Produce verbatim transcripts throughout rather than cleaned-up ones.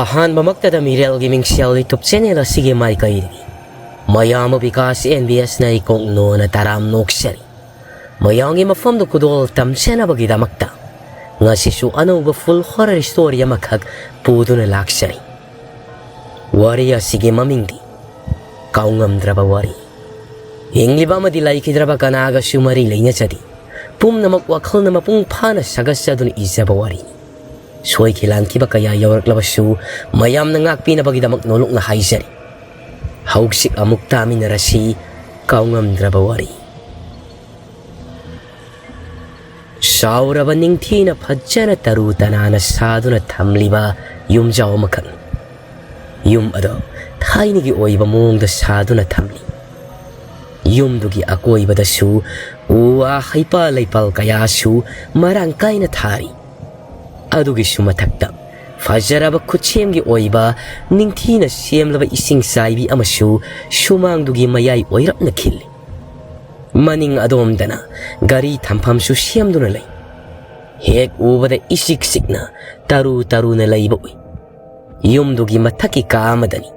ꯑꯍꯥꯟꯕꯃꯛꯇꯗ ꯃꯤꯔꯦꯜꯒꯤ ꯃꯤꯡꯁꯦꯜ YouTube channel ꯑꯁꯤꯒꯤ ꯃꯥꯏꯀꯩꯗꯒꯤ ꯃꯌꯥꯝꯕ ꯕꯤꯀꯥꯁ NBS ꯅ ꯏꯀꯣꯛ ꯅꯣꯅ ꯇꯔꯥꯝ ꯅꯣꯛꯆꯔꯤ꯫ ꯃꯌꯥꯝꯒꯤ ꯃꯐꯝꯗ ꯈꯨꯗꯣꯜ ꯇꯝꯖꯅꯕꯒꯤꯗꯃꯛꯇ ꯉꯁꯤꯁꯨ ꯑꯅꯧꯕ full horror story ꯑꯃꯈꯛ ꯄꯨꯗꯨꯅ ꯂꯥꯛꯆꯔꯤ꯫ ꯋꯥꯔꯤ ꯑꯁꯤꯒꯤ ꯃꯃꯤꯡꯗꯤ ꯀꯥꯎꯉꯝꯗ꯭ꯔꯕ ꯋꯥꯔꯤ꯫ ꯍꯤꯡꯂꯤꯕ ꯑꯃꯗꯤ ꯂꯩꯈꯤꯗ꯭ꯔꯕ ꯀꯅꯥꯒꯁꯨ ꯃꯔꯤ ꯂꯩꯅꯖꯗꯦ꯫ ꯄꯨꯝꯅꯃꯛ ꯋꯥꯈꯜꯅ ꯃꯄꯨꯡ ꯐꯥꯅ ꯁꯥꯒꯠꯆꯗꯨꯅ ꯏꯖꯕ ꯋꯥꯔꯤꯅꯤ꯫ ꯁꯣꯏꯈꯤ ꯂꯥꯟꯈꯤꯕ ꯀꯌꯥ ꯌꯥꯎꯔꯛꯂꯕꯁꯨ ꯃꯌꯥꯝꯅ ꯉꯥꯛꯄꯤꯅꯕꯒꯤꯗꯃꯛ ꯅꯣꯂꯨꯛꯅ ꯍꯥꯏꯖꯔꯤ꯫ ꯍꯧꯖꯤꯛ ꯑꯃꯨꯛ ꯇꯥꯃꯤꯟꯅꯔꯁꯤ ꯀꯥꯎꯉꯝꯗ꯭ꯔꯕ ꯋꯥꯔꯤ꯫ ꯆꯥꯎꯔꯕ ꯅꯤꯡꯊꯤꯅ ꯐꯖꯅ ꯇꯔꯨ ꯇꯅꯥꯟꯅ ꯁꯥꯗꯨꯅ ꯊꯝꯂꯤꯕ ꯌꯨꯝꯖꯥꯎ ꯑꯃꯈꯛ꯫ ꯌꯨꯝ ꯑꯗꯣ ꯊꯥꯏꯅꯒꯤ ꯑꯣꯏꯕ ꯃꯑꯣꯡꯗ ꯁꯥꯗꯨꯅ ꯊꯝꯂꯤ꯫ ꯌꯨꯝꯗꯨꯒꯤ ꯑꯀꯣꯏꯕꯗꯁꯨ ꯎ ꯋꯥ ꯍꯩꯄꯥꯜ ꯂꯩꯄꯥꯜ ꯀꯌꯥꯁꯨ ꯃꯔꯥꯡ ꯀꯥꯏꯅ ꯊꯥꯔꯤ꯫ ꯑꯗꯨꯒꯤꯁꯨ ꯃꯊꯛꯇ ꯐꯖꯔꯕ ꯈꯨꯠꯁꯦꯝꯒꯤ ꯑꯣꯏꯕ ꯅꯤꯡꯊꯤꯅ ꯁꯦꯝꯂꯕ ꯏꯁꯤꯡ ꯆꯥꯏꯕꯤ ꯑꯃꯁꯨ ꯁꯨꯃꯥꯡꯗꯨꯒꯤ ꯃꯌꯥꯏ ꯑꯣꯏꯔꯞꯅ ꯈꯤꯜꯂꯤ꯫ ꯃꯅꯤꯡ ꯑꯗꯣꯝꯗꯅ ꯒꯥꯔꯤ ꯊꯝꯐꯝꯁꯨ ꯁꯦꯝꯗꯨꯅ ꯂꯩ꯫ ꯍꯦꯛ ꯎꯕꯗ ꯏꯆꯤꯛ ꯆꯤꯛꯅ ꯇꯔꯨ ꯇꯔꯨꯅ ꯂꯩꯕ ꯎꯏ꯫ ꯌꯨꯝꯗꯨꯒꯤ ꯃꯊꯛꯀꯤ ꯀꯥ ꯑꯃꯗꯅꯤ꯫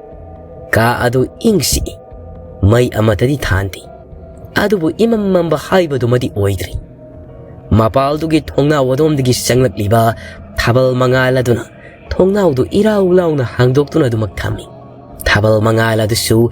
ꯀꯥ ꯑꯗꯨ ꯏꯪ ꯆꯤꯛꯏ꯫ ꯃꯩ ꯑꯃꯠꯇꯗꯤ ꯊꯥꯟꯗꯦ꯫ ꯑꯗꯨꯕꯨ ꯏꯃꯝ ꯃꯝꯕ ꯍꯥꯏꯕꯗꯨꯃꯗꯤ ꯑꯣꯏꯗ꯭ꯔꯤ꯫ ꯃꯄꯥꯜꯗꯨꯒꯤ ꯊꯣꯡꯅꯥꯎ ꯑꯗꯣꯝꯗꯒꯤ ꯆꯪꯂꯛꯂꯤꯕ ꯊꯥꯕꯜ ꯃꯉꯥꯜ ꯑꯗꯨꯅ ꯊꯣꯡꯅꯥꯎꯗꯨ ꯏꯔꯥꯎ ꯂꯥꯎꯅ ꯍꯥꯡꯗꯣꯛꯇꯨꯅ ꯑꯗꯨꯃꯛ ꯊꯝꯃꯤ꯫ ꯊꯥꯕꯜ ꯃꯉꯥꯜ ꯑꯗꯨꯁꯨ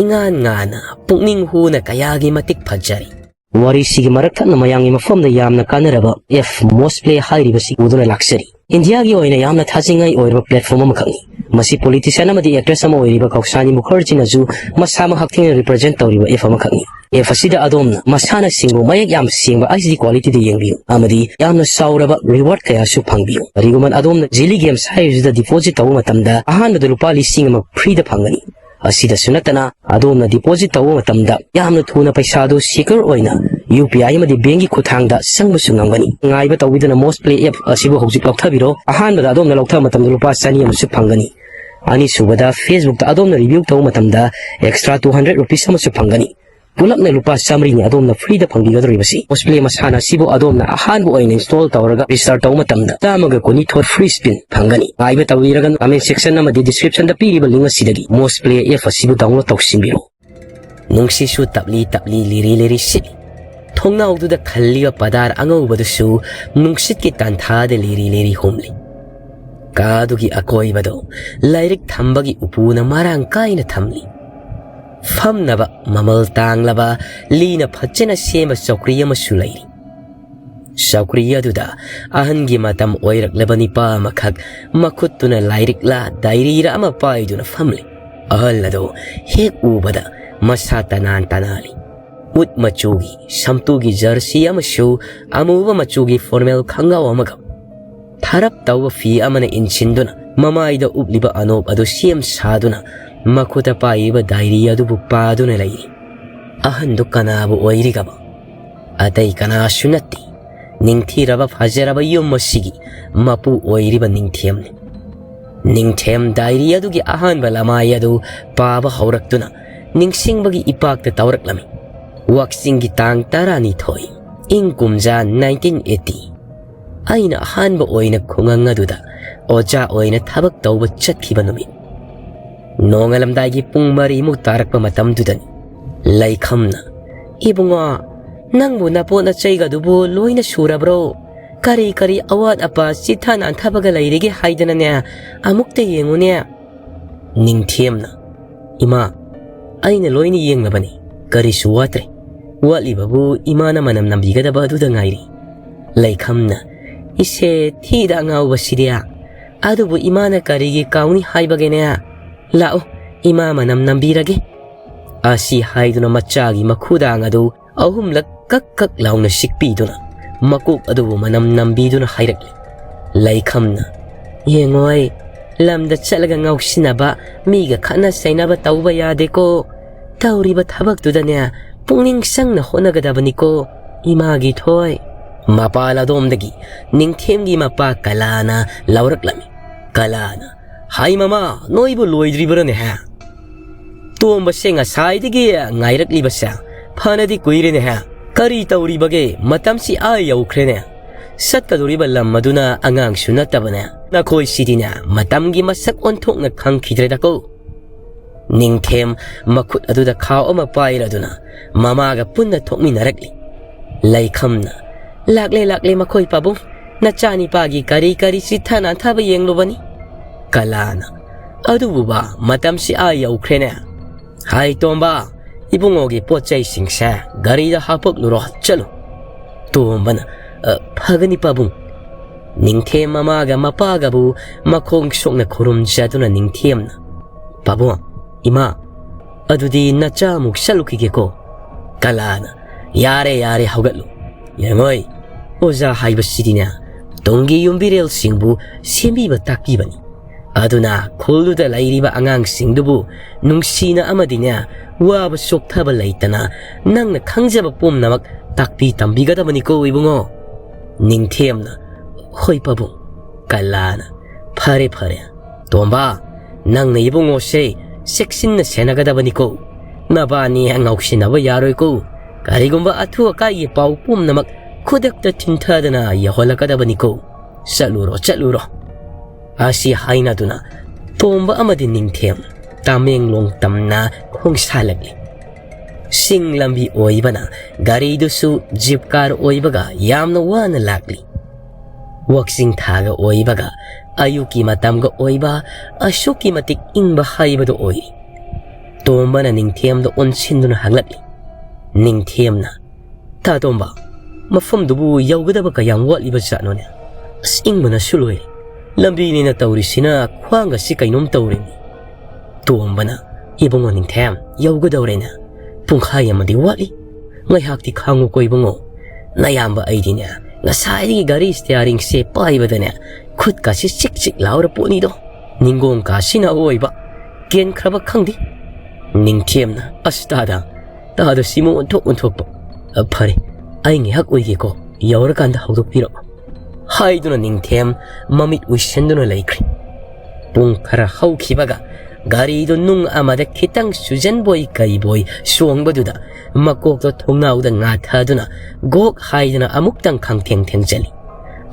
ꯏꯉꯥꯟ ꯉꯥꯟꯅ ꯄꯨꯛꯅꯤꯡ ꯍꯨꯅ ꯀꯌꯥꯒꯤ ꯃꯇꯤꯛ ꯐꯖꯔꯤ꯫ ꯋꯥꯔꯤꯁꯤꯒꯤ ꯃꯔꯛ ꯊꯠꯅ ꯃꯌꯥꯝꯒꯤ ꯃꯐꯝꯗ ꯌꯥꯝꯅ ꯀꯥꯟꯅꯔꯕ ꯑꯦꯐ ꯃꯣꯁ ꯄ꯭ꯂꯦ ꯍꯥꯏꯔꯤꯕꯁꯤ ꯄꯨꯗꯨꯅ ꯂꯥꯛꯆꯔꯤ꯫ ꯏꯟꯗꯤꯌꯥꯒꯤ ꯑꯣꯏꯅ ꯌꯥꯝꯅ ꯊꯥꯖꯅꯤꯡꯉꯥꯏ ꯑꯣꯏꯔꯕ platform ꯑꯃꯈꯛꯅꯤ꯫ ꯃꯁꯤ politician ꯑꯃꯗꯤ actress ꯑꯃ ꯑꯣꯏꯔꯤꯕ ꯀꯧꯁꯥꯅꯤ ꯃꯨꯈꯔꯖꯤꯅꯁꯨ ꯃꯁꯥꯃꯛ ꯍꯛꯊꯦꯡꯅ represent ꯇꯧꯔꯤꯕ ꯑꯦꯐ ꯑꯃꯈꯛꯅꯤ꯫ ꯑꯦꯐ ꯑꯁꯤꯗ ꯑꯗꯣꯝꯅ ꯃꯁꯥꯟꯅꯁꯤꯡꯕꯨ ꯃꯌꯦꯛ ꯌꯥꯝ ꯁꯦꯡꯕ HD quality ꯗ ꯌꯦꯡꯕꯤꯌꯨ ꯑꯃꯗꯤ ꯌꯥꯝꯅ ꯆꯥꯎꯔꯕ reward ꯀꯌꯥꯁꯨ ꯐꯪꯕꯤꯌꯨ꯫ ꯀꯔꯤꯒꯨꯝꯕ ꯑꯗꯣꯝꯅ Geely games ꯍꯥꯏꯔꯤꯕꯁꯤꯗ deposit ꯇꯧꯕ ꯃꯇꯝꯗ ꯑꯍꯥꯟꯕꯗ ꯂꯨꯄꯥ ꯂꯤꯁꯤꯡ ꯑꯃ free ꯗ ꯐꯪꯒꯅꯤ꯫ ꯑꯁꯤꯗꯁꯨ ꯅꯠꯇꯅ, ꯑꯗꯣꯝꯅ deposit ꯇꯧꯕ ꯃꯇꯝꯗ ꯌꯥꯝꯅ ꯊꯨꯅ ꯄꯩꯁꯥꯗꯨ secure ꯑꯣꯏꯅ UPI ꯑꯃꯗꯤ bank ꯀꯤ ꯈꯨꯠꯊꯥꯡꯗ ꯆꯪꯕꯁꯨ ꯉꯝꯒꯅꯤ꯫ ꯉꯥꯏꯕ ꯇꯧꯕꯤꯗꯨꯅ ꯃꯣꯁ ꯄ꯭ꯂꯦ ꯑꯦꯞ ꯑꯁꯤꯕꯨ ꯍꯧꯖꯤꯛ ꯂꯧꯊꯕꯤꯔꯣ꯫ ꯑꯍꯥꯟꯕꯗ ꯑꯗꯣꯝꯅ ꯂꯧꯊꯕ ꯃꯇꯝꯗ ꯂꯨꯄꯥ ꯆꯅꯤ ꯑꯃꯁꯨ ꯐꯪꯒꯅꯤ꯫ ꯑꯅꯤꯁꯨꯕꯗ, Facebook ꯇ ꯑꯗꯣꯝꯅ review ꯇꯧꯕ ꯃꯇꯝꯗ extra two hundred rupees ꯑꯃꯁꯨ ꯐꯪꯒꯅꯤ꯫ ꯄꯨꯂꯞꯅ ꯂꯨꯄꯥ ꯆꯥꯃꯔꯤꯅꯤ ꯑꯗꯣꯝꯅ free ꯗ ꯐꯪꯕꯤꯒꯗꯧꯔꯤꯕꯁꯤ꯫ Moz Play ꯃꯁꯥꯟꯅ ꯑꯁꯤꯕꯨ ꯑꯗꯣꯝꯅ ꯑꯍꯥꯟꯕ ꯑꯣꯏꯅ install ꯇꯧꯔꯒ register ꯇꯧꯕ ꯃꯇꯝꯗ ꯆꯥꯝꯃꯒ ꯀꯨꯟꯅꯤꯊꯣꯏ free spin ꯐꯪꯒꯅꯤ꯫ ꯉꯥꯏꯕ ꯇꯧꯕꯤꯔꯒꯅꯨ, comment section ꯑꯃꯗꯤ description ꯗ ꯄꯤꯔꯤꯕ link ꯑꯁꯤꯗꯒꯤ Moz Play app ꯑꯁꯤꯕꯨ download ꯇꯧꯁꯤꯟꯕꯤꯔꯣ꯫ ꯅꯨꯡꯁꯤꯠꯁꯨ ꯇꯞꯂꯤ ꯇꯞꯂꯤ ꯂꯤꯔꯤ ꯂꯤꯔꯤ ꯁꯤꯠꯂꯤ꯫ ꯊꯣꯡꯅꯥꯎꯗꯨꯗ ꯈꯜꯂꯤꯕ ꯄꯗꯥꯔ ꯑꯉꯧꯕꯗꯨꯁꯨ ꯅꯨꯡꯁꯤꯠꯀꯤ ꯇꯥꯟꯊꯥꯗ ꯂꯤꯔꯤ ꯂꯤꯔꯤ ꯍꯨꯝꯂꯤ꯫ ꯀꯥꯗꯨꯒꯤ ꯑꯀꯣꯏꯕꯗꯣ ꯂꯥꯏꯔꯤꯛ ꯊꯝꯕꯒꯤ ꯎꯄꯨꯅ ꯃꯔꯥꯡ ꯀꯥꯏꯅ ꯊꯝꯂꯤ꯫ ꯐꯝꯅꯕ ꯃꯃꯜ ꯇꯥꯡꯂꯕ ꯂꯤꯅ ꯐꯖꯅ ꯁꯦꯝꯕ ꯆꯧꯀ꯭ꯔꯤ ꯑꯃꯁꯨ ꯂꯩꯔꯤ꯫ ꯆꯧꯀ꯭ꯔꯤ ꯑꯗꯨꯗ ꯑꯍꯟꯒꯤ ꯃꯇꯝ ꯑꯣꯏꯔꯛꯂꯕ ꯅꯤꯄꯥ ꯑꯃꯈꯛ ꯃꯈꯨꯠꯇꯨꯅ ꯂꯥꯏꯔꯤꯛꯂ diary ꯔ ꯑꯃ ꯄꯥꯏꯗꯨꯅ ꯐꯝꯂꯤ꯫ ꯑꯍꯜ ꯑꯗꯨ ꯍꯦꯛ ꯎꯕꯗ ꯃꯁꯥ ꯇꯅꯥꯟ ꯇꯅꯥꯜꯂꯤ꯫ ꯎꯠ ꯃꯆꯨꯒꯤ ꯁꯝꯇꯨꯒꯤ jersey ꯑꯃꯁꯨ ꯑꯃꯨꯕ ꯃꯆꯨꯒꯤ formal ꯈꯪꯒꯥꯎ ꯑꯃꯒ ꯊꯔꯞ ꯇꯧꯕ ꯐꯤ ꯑꯃꯅ ꯏꯟꯁꯤꯟꯗꯨꯅ ꯃꯃꯥꯏꯗ ꯎꯞꯂꯤꯕ ꯑꯅꯣꯞ ꯑꯗꯨ ꯁꯦꯝ ꯁꯥꯗꯨꯅ ꯃꯈꯨꯠꯇ ꯄꯥꯏꯔꯤꯕ diary ꯑꯗꯨꯕꯨ ꯄꯥꯗꯨꯅ ꯂꯩꯔꯤ꯫ ꯑꯍꯟꯗꯨ ꯀꯅꯥꯕꯨ ꯑꯣꯏꯔꯤꯒꯕ? ꯑꯇꯩ ꯀꯅꯥꯁꯨ ꯅꯠꯇꯦ, ꯅꯤꯡꯊꯤꯔꯕ ꯐꯖꯔꯕ ꯌꯨꯝ ꯑꯁꯤꯒꯤ ꯃꯄꯨ ꯑꯣꯏꯔꯤꯕ ꯅꯤꯡꯊꯦꯝꯅꯤ꯫ ꯅꯤꯡꯊꯦꯝ diary ꯑꯗꯨꯒꯤ ꯑꯍꯥꯟꯕ ꯂꯃꯥꯏ ꯑꯗꯨ ꯄꯥꯕ ꯍꯧꯔꯛꯇꯨꯅ ꯅꯤꯡꯁꯤꯡꯕꯒꯤ ꯏꯄꯥꯛꯇ ꯇꯧꯔꯛꯂꯝꯃꯤ꯫ ꯋꯥꯛꯆꯤꯡꯒꯤ ꯇꯥꯡ ꯇꯔꯥꯅꯤꯊꯣꯏ, ꯏꯪ ꯀꯨꯝꯖꯥ nineteen eighty꯫ ꯑꯩꯅ ꯑꯍꯥꯟꯕ ꯑꯣꯏꯅ ꯈꯨꯡꯒꯪ ꯑꯗꯨꯗ ꯑꯣꯖꯥ ꯑꯣꯏꯅ ꯊꯕꯛ ꯇꯧꯕ ꯆꯠꯈꯤꯕ ꯅꯨꯃꯤꯠ꯫ ꯅꯣꯡꯉꯥꯜꯂꯝꯗꯥꯏꯒꯤ ꯄꯨꯡ ꯃꯔꯤꯃꯨꯛ ꯇꯥꯔꯛꯄ ꯃꯇꯝꯗꯨꯗꯅꯤ꯫ ꯂꯩꯈꯝꯅ, "ꯏꯕꯨꯡꯉꯣ, ꯅꯪꯕꯨ ꯅꯄꯣꯠ ꯅꯆꯩꯒꯗꯨꯕꯨ ꯂꯣꯏꯅ ꯁꯨꯔꯕ꯭ꯔꯣ? ꯀꯔꯤ ꯀꯔꯤ ꯑꯋꯥꯠ ꯑꯄꯥ ꯆꯤꯊ ꯅꯥꯟꯊꯕꯒ ꯂꯩꯔꯤꯒꯦ ꯍꯥꯏꯗꯅꯅꯦ, ꯑꯃꯨꯛꯇ ꯌꯦꯡꯉꯨꯅꯦ꯫" ꯅꯤꯡꯊꯦꯝꯅ, "ꯏꯃꯥ, ꯑꯩꯅ ꯂꯣꯏꯅ ꯌꯦꯡꯂꯕꯅꯤ, ꯀꯔꯤꯁꯨ ꯋꯥꯠꯇ꯭ꯔꯦ꯫ ꯋꯥꯠꯂꯤꯕꯕꯨ ꯏꯃꯥꯅ ꯃꯅꯝ ꯅꯝꯕꯤꯒꯗꯕ ꯑꯗꯨꯗ ꯉꯥꯏꯔꯤ꯫" ꯂꯩꯈꯝꯅ, "ꯏꯁꯦ ꯊꯤꯗ ꯑꯉꯥꯎꯕꯁꯤꯗꯤ, ꯑꯗꯨꯕꯨ ꯏꯃꯥꯅ ꯀꯔꯤꯒꯤ ꯀꯥꯎꯅꯤ ꯍꯥꯏꯕꯒꯦꯅꯦ? ꯂꯥꯛꯑꯣ, ꯏꯃꯥ ꯃꯅꯝ ꯅꯝꯕꯤꯔꯒꯦ꯫" ꯑꯁꯤ ꯍꯥꯏꯗꯨꯅ ꯃꯆꯥꯒꯤ ꯃꯈꯨꯗꯥꯡ ꯑꯗꯨ ꯑꯍꯨꯝꯂꯛ ꯀꯛ ꯀꯛ ꯂꯥꯎꯅ ꯁꯤꯛꯄꯤꯗꯨꯅ ꯃꯀꯣꯛ ꯑꯗꯨꯕꯨ ꯃꯅꯝ ꯅꯝꯕꯤꯗꯨꯅ ꯍꯥꯏꯔꯛꯂꯤ꯫ ꯂꯩꯈꯝꯅ, "ꯌꯦꯡꯉꯣꯏ, ꯂꯝꯗ ꯆꯠꯂꯒ ꯉꯥꯎꯁꯤꯟꯅꯕ, ꯃꯤꯒ ꯈꯠꯅ ꯆꯩꯅꯕ ꯇꯧꯕ ꯌꯥꯗꯦꯀꯣ꯫ ꯇꯧꯔꯤꯕ ꯊꯕꯛꯇꯨꯗꯅꯦ ꯄꯨꯛꯅꯤꯡ ꯆꯪꯅ ꯍꯣꯠꯅꯒꯗꯕꯅꯤꯀꯣ, ꯏꯃꯥꯒꯤ ꯊꯣꯏ꯫" ꯃꯄꯥꯜ ꯑꯗꯣꯝꯗꯒꯤ ꯅꯤꯡꯊꯦꯝꯒꯤ ꯃꯄꯥ ꯀꯂꯥꯅ ꯂꯥꯎꯔꯛꯂꯝꯃꯤ꯫ ꯀꯂꯥꯅ, "ꯍꯥꯏ ꯃꯃꯥ, ꯅꯣꯏꯕꯨ ꯂꯣꯏꯗ꯭ꯔꯤꯕ꯭ꯔꯅꯦꯍꯦ? ꯇꯣꯝꯕꯁꯦ ꯉꯁꯥꯏꯗꯒꯤ ꯉꯥꯏꯔꯛꯂꯤꯕꯁꯦ ꯐꯅꯗꯤ ꯀꯨꯏꯔꯦꯅꯦꯍꯦ꯫ ꯀꯔꯤ ꯇꯧꯔꯤꯕꯒꯦ? ꯃꯇꯝꯁꯤ ꯑꯥ ꯌꯧꯈ꯭ꯔꯦꯅꯦ꯫ ꯆꯠꯀꯗꯧꯔꯤꯕ ꯂꯝ ꯑꯗꯨꯅ ꯑꯉꯥꯡꯁꯨ ꯅꯠꯇꯕꯅꯦ꯫ ꯅꯈꯣꯏꯁꯤꯗꯤꯅꯦ, ꯃꯇꯝꯒꯤ ꯃꯁꯛ ꯑꯣꯟꯊꯣꯛꯅ ꯈꯪꯈꯤꯗ꯭ꯔꯦꯗꯀꯣ꯫ ꯅꯤꯡꯊꯦꯝ ꯃꯈꯨꯠ ꯑꯗꯨꯗ ꯈꯥꯎ ꯑꯃ ꯄꯥꯏꯔꯗꯨꯅ ꯃꯃꯥꯒ ꯄꯨꯟꯅ ꯊꯣꯛꯃꯤꯟꯅꯔꯛꯂꯤ꯫ ꯂꯩꯈꯝꯅ, "ꯂꯥꯛꯂꯦ, ꯂꯥꯛꯂꯦ ꯃꯈꯣꯏ ꯄꯥꯕꯨꯡ꯫ ꯅꯆꯥꯅꯤꯄꯥꯒꯤ ꯀꯔꯤ ꯀꯔꯤ ꯆꯤꯠꯊ ꯅꯥꯟꯊꯕ ꯌꯦꯡꯂꯨꯕꯅꯤ꯫" ꯀꯂꯥꯅ, "ꯑꯗꯨꯕꯨꯕ, ꯃꯇꯝꯁꯤ ꯑꯥ ꯌꯧꯈ꯭ꯔꯦꯅꯦ꯫ ꯍꯥꯏ ꯇꯣꯝꯕ, ꯏꯕꯨꯡꯉꯣꯒꯤ ꯄꯣꯠ ꯆꯩꯁꯤꯡꯁꯦ ꯒꯥꯔꯤꯗ ꯍꯥꯞꯄꯛꯂꯨꯔꯣ, ꯆꯠꯂꯨ꯫" ꯇꯣꯝꯕꯅ, "ꯑ, ꯐꯒꯅꯤ ꯄꯥꯕꯨꯡ꯫" ꯅꯤꯡꯊꯦꯝ ꯃꯃꯥꯒ ꯃꯄꯥꯒꯕꯨ ꯃꯈꯣꯡ ꯁꯣꯛꯅ ꯈꯨꯔꯨꯝꯖꯗꯨꯅ ꯅꯤꯡꯊꯦꯝꯅ, "ꯄꯥꯕꯨꯡ, ꯏꯃꯥ, ꯑꯗꯨꯗꯤ ꯅꯆꯥ ꯑꯃꯨꯛ ꯆꯠꯂꯨꯈꯤꯒꯦꯀꯣ꯫" ꯀꯂꯥꯅ, "ꯌꯥꯔꯦ, ꯌꯥꯔꯦ, ꯍꯧꯒꯠꯂꯨ꯫ ꯌꯦꯡꯉꯣꯏ, ꯑꯣꯖꯥ ꯍꯥꯏꯕꯁꯤꯗꯤꯅꯦ, ꯇꯨꯡꯒꯤ ꯌꯨꯝꯕꯤꯔꯦꯜꯁꯤꯡꯕꯨ ꯁꯦꯝꯕꯤꯕ ꯇꯥꯛꯄꯤꯕꯅꯤ꯫ ꯑꯗꯨꯅ ꯈꯨꯜꯗꯨꯗ ꯂꯩꯔꯤꯕ ꯑꯉꯥꯡꯁꯤꯡꯗꯨꯕꯨ ꯅꯨꯡꯁꯤꯅ ꯑꯃꯗꯤꯅꯦ, ꯋꯥꯕ ꯆꯣꯛꯊꯕ ꯂꯩꯇꯅ ꯅꯪꯅ ꯈꯪꯖꯕ ꯄꯨꯝꯅꯃꯛ ꯇꯥꯛꯄꯤ ꯇꯝꯕꯤꯒꯗꯕꯅꯤꯀꯣ ꯏꯕꯨꯡꯉꯣ꯫" ꯅꯤꯡꯊꯦꯝꯅ, "ꯍꯣꯏ ꯄꯥꯕꯨꯡ꯫" ꯀꯂꯥꯅ, "ꯐꯔꯦ, ꯐꯔꯦ꯫ ꯇꯣꯝꯕ, ꯅꯪꯅ ꯏꯕꯨꯡꯉꯣꯁꯦ ꯆꯦꯛꯁꯤꯟꯅ ꯁꯦꯟꯅꯒꯗꯕꯅꯤꯀꯣ꯫ ꯅꯕꯥꯅꯤ ꯉꯥꯎꯁꯤꯟꯅꯕ ꯌꯥꯔꯣꯏꯀꯣ꯫ ꯀꯔꯤꯒꯨꯝꯕ ꯑꯊꯨ ꯑꯀꯥꯏꯒꯤ ꯄꯥꯎ ꯄꯨꯝꯅꯃꯛ ꯈꯨꯗꯛꯇ ꯊꯤꯟꯊꯗꯅ ꯌꯧꯍꯜꯂꯛꯀꯗꯕꯅꯤꯀꯣ꯫ ꯆꯠꯂꯨꯔꯣ, ꯆꯠꯂꯨꯔꯣ꯫" ꯑꯁꯤ ꯍꯥꯏꯅꯗꯨꯅ ꯇꯣꯝꯕ ꯑꯃꯗꯤ ꯅꯤꯡꯊꯦꯝ ꯇꯃꯦꯡꯂꯣꯡ ꯇꯝꯅ ꯈꯣꯡꯁꯥꯜꯂꯛꯂꯤ꯫ ꯆꯤꯡ ꯂꯝꯕꯤ ꯑꯣꯏꯕꯅ ꯒꯥꯔꯤꯗꯨꯁꯨ ꯖꯤꯞ ꯀꯥꯔ ꯑꯣꯏꯕꯒ ꯌꯥꯝꯅ ꯋꯥꯅ ꯂꯥꯛꯂꯤ꯫ ꯋꯥꯛꯆꯤꯡ ꯊꯥꯒ ꯑꯣꯏꯕꯒ ꯑꯌꯨꯛꯀꯤ ꯃꯇꯝꯒ ꯑꯣꯏꯕ ꯑꯁꯨꯛꯀꯤ ꯃꯇꯤꯛ ꯏꯪꯕ ꯍꯥꯏꯕꯗꯨ ꯑꯣꯏꯔꯤ꯫ ꯇꯣꯝꯕꯅ ꯅꯤꯡꯊꯦꯝꯗ ꯑꯣꯟꯁꯤꯟꯗꯨꯅ ꯍꯪꯂꯛꯂꯤ꯫ ꯅꯤꯡꯊꯦꯝꯅ, "ꯇꯥ ꯇꯣꯝꯕ, ꯃꯐꯝꯗꯨꯕꯨ ꯌꯧꯒꯗꯕ ꯀꯌꯥꯝ ꯋꯥꯠꯂꯤꯕ ꯖꯥꯠꯅꯣꯅꯦ? ꯑꯁ, ꯏꯪꯕꯅꯁꯨ ꯂꯣꯏꯔꯦ꯫ ꯂꯝꯕꯤꯅꯦꯅ ꯇꯧꯔꯤꯁꯤꯅ ꯈ꯭ꯋꯥꯡꯒꯁꯤ ꯀꯩꯅꯣꯝ ꯇꯧꯔꯦꯅꯦ꯫" ꯇꯣꯝꯕꯅ, "ꯏꯕꯨꯡꯉꯣ ꯅꯤꯡꯊꯦꯝ, ꯌꯧꯒꯗꯧꯔꯦꯅꯦ꯫ ꯄꯨꯡꯈꯥꯏ ꯑꯃꯗꯤ ꯋꯥꯠꯂꯤ꯫ ꯉꯥꯏꯍꯥꯛꯇꯤ ꯈꯥꯡꯉꯨꯀꯣ ꯏꯕꯨꯡꯉꯣ꯫ ꯅꯌꯥꯝꯕ ꯑꯩꯗꯤꯅꯦ, ꯉꯁꯥꯏꯗꯒꯤ ꯒꯥꯔꯤ ꯁ꯭ꯇꯤꯌꯥꯔꯤꯡꯁꯦ ꯄꯥꯏꯕꯗꯅꯦ, ꯈꯨꯠꯀꯁꯤ ꯆꯤꯛ ꯆꯤꯛ ꯂꯥꯎꯔ ꯄꯣꯠꯅꯤꯗꯣ꯫ ꯅꯤꯡꯒꯣꯡꯀꯥꯁꯤꯅ ꯑꯋꯣꯏꯕ ꯀꯦꯟꯈ꯭ꯔꯕ ꯈꯪꯗꯦ꯫" ꯅꯤꯡꯊꯦꯝꯅ, "ꯑꯁ ꯇꯥꯗ, ꯇꯥꯗ ꯁꯤꯃꯨꯛ ꯑꯣꯟꯊꯣꯛ ꯑꯣꯟꯊꯣꯛꯄ꯫ ꯑ, ꯐꯔꯦ, ꯑꯩ ꯉꯥꯏꯍꯥꯛ ꯎꯏꯒꯦꯀꯣ, ꯌꯧꯔꯀꯥꯟꯗ ꯍꯧꯗꯣꯛꯄꯤꯔꯛꯑꯣ꯫" ꯍꯥꯏꯗꯨꯅ ꯅꯤꯡꯊꯦꯝ ꯃꯃꯤꯠ ꯎꯏꯁꯤꯟꯗꯨꯅ ꯂꯩꯈ꯭ꯔꯦ꯫ ꯄꯨꯡ ꯈꯔ ꯍꯧꯈꯤꯕꯒ ꯒꯥꯔꯤꯗꯨ ꯅꯨꯡ ꯑꯃꯗ ꯈꯤꯇꯪ ꯁꯨꯖꯟꯕꯣꯏ ꯀꯩꯕꯣꯏ ꯆꯣꯡꯕꯗꯨꯗ ꯃꯀꯣꯛꯇꯣ ꯊꯣꯡꯅꯥꯎꯗ ꯉꯥꯊꯗꯨꯅ ꯒꯣꯛ ꯍꯥꯏꯗꯅ ꯑꯃꯨꯛꯇꯪ ꯈꯪꯊꯦꯡ ꯊꯦꯡꯖꯜꯂꯤ꯫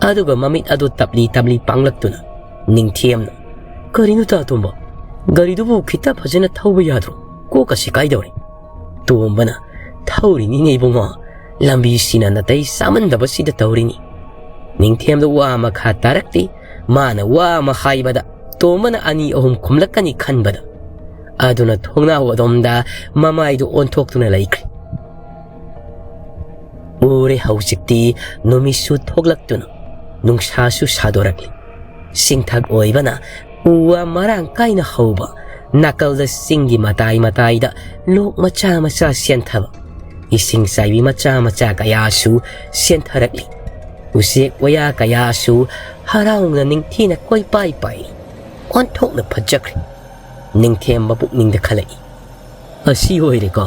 ꯑꯗꯨꯒ ꯃꯃꯤꯠ ꯑꯗꯨ ꯇꯞꯂꯤ ꯇꯞꯂꯤ ꯄꯥꯡꯂꯛꯇꯨꯅ ꯅꯤꯡꯊꯦꯝꯅ, "ꯀꯔꯤꯅꯣ ꯇꯥ ꯇꯣꯝꯕ? ꯒꯥꯔꯤꯗꯨꯕꯨ ꯈꯤꯇ ꯐꯖꯅ ꯊꯧꯕ ꯌꯥꯗ꯭ꯔꯣ? ꯀꯣꯛꯀꯁꯤ ꯀꯥꯏꯗꯧꯔꯦ?" ꯇꯣꯝꯕꯅ, "ꯊꯧꯔꯤꯅꯤꯅꯦ ꯏꯕꯨꯡꯉꯣ, ꯂꯝꯕꯤꯁꯤꯅ ꯅꯥꯇꯩ ꯆꯥꯃꯟꯗꯕꯁꯤꯗ ꯇꯧꯔꯤꯅꯤ꯫" ꯅꯤꯡꯊꯦꯝꯗ ꯋꯥ ꯃꯈꯥ ꯇꯥꯔꯛꯇꯦ꯫ ꯃꯥꯅ ꯋꯥ ꯑꯃ ꯍꯥꯏꯕꯗ ꯇꯣꯝꯕꯅ ꯑꯅꯤ ꯑꯍꯨꯝ ꯈꯨꯝꯂꯛꯀꯅꯤ ꯈꯟꯕꯗ, ꯑꯗꯨꯅ ꯊꯣꯡꯅꯥꯎ ꯑꯗꯣꯝꯗ ꯃꯃꯥꯏꯗꯨ ꯑꯣꯟꯊꯣꯛꯇꯨꯅ ꯂꯩꯈ꯭ꯔꯦ꯫ ꯎꯔꯦ, ꯍꯧꯖꯤꯛꯇꯤ ꯅꯨꯃꯤꯠꯁꯨ ꯊꯣꯛꯂꯛꯇꯨꯅ ꯅꯨꯡꯁꯥꯁꯨ ꯁꯥꯗꯣꯔꯛꯂꯤ꯫ ꯆꯤꯡꯊꯛ ꯑꯣꯏꯕꯅ ꯎ ꯋꯥ ꯃꯔꯥꯡ ꯀꯥꯏꯅ ꯍꯧꯕ, ꯅꯥꯀꯜꯗ ꯆꯤꯡꯒꯤ ꯃꯇꯥꯏ ꯃꯇꯥꯏꯗ ꯂꯣꯛ ꯃꯆꯥ ꯃꯆꯥ ꯆꯦꯟꯊꯕ, ꯏꯁꯤꯡ ꯆꯥꯏꯕꯤ ꯃꯆꯥ ꯃꯆꯥ ꯀꯌꯥꯁꯨ ꯆꯦꯟꯊꯔꯛꯂꯤ꯫ ꯎꯆꯦꯛ ꯋꯥꯌꯥ ꯀꯌꯥꯁꯨ ꯍꯔꯥꯎꯅ ꯅꯤꯡꯊꯤꯅ ꯀꯣꯏꯄꯥꯏ ꯄꯥꯏꯔꯤ꯫ ꯑꯣꯟꯊꯣꯛꯅ ꯐꯖꯈ꯭ꯔꯦ꯫ ꯅꯤꯡꯊꯦꯝꯕ ꯄꯨꯛꯅꯤꯡꯗ ꯈꯜꯂꯛꯏ, "ꯑꯁꯤ ꯑꯣꯏꯔꯦꯀꯣ,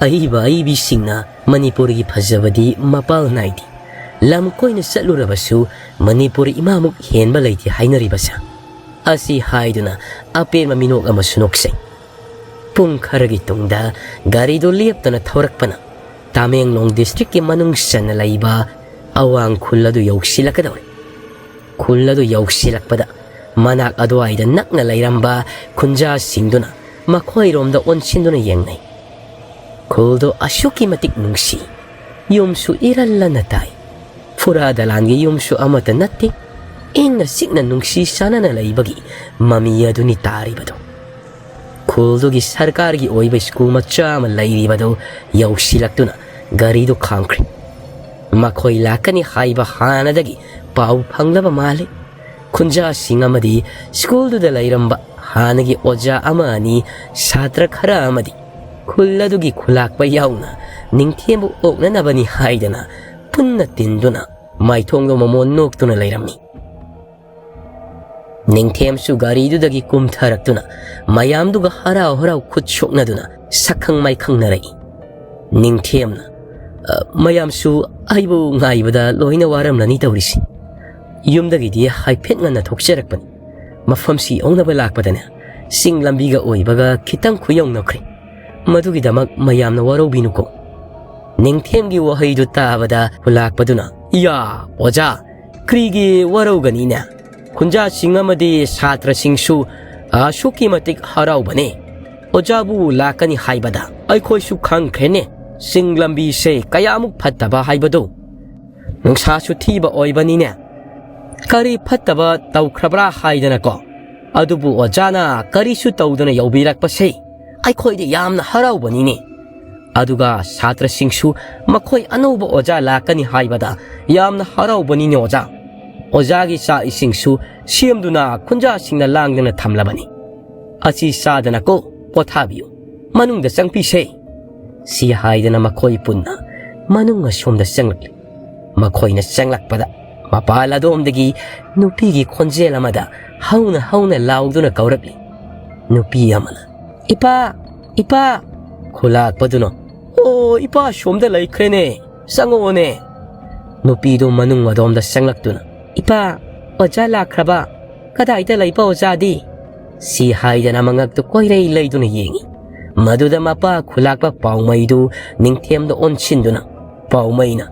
ꯑꯏꯕ ꯑꯏꯕꯤꯁꯤꯡꯅ ꯃꯅꯤꯄꯨꯔꯒꯤ ꯐꯖꯕꯗꯤ ꯃꯄꯥꯜ ꯅꯥꯏꯗꯦ꯫ ꯂꯝ ꯀꯣꯏꯅ ꯆꯠꯂꯨꯔꯕꯁꯨ ꯃꯅꯤꯄꯨꯔ ꯏꯃꯥꯃꯨꯛ ꯍꯦꯟꯕ ꯂꯩꯇꯦ ꯍꯥꯏꯅꯔꯤꯕꯁꯦ꯫" ꯑꯁꯤ ꯍꯥꯏꯗꯨꯅ ꯑꯄꯦꯟꯕ ꯃꯤꯅꯣꯛ ꯑꯃꯁꯨ ꯅꯣꯛꯆꯩ꯫ ꯄꯨꯡ ꯈꯔꯒꯤ ꯇꯨꯡꯗ ꯒꯥꯔꯤꯗꯨ ꯂꯦꯞꯇꯅ ꯊꯧꯔꯛꯄꯅ ꯇꯥꯃꯦꯡꯂꯣꯡ ꯗꯤꯁꯇ꯭ꯔꯤꯛꯀꯤ ꯃꯅꯨꯡ ꯆꯟꯅ ꯂꯩꯕ ꯑꯋꯥꯡ ꯈꯨꯜ ꯑꯗꯨ ꯌꯧꯁꯤꯜꯂꯛꯀꯗꯧꯔꯦ꯫ ꯈꯨꯜ ꯑꯗꯨ ꯌꯧꯁꯤꯜꯂꯛꯄꯗ ꯃꯅꯥꯛ ꯑꯗꯨꯋꯥꯏꯗ ꯅꯛꯅ ꯂꯩꯔꯝꯕ ꯈꯨꯟꯖꯥꯁꯤꯡꯗꯨꯅ ꯃꯈꯣꯏꯔꯣꯝꯗ ꯑꯣꯟꯁꯤꯟꯗꯨꯅ ꯌꯦꯡꯅꯩ꯫ ꯈꯨꯜꯗꯨ ꯑꯁꯨꯛꯀꯤ ꯃꯇꯤꯛ ꯅꯨꯡꯁꯤ꯫ ꯌꯨꯝꯁꯨ ꯏꯔꯜꯂꯅ ꯇꯥꯏ꯫ ꯐꯨꯔꯥ ꯗꯂꯥꯟꯒꯤ ꯌꯨꯝꯁꯨ ꯑꯃꯠꯇ ꯅꯠꯇꯦ꯫ ꯏꯪꯅ ꯆꯤꯛꯅ ꯅꯨꯡꯁꯤ ꯆꯥꯟꯅꯅ ꯂꯩꯕꯒꯤ ꯃꯃꯤ ꯑꯗꯨꯅꯤ ꯇꯥꯔꯤꯕꯗꯨ꯫ ꯈꯨꯜꯗꯨꯒꯤ ꯁꯔꯀꯥꯔꯒꯤ ꯑꯣꯏꯕ ꯁ꯭ꯀꯨꯜ ꯃꯆꯥ ꯑꯃ ꯂꯩꯔꯤꯕꯗꯨ ꯌꯧꯁꯤꯜꯂꯛꯇꯨꯅ ꯒꯥꯔꯤꯗꯨ ꯈꯥꯝꯈ꯭ꯔꯦ꯫ ꯃꯈꯣꯏ ꯂꯥꯛꯀꯅꯤ ꯍꯥꯏꯕ ꯍꯥꯟꯅꯗꯒꯤ ꯄꯥꯎ ꯐꯪꯂꯕ ꯃꯥꯜꯂꯤ꯫ ꯈꯨꯟꯖꯥꯁꯤꯡ ꯑꯃꯗꯤ ꯁ꯭ꯀꯨꯜꯗꯨꯗ ꯂꯩꯔꯝꯕ ꯍꯥꯟꯅꯒꯤ ꯑꯣꯖꯥ ꯑꯃ ꯑꯅꯤ, ꯁꯥꯇ꯭ꯔ ꯈꯔ ꯑꯃꯗꯤ ꯈꯨꯜ ꯑꯗꯨꯒꯤ ꯈꯨꯂꯥꯛꯄ ꯌꯥꯎꯅ ꯅꯤꯡꯊꯦꯝꯕꯨ ꯑꯣꯛꯅꯅꯕꯅꯤ ꯍꯥꯏꯗꯅ ꯄꯨꯟꯅ ꯇꯤꯟꯗꯨꯅ ꯃꯥꯏꯊꯣꯡꯗ ꯃꯃꯣꯟ ꯅꯣꯛꯇꯨꯅ ꯂꯩꯔꯝꯃꯤ꯫ ꯅꯤꯡꯊꯦꯝꯁꯨ ꯒꯥꯔꯤꯗꯨꯗꯒꯤ ꯀꯨꯝꯊꯔꯛꯇꯨꯅ ꯃꯌꯥꯝꯗꯨꯒ ꯍꯔꯥꯎ ꯍꯔꯥꯎ ꯈꯨꯠ ꯁꯣꯛꯅꯗꯨꯅ ꯁꯛꯈꯪ ꯃꯥꯏꯈꯪꯅꯔꯛꯏ꯫ ꯅꯤꯡꯊꯦꯝꯅ, "ꯑ, ꯃꯌꯥꯝꯁꯨ ꯑꯩꯕꯨ ꯉꯥꯏꯕꯗ ꯂꯣꯏꯅ ꯋꯥꯔꯝꯂꯅꯤ ꯇꯧꯔꯤꯁꯤ꯫ ꯌꯨꯝꯗꯒꯤꯗꯤ ꯍꯥꯏꯐꯦꯠ ꯉꯟꯅ ꯊꯣꯛꯆꯔꯛꯄꯅꯤ꯫ ꯃꯐꯝꯁꯤ ꯌꯧꯅꯕ ꯂꯥꯛꯄꯗꯅꯦ, ꯆꯤꯡ ꯂꯝꯕꯤꯒ ꯑꯣꯏꯕꯒ ꯈꯤꯇꯪ ꯈꯨꯌꯧꯅꯈ꯭ꯔꯦ꯫ ꯃꯗꯨꯒꯤꯗꯃꯛ ꯃꯌꯥꯝꯅ ꯋꯥꯔꯧꯕꯤꯅꯨꯀꯣ꯫ ꯅꯤꯡꯊꯦꯝꯒꯤ ꯋꯥꯍꯩꯗꯨ ꯇꯥꯕꯗ ꯈꯨꯂꯥꯛꯄꯗꯨꯅ, "ꯏꯌꯥ, ꯑꯣꯖꯥ, ꯀꯔꯤꯒꯤ ꯋꯥꯔꯧꯒꯅꯤꯅꯦ? ꯈꯨꯟꯖꯥꯁꯤꯡ ꯑꯃꯗꯤ ꯁꯥꯇ꯭ꯔꯁꯤꯡꯁꯨ ꯑꯁꯨꯛꯀꯤ ꯃꯇꯤꯛ ꯍꯔꯥꯎꯕꯅꯦ꯫ ꯑꯣꯖꯥꯕꯨ ꯂꯥꯛꯀꯅꯤ ꯍꯥꯏꯕꯗ ꯑꯩꯈꯣꯏꯁꯨ ꯈꯪꯈ꯭ꯔꯦꯅꯦ, ꯆꯤꯡ ꯂꯝꯕꯤꯁꯦ ꯀꯌꯥꯃꯨꯛ ꯐꯠꯇꯕ ꯍꯥꯏꯕꯗꯨ꯫ ꯅꯨꯡꯁꯥꯁꯨ ꯊꯤꯕ ꯑꯣꯏꯕꯅꯤꯅꯦ꯫ ꯀꯔꯤ ꯐꯠꯇꯕ ꯇꯧꯈ꯭ꯔꯕ꯭ꯔꯥ ꯍꯥꯏꯗꯅꯀꯣ꯫ ꯑꯗꯨꯕꯨ ꯑꯣꯖꯥꯅ ꯀꯔꯤꯁꯨ ꯇꯧꯗꯅ ꯌꯧꯕꯤꯔꯛꯄꯁꯦ ꯑꯩꯈꯣꯏꯗꯤ ꯌꯥꯝꯅ ꯍꯔꯥꯎꯕꯅꯤꯅꯦ꯫ ꯑꯗꯨꯒ ꯁꯥꯇ꯭ꯔꯁꯤꯡꯁꯨ ꯃꯈꯣꯏ ꯑꯅꯧꯕ ꯑꯣꯖꯥ ꯂꯥꯛꯀꯅꯤ ꯍꯥꯏꯕꯗ ꯌꯥꯝꯅ ꯍꯔꯥꯎꯕꯅꯤꯅꯦ ꯑꯣꯖꯥ꯫ ꯑꯣꯖꯥꯒꯤ ꯆꯥꯛ ꯏꯁꯤꯡꯁꯨ ꯁꯦꯝꯗꯨꯅ ꯈꯨꯟꯖꯥꯁꯤꯡꯅ ꯂꯥꯡꯗꯅ ꯊꯝꯂꯕꯅꯤ꯫ ꯑꯁꯤ ꯆꯥꯗꯅꯀꯣ ꯄꯣꯊꯥꯕꯤꯌꯨ, ꯃꯅꯨꯡꯗ ꯆꯪꯕꯤꯁꯦ"꯫ ꯁꯤ ꯍꯥꯏꯗꯅ ꯃꯈꯣꯏ ꯄꯨꯟꯅ ꯃꯅꯨꯡ ꯑꯁꯣꯝꯗ ꯆꯪꯂꯛꯂꯤ꯫ ꯃꯈꯣꯏꯅ ꯆꯪꯂꯛꯄꯗ ꯃꯄꯥꯜ ꯑꯗꯣꯝꯗꯒꯤ ꯅꯨꯄꯤꯒꯤ ꯈꯣꯟꯖꯦꯜ ꯑꯃꯗ ꯍꯧꯅ ꯍꯧꯅ ꯂꯥꯎꯗꯨꯅ ꯀꯧꯔꯛꯂꯤ꯫ ꯅꯨꯄꯤ ꯑꯃꯅ, "ꯏꯄꯥ, ꯏꯄꯥ!" ꯈꯨꯂꯥꯛꯄꯗꯨꯅ, "ꯑꯣ, ꯏꯄꯥ ꯁꯣꯝꯗ ꯂꯩꯈ꯭ꯔꯦꯅꯦ, ꯆꯪꯉꯛꯑꯣꯅꯦ"꯫ ꯅꯨꯄꯤꯗꯨ ꯃꯅꯨꯡ ꯑꯗꯣꯝꯗ ꯆꯪꯂꯛꯇꯨꯅ, "ꯏꯄꯥ, ꯑꯣꯖꯥ ꯂꯥꯛꯈ꯭ꯔꯕ? ꯀꯗꯥꯏꯗ ꯂꯩꯕ ꯑꯣꯖꯥꯗꯤ?" ꯁꯤ ꯍꯥꯏꯗꯅ ꯃꯉꯛꯇꯨ ꯀꯣꯏꯔꯩ ꯂꯩꯗꯨꯅ ꯌꯦꯡꯉꯤ꯫ ꯃꯗꯨꯗ ꯃꯄꯥ ꯈꯨꯂꯥꯛꯄ ꯄꯥꯎꯃꯩꯗꯨ ꯅꯤꯡꯊꯦꯝꯗ ꯑꯣꯟꯁꯤꯟꯗꯨꯅ, ꯄꯥꯎꯃꯩꯅ,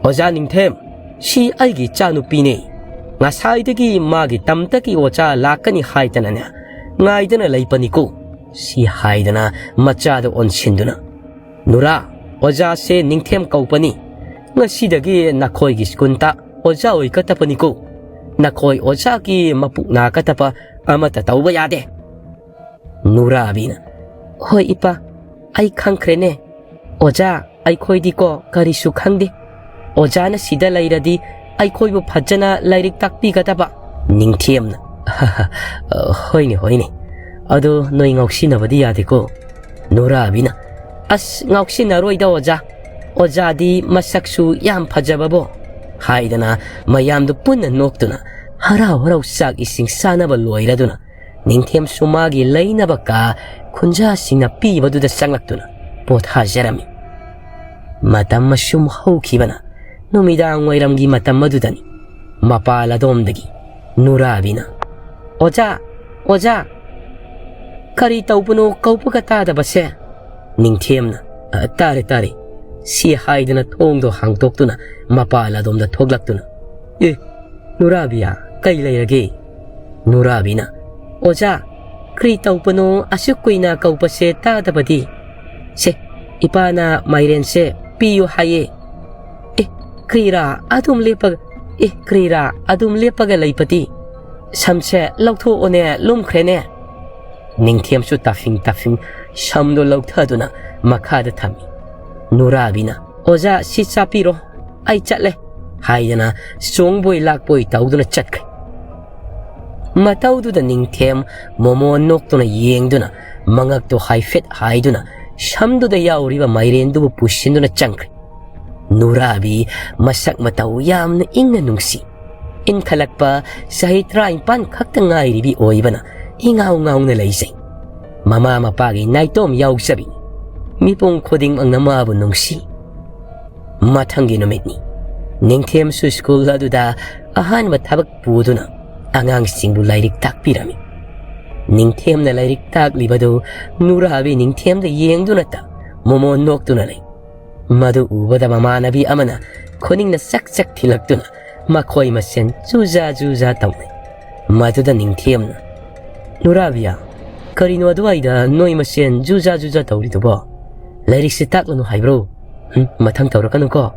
"ꯑꯣꯖꯥ ꯅꯤꯡꯊꯦꯝ, ꯁꯤ ꯑꯩꯒꯤ ꯏꯆꯥꯅꯨꯄꯤꯅꯦ꯫ ꯉꯁꯥꯏꯗꯒꯤ ꯃꯥꯒꯤ ꯇꯝꯇꯒꯤ ꯑꯣꯖꯥ ꯂꯥꯛꯀꯅꯤ ꯍꯥꯏꯗꯅꯅꯦ ꯉꯥꯏꯗꯅ ꯂꯩꯕꯅꯤꯀꯣ"꯫ ꯁꯤ ꯍꯥꯏꯗꯅ ꯃꯆꯥꯗ ꯑꯣꯟꯁꯤꯟꯗꯨꯅ, "ꯅꯨꯔꯥ, ꯑꯣꯖꯥꯁꯦ ꯅꯤꯡꯊꯦꯝ ꯀꯧꯕꯅꯤ꯫ ꯉꯁꯤꯗꯒꯤ ꯅꯈꯣꯏꯒꯤ ꯁ꯭ꯀꯨꯜꯗ ꯑꯣꯖꯥ ꯑꯣꯏꯒꯗꯕꯅꯤꯀꯣ꯫ ꯅꯈꯣꯏ ꯑꯣꯖꯥꯒꯤ ꯃꯄꯨꯛ ꯅꯥꯒꯗꯕ ꯑꯃꯠꯇ ꯇꯧꯕ ꯌꯥꯗꯦ"꯫ ꯅꯨꯔꯥꯕꯤꯅ, "ꯍꯣꯏ ꯏꯄꯥ, ꯑꯩ ꯈꯪꯈ꯭ꯔꯦꯅꯦ꯫ ꯑꯣꯖꯥ, ꯑꯩꯈꯣꯏꯗꯤꯀꯣ ꯀꯔꯤꯁꯨ ꯈꯪꯗꯦ꯫ ꯑꯣꯖꯥꯅ ꯁꯤꯗ ꯂꯩꯔꯗꯤ ꯑꯩꯈꯣꯏꯕꯨ ꯐꯖꯅ ꯂꯥꯏꯔꯤꯛ ꯇꯥꯛꯄꯤꯒꯗꯕ"꯫ ꯅꯤꯡꯊꯦꯝꯅ, "ꯍꯣꯏꯅꯦ, ꯍꯣꯏꯅꯦ꯫ ꯑꯗꯣ ꯅꯣꯏ ꯉꯥꯎꯁꯤꯟꯅꯕꯗꯤ ꯌꯥꯗꯦꯀꯣ"꯫ ꯅꯨꯔꯥꯕꯤꯅ, "ꯑꯁ, ꯉꯥꯎꯁꯤꯟꯅꯔꯣꯏꯗ ꯑꯣꯖꯥ꯫ ꯑꯣꯖꯥꯗꯤ ꯃꯁꯛꯁꯨ ꯌꯥꯝ ꯐꯖꯕꯕꯣ"꯫ ꯍꯥꯏꯗꯅ ꯃꯌꯥꯝꯗꯨ ꯄꯨꯟꯅ ꯅꯣꯛꯇꯨꯅ ꯍꯔꯥꯎ ꯍꯔꯥꯎ ꯆꯥꯛ ꯏꯁꯤꯡ ꯆꯥꯅꯕ ꯂꯣꯏꯔꯗꯨꯅ ꯅꯤꯡꯊꯦꯝꯁꯨ ꯃꯥꯒꯤ ꯂꯩꯅꯕ ꯀꯥ ꯈꯨꯟꯖꯥꯁꯤꯡꯅ ꯄꯤꯕꯗꯨꯗ ꯆꯪꯂꯛꯇꯨꯅ ꯄꯣꯊꯥꯖꯔꯝꯃꯤ꯫ ꯃꯇꯝ ꯑꯁꯨꯝ ꯍꯧꯈꯤꯕꯅ ꯅꯨꯃꯤꯗꯥꯡ ꯋꯥꯏꯔꯝꯒꯤ ꯃꯇꯝ ꯑꯗꯨꯗꯅꯤ꯫ ꯃꯄꯥꯜ ꯑꯗꯣꯝꯗꯒꯤ ꯅꯨꯔꯥꯕꯤꯅ, "ꯑꯣꯖꯥ, ꯑꯣꯖꯥ, "ꯀꯔꯤ ꯇꯧꯕꯅꯣ ꯀꯧꯕꯒ ꯇꯥꯗꯕꯁꯦ?" ꯅꯤꯡꯊꯦꯝꯅ, "ꯑ, ꯇꯥꯔꯦ, ꯇꯥꯔꯦ," ꯁꯤ ꯍꯥꯏꯗꯨꯅ ꯊꯣꯡꯗꯣ ꯍꯥꯡꯗꯣꯛꯇꯨꯅ ꯃꯄꯥꯜ ꯑꯗꯣꯝꯗ ꯊꯣꯛꯂꯛꯇꯨꯅ, "ꯑꯦ, ꯅꯨꯔꯥꯕꯤꯌꯥ, ꯀꯩ ꯂꯩꯔꯒꯦ?" ꯅꯨꯔꯥꯕꯤꯅ, "ꯑꯣꯖꯥ, ꯀꯔꯤ ꯇꯧꯕꯅꯣ ꯑꯁꯨꯛ ꯀꯨꯏꯅ ꯀꯧꯕꯁꯦ ꯇꯥꯗꯕꯗꯤ? ꯁꯦ, ꯏꯄꯥꯅ ꯃꯥꯏꯔꯦꯟꯁꯦ ꯄꯤꯌꯨ ꯍꯥꯏꯌꯦ꯫ ꯑꯦ, ꯀ꯭ꯔꯤꯔꯥ ꯑꯗꯨꯝ ꯂꯦꯞꯄꯒ, ꯑꯦ, ꯀ꯭ꯔꯤꯔꯥ ꯑꯗꯨꯝ ꯂꯦꯞꯄꯒ ꯂꯩꯕꯗꯤ? ꯁꯝꯁꯦ ꯂꯧꯊꯣꯛꯑꯣꯅꯦ, ꯂꯨꯝꯈ꯭ꯔꯦꯅꯦ꯫" ꯅꯤꯡꯊꯦꯝꯁꯨ ꯇꯥꯐꯤꯡ ꯇꯥꯐꯤꯡ ꯁꯝꯗꯣ ꯂꯧꯊꯗꯨꯅ ꯃꯈꯥꯗ ꯊꯝꯃꯤ꯫ ꯅꯨꯔꯥꯕꯤꯅ, "ꯑꯣꯖꯥ, ꯁꯤ ꯆꯥꯄꯤꯔꯣ, ꯑꯩ ꯆꯠꯂꯦ," ꯍꯥꯏꯗꯅ ꯆꯣꯡꯕꯣꯏ ꯂꯥꯛꯄꯣꯏ ꯇꯧꯗꯨꯅ ꯆꯠꯈ꯭ꯔꯦ꯫ ꯃꯇꯧꯗꯨꯗ ꯅꯤꯡꯊꯦꯝ ꯃꯣꯃꯣ ꯅꯣꯛꯇꯨꯅ ꯌꯦꯡꯗꯨꯅ, ꯃꯉꯛꯇꯣ ꯍꯥꯏꯐꯦꯠ ꯍꯥꯏꯗꯨꯅ, ꯁꯝꯗꯨꯗ ꯌꯥꯎꯔꯤꯕ ꯃꯥꯏꯔꯦꯟꯗꯨꯕꯨ ꯄꯨꯁꯤꯟꯗꯨꯅ ꯆꯪꯈ꯭ꯔꯦ꯫ ꯅꯨꯔꯥꯕꯤ ꯃꯁꯛ ꯃꯇꯧ ꯌꯥꯝꯅ ꯏꯪꯅ ꯅꯨꯡꯁꯤ꯫ ꯏꯟꯈꯠꯂꯛꯄ ꯆꯍꯤ ꯇꯔꯥꯅꯤꯄꯥꯟ ꯈꯛꯇ ꯉꯥꯏꯔꯤꯕꯤ ꯑꯣꯏꯕꯅ ꯏꯉꯥꯎ ꯉꯥꯎꯅ ꯂꯩꯖꯩ꯫ ꯃꯃꯥ ꯃꯄꯥꯒꯤ ꯅꯥꯏꯇꯣꯝ ꯌꯥꯎꯖꯕꯤ꯫ ꯃꯤꯄꯨꯝ ꯈꯨꯗꯤꯡꯃꯛꯅ ꯃꯥꯕꯨ ꯅꯨꯡꯁꯤ꯫ ꯃꯊꯪꯒꯤ ꯅꯨꯃꯤꯠꯅꯤ꯫ ꯅꯤꯡꯊꯦꯝꯁꯨ ꯁ꯭ꯀꯨꯜ ꯑꯗꯨꯗ ꯑꯍꯥꯟꯕ ꯊꯕꯛ ꯄꯨꯗꯨꯅ ꯑꯉꯥꯡꯁꯤꯡꯕꯨ ꯂꯥꯏꯔꯤꯛ ꯇꯥꯛꯄꯤꯔꯝꯃꯤ꯫ ꯅꯤꯡꯊꯦꯝꯅ ꯂꯥꯏꯔꯤꯛ ꯇꯥꯛꯂꯤꯕꯗꯨ ꯅꯨꯔꯥꯕꯤ ꯅꯤꯡꯊꯦꯝꯗ ꯌꯦꯡꯗꯨꯅꯇ ꯃꯣꯃꯣ ꯅꯣꯛꯇꯨꯅ ꯂꯩ꯫ ꯃꯗꯨ ꯎꯕꯗ ꯃꯃꯥꯟꯅꯕꯤ ꯑꯃꯅ ꯈꯨꯅꯤꯡꯅ ꯆꯛ ꯆꯛ ꯊꯤꯜꯂꯛꯇꯨꯅ ꯃꯈꯣꯏ ꯃꯁꯦꯟ ꯖꯨꯖꯥ ꯖꯨꯖꯥ ꯇꯧꯅꯩ꯫ ꯃꯗꯨꯗ ꯅꯤꯡꯊꯦꯝꯅ, "ꯅꯨꯔꯥꯕꯤꯌꯥ, ꯀꯔꯤꯅꯣ ꯑꯗꯨꯋꯥꯏꯗ ꯅꯣꯏ ꯃꯁꯦꯟ ꯖꯨꯖꯥ ꯖꯨꯖꯥ ꯇꯧꯔꯤꯗꯨꯕꯣ? ꯂꯥꯏꯔꯤꯛꯁꯤ ꯇꯥꯛꯂꯅꯨ ꯍꯥꯏꯕ꯭ꯔꯣ? ꯎꯝ, ꯃꯊꯪ ꯇꯧꯔꯛꯀꯅꯨꯀꯣ?"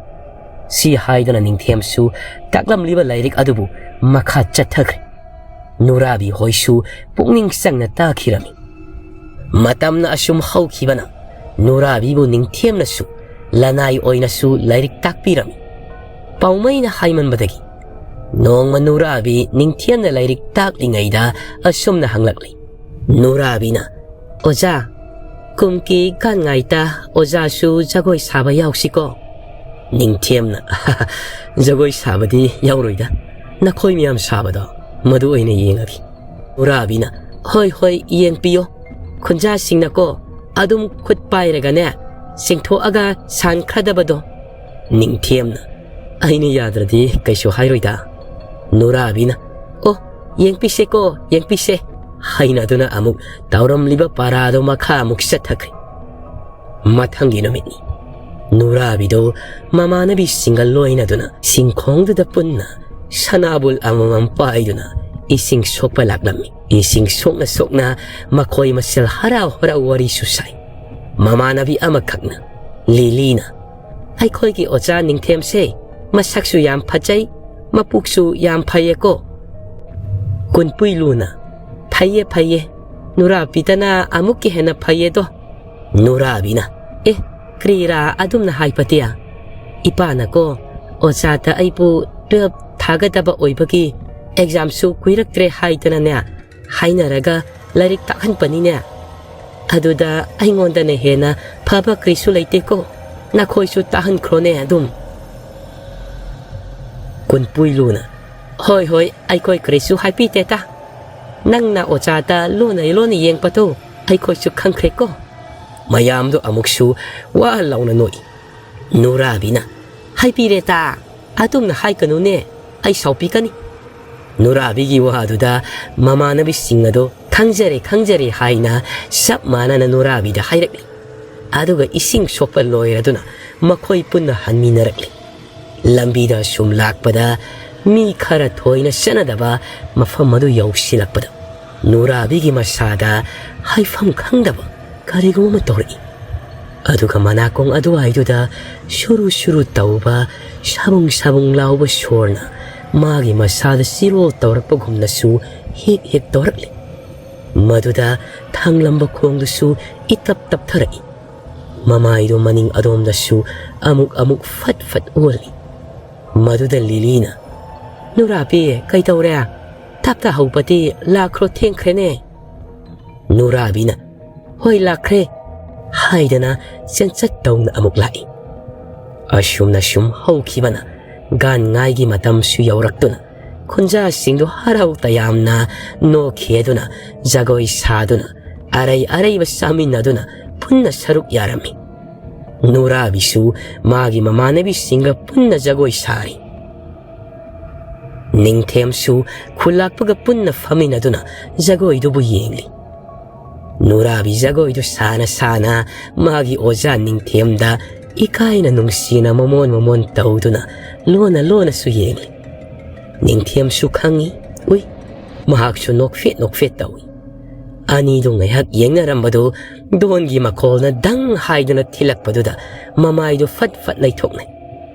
ꯁꯤ ꯍꯥꯏꯗꯨꯅ ꯅꯤꯡꯊꯦꯝꯁꯨ ꯇꯥꯛꯂꯝꯂꯤꯕ ꯂꯥꯏꯔꯤꯛ ꯑꯗꯨꯕꯨ ꯃꯈꯥ ꯆꯠꯊꯈ꯭ꯔꯦ꯫ ꯅꯨꯔꯥꯕꯤ ꯍꯣꯏꯁꯨ ꯄꯨꯛꯅꯤꯡ ꯆꯪꯅ ꯇꯥꯈꯤꯔꯝꯃꯤ꯫ ꯃꯇꯝꯅ ꯑꯁꯨꯝ ꯍꯧꯈꯤꯕꯅ ꯅꯨꯔꯥꯕꯤꯕꯨ ꯅꯤꯡꯊꯦꯝꯅꯁꯨ ꯂꯅꯥꯏ ꯑꯣꯏꯅꯁꯨ ꯂꯥꯏꯔꯤꯛ ꯇꯥꯛꯄꯤꯔꯝꯃꯤ꯫ ꯄꯥꯎꯃꯩꯅ ꯍꯥꯏꯃꯟꯕꯗꯒꯤ ꯅꯣꯡꯃ ꯅꯨꯔꯥꯕꯤ ꯅꯤꯡꯊꯦꯝꯅ ꯂꯥꯏꯔꯤꯛ ꯇꯥꯛꯂꯤꯉꯩꯗ ꯑꯁꯨꯝꯅ ꯍꯪꯂꯛꯂꯤ꯫ ꯅꯨꯔꯥꯕꯤꯅ, "ꯑꯣꯖꯥ, ꯀꯨꯝꯀꯤ ꯒꯥꯟꯉꯥꯏꯇ ꯑꯣꯖꯥꯁꯨ ꯖꯒꯣꯏ ꯁꯥꯕ ꯌꯥꯎꯁꯤꯀꯣ?" ꯅꯤꯡꯊꯦꯝꯅ, "ꯖꯒꯣꯏ ꯁꯥꯕꯗꯤ ꯌꯥꯎꯔꯣꯏꯗ, ꯅꯈꯣꯏ ꯃꯌꯥꯝ ꯁꯥꯕꯗꯣ ꯃꯗꯨ ꯑꯣꯏꯅ ꯌꯦꯡꯉꯒꯦ꯫" ꯅꯨꯔꯥꯕꯤꯅ, "ꯍꯣꯏ, ꯍꯣꯏ, ꯌꯦꯡꯕꯤꯌꯣ꯫ ꯈꯨꯟꯖꯥꯁꯤꯡꯅꯀꯣ ꯑꯗꯨꯝ ꯈꯨꯠ ꯄꯥꯏꯔꯒꯅꯦ ꯆꯤꯡꯊꯣꯛꯑꯒ ꯁꯥꯟꯈ꯭ꯔꯗꯕꯗꯣ꯫" ꯅꯤꯡꯊꯦꯝꯅ, "ꯑꯩꯅ ꯌꯥꯗ꯭ꯔꯗꯤ ꯀꯩꯁꯨ ꯍꯥꯏꯔꯣꯏꯗ꯫" ꯅꯨꯔꯥꯕꯤꯅ, "ꯑꯣ, ꯌꯦꯡꯕꯤꯁꯦꯀꯣ, ꯌꯦꯡꯕꯤꯁꯦ꯫ ꯍꯥꯏꯅꯗꯨꯅ ꯑꯃꯨꯛ ꯇꯧꯔꯝꯂꯤꯕ ꯄꯥꯔꯥꯗꯣ ꯃꯈꯥ ꯑꯃꯨꯛ ꯆꯠꯊꯈ꯭ꯔꯦ꯫ ꯃꯊꯪꯒꯤ ꯅꯨꯃꯤꯠꯅꯤ꯫ ꯅꯨꯔꯥꯕꯤꯗꯣ ꯃꯃꯥꯟꯅꯕꯤꯁꯤꯡꯒ ꯂꯣꯏꯅꯗꯨꯅ ꯁꯤꯡꯈꯣꯡꯗꯨꯗ ꯄꯨꯟꯅ ꯁꯅꯥꯕꯨꯜ ꯑꯃꯃꯝ ꯄꯥꯏꯗꯨꯅ ꯏꯁꯤꯡ ꯁꯣꯛꯄ ꯂꯥꯛꯂꯝꯃꯤ꯫ ꯏꯁꯤꯡ ꯁꯣꯛꯅ ꯁꯣꯛꯅ ꯃꯈꯣꯏ ꯃꯁꯦꯜ ꯍꯔꯥꯎ ꯍꯔꯥꯎ ꯋꯥꯔꯤꯁꯨ ꯁꯥꯏ꯫ ꯃꯃꯥꯟꯅꯕꯤ ꯑꯃꯈꯛꯅ, ꯂꯤꯂꯤꯅ, "ꯑꯩꯈꯣꯏꯒꯤ ꯑꯣꯖꯥ ꯅꯤꯡꯊꯦꯝꯁꯦ ꯃꯁꯛꯁꯨ ꯌꯥꯝ ꯐꯖꯩ, ꯃꯄꯨꯛꯁꯨ ꯌꯥꯝ ꯐꯩꯌꯦꯀꯣ?" ꯀꯨꯟꯄꯨꯏꯂꯨꯅ, "ꯐꯩꯌꯦ, ꯐꯩꯌꯦ, ꯅꯨꯔꯥꯕꯤꯗꯅ ꯑꯃꯨꯛꯀ ꯍꯦꯟꯅ ꯐꯩꯌꯦꯗꯣ꯫" ꯅꯨꯔꯥꯕꯤꯅ, "ꯑꯦ, ꯀ꯭ꯔꯤꯔꯥ ꯑꯗꯨꯝꯅ ꯍꯥꯏꯕꯗꯤ? ꯏꯄꯥꯅꯀꯣ ꯑꯣꯖꯥꯗ ꯑꯩꯕꯨ ꯇꯨꯋꯦꯜꯐ ꯊꯥꯒꯗꯕ ꯑꯣꯏꯕꯒꯤ ꯑꯦꯛꯖꯥꯝꯁꯨ ꯀꯨꯏꯔꯛꯇ꯭ꯔꯦ ꯍꯥꯏꯗꯅꯅꯦ, ꯍꯥꯏꯅꯔꯒ ꯂꯥꯏꯔꯤꯛ ꯇꯥꯛꯍꯟꯕꯅꯤꯅꯦ꯫ ꯑꯗꯨꯗ ꯑꯩꯉꯣꯟꯗꯅ ꯍꯦꯟꯅ ꯐꯕ ꯀꯔꯤꯁꯨ ꯂꯩꯇꯦꯀꯣ, ꯅꯈꯣꯏꯁꯨ ꯇꯥꯍꯟꯈ꯭ꯔꯣꯅꯦ ꯑꯗꯨꯝ꯫" ꯀꯨꯟꯄꯨꯏꯂꯨꯅ, "ꯍꯣꯏ, ꯍꯣꯏ, ꯑꯩꯈꯣꯏ ꯀꯔꯤꯁꯨ ꯍꯥꯏꯕꯤꯗꯦꯗ꯫ ꯅꯪꯅ ꯑꯣꯖꯥꯗ ꯂꯣꯟꯅ ꯂꯣꯟꯅ ꯌꯦꯡꯕꯗꯣ ꯑꯩꯈꯣꯏꯁꯨ ꯈꯪꯈ꯭ꯔꯦꯀꯣ꯫" ꯃꯌꯥꯝꯗꯣ ꯑꯃꯨꯛꯁꯨ ꯋꯥ ꯂꯥꯎꯅ ꯅꯣꯛꯏ꯫ ꯅꯨꯔꯥꯕꯤꯅ, "ꯍꯥꯏꯕꯤꯔꯦꯗ, ꯑꯗꯨꯝꯅ ꯍꯥꯏꯒꯅꯨꯅꯦ, ꯑꯩ ꯁꯥꯎꯕꯤꯒꯅꯤ꯫" ꯅꯨꯔꯥꯕꯤꯒꯤ ꯋꯥꯗꯨꯗ ꯃꯃꯥꯟꯅꯕꯤꯁꯤꯡ ꯑꯗꯣ "ꯈꯪꯖꯔꯦ, ꯈꯪꯖꯔꯦ" ꯍꯥꯏꯅ ꯆꯞ ꯃꯥꯟꯅꯅ ꯅꯨꯔꯥꯕꯤꯗ ꯍꯥꯏꯔꯛꯂꯤ꯫ ꯑꯗꯨꯒ ꯏꯁꯤꯡ ꯁꯣꯛꯄ ꯂꯣꯏꯔꯗꯨꯅ ꯃꯈꯣꯏ ꯄꯨꯟꯅ ꯍꯟꯃꯤꯟꯅꯔꯛꯂꯤ꯫ ꯂꯝꯕꯤꯗ ꯁꯨꯝ ꯂꯥꯛꯄꯗ ꯃꯤ ꯈꯔ ꯊꯣꯏꯅ ꯆꯠꯅꯗꯕ ꯃꯐꯝ ꯑꯗꯨ ꯌꯧꯁꯤꯜꯂꯛꯄꯗ ꯅꯨꯔꯥꯕꯤꯒꯤ ꯃꯁꯥꯗ ꯍꯥꯏꯐꯝ ꯈꯪꯗꯕ ꯀꯔꯤꯒꯨꯝꯕ ꯑꯃ ꯇꯧꯔꯛꯏ꯫ ꯑꯗꯨꯒ ꯃꯅꯥꯀꯣꯡ ꯑꯗꯨꯋꯥꯏꯗꯨꯗ ꯁꯨꯔꯨ ꯁꯨꯔꯨ ꯇꯧꯕ, ꯁꯥꯕꯨꯡ ꯁꯥꯕꯨꯡ ꯂꯥꯎꯕ ꯁꯣꯔꯅ ꯃꯥꯒꯤ ꯃꯁꯥꯗ ꯆꯤꯔꯣꯜ ꯇꯧꯔꯛꯄꯒꯨꯝꯅꯁꯨ ꯍꯦꯛ ꯍꯦꯛ ꯇꯧꯔꯛꯂꯤ꯫ ꯃꯗꯨꯗ ꯊꯥꯡꯂꯝꯕ ꯈꯣꯡꯗꯨꯁꯨ ꯏꯇꯞ ꯇꯞꯊꯔꯛꯏ꯫ ꯃꯃꯥꯏꯗꯨ ꯃꯅꯤꯡ ꯑꯗꯣꯝꯗꯁꯨ ꯑꯃꯨꯛ ꯑꯃꯨꯛ ꯐꯠ ꯐꯠ ꯑꯣꯜꯂꯤ꯫ ꯃꯗꯨꯗ ꯂꯤꯂꯤꯅ, "ꯅꯨꯔꯥꯕꯤ, ꯀꯩꯗꯧꯔꯦ? ꯇꯞꯇ ꯍꯧꯕꯗꯤ ꯂꯥꯛꯈ꯭ꯔꯣ, ꯊꯦꯡꯈ꯭ꯔꯦꯅꯦ꯫" ꯅꯨꯔꯥꯕꯤꯅ, "ꯍꯣꯏ, ꯂꯥꯛꯈ꯭ꯔꯦ" ꯍꯥꯏꯗꯅ ꯆꯦꯟꯆꯠ ꯇꯧꯅ ꯑꯃꯨꯛ ꯂꯥꯛꯏ꯫ ꯑꯁꯨꯝꯅ ꯁꯨꯝ ꯍꯧꯈꯤꯕꯅ ꯒꯥꯟ ꯉꯥꯏꯒꯤ ꯃꯇꯝꯁꯨ ꯌꯧꯔꯛꯇꯨꯅ ꯈꯨꯟꯖꯥꯁꯤꯡꯗꯨ ꯍꯔꯥꯎ ꯇꯌꯥꯝꯅ ꯅꯣꯛꯈꯤ ꯑꯗꯨꯅ ꯖꯒꯣꯏ ꯁꯥꯗꯨꯅ ꯑꯔꯩ ꯑꯔꯩꯕ ꯆꯥꯃꯤꯟꯅꯗꯨꯅ ꯄꯨꯟꯅ ꯁꯔꯨꯛ ꯌꯥꯔꯝꯃꯤ꯫ ꯅꯨꯔꯥꯕꯤꯁꯨ ꯃꯥꯒꯤ ꯃꯃꯥꯟꯅꯕꯤꯁꯤꯡꯒ ꯄꯨꯟꯅ ꯖꯒꯣꯏ ꯁꯥꯔꯤ꯫ ꯅꯤꯡꯊꯦꯝꯁꯨ ꯈꯨꯜꯂꯥꯛꯄꯒ ꯄꯨꯟꯅ ꯐꯝꯃꯤꯟꯅꯗꯨꯅ ꯖꯒꯣꯏꯗꯨꯕꯨ ꯌꯦꯡꯂꯤ꯫ ꯅꯨꯔꯥꯕꯤ ꯖꯒꯣꯏꯗꯨ ꯁꯥꯅ ꯁꯥꯅ ꯃꯥꯒꯤ ꯑꯣꯖꯥ ꯅꯤꯡꯊꯦꯝꯗ ꯏꯀꯥꯏꯅ ꯅꯨꯡꯁꯤꯅ ꯃꯃꯣꯟ ꯃꯃꯣꯟ ꯇꯧꯗꯨꯅ ꯂꯣꯟꯅ ꯂꯣꯟꯅꯁꯨ ꯌꯦꯡꯂꯤ꯫ ꯅꯤꯡꯊꯦꯝꯁꯨ ꯈꯪꯏ, ꯎꯏ, ꯃꯍꯥꯛꯁꯨ ꯅꯣꯛꯐꯦꯠ ꯅꯣꯛꯐꯦꯠ ꯇꯧꯏ꯫ ꯑꯅꯤꯗꯨ ꯉꯥꯏꯍꯥꯛ ꯌꯦꯡꯅꯔꯝꯕꯗꯨ ꯗꯣꯟꯒꯤ ꯃꯈꯣꯜꯅ ꯗꯪ ꯍꯥꯏꯗꯨꯅ ꯊꯤꯜꯂꯛꯄꯗꯨꯗ ꯃꯃꯥꯏꯗꯨ ꯐꯠ ꯐꯠ ꯂꯩꯊꯣꯛꯅꯩ꯫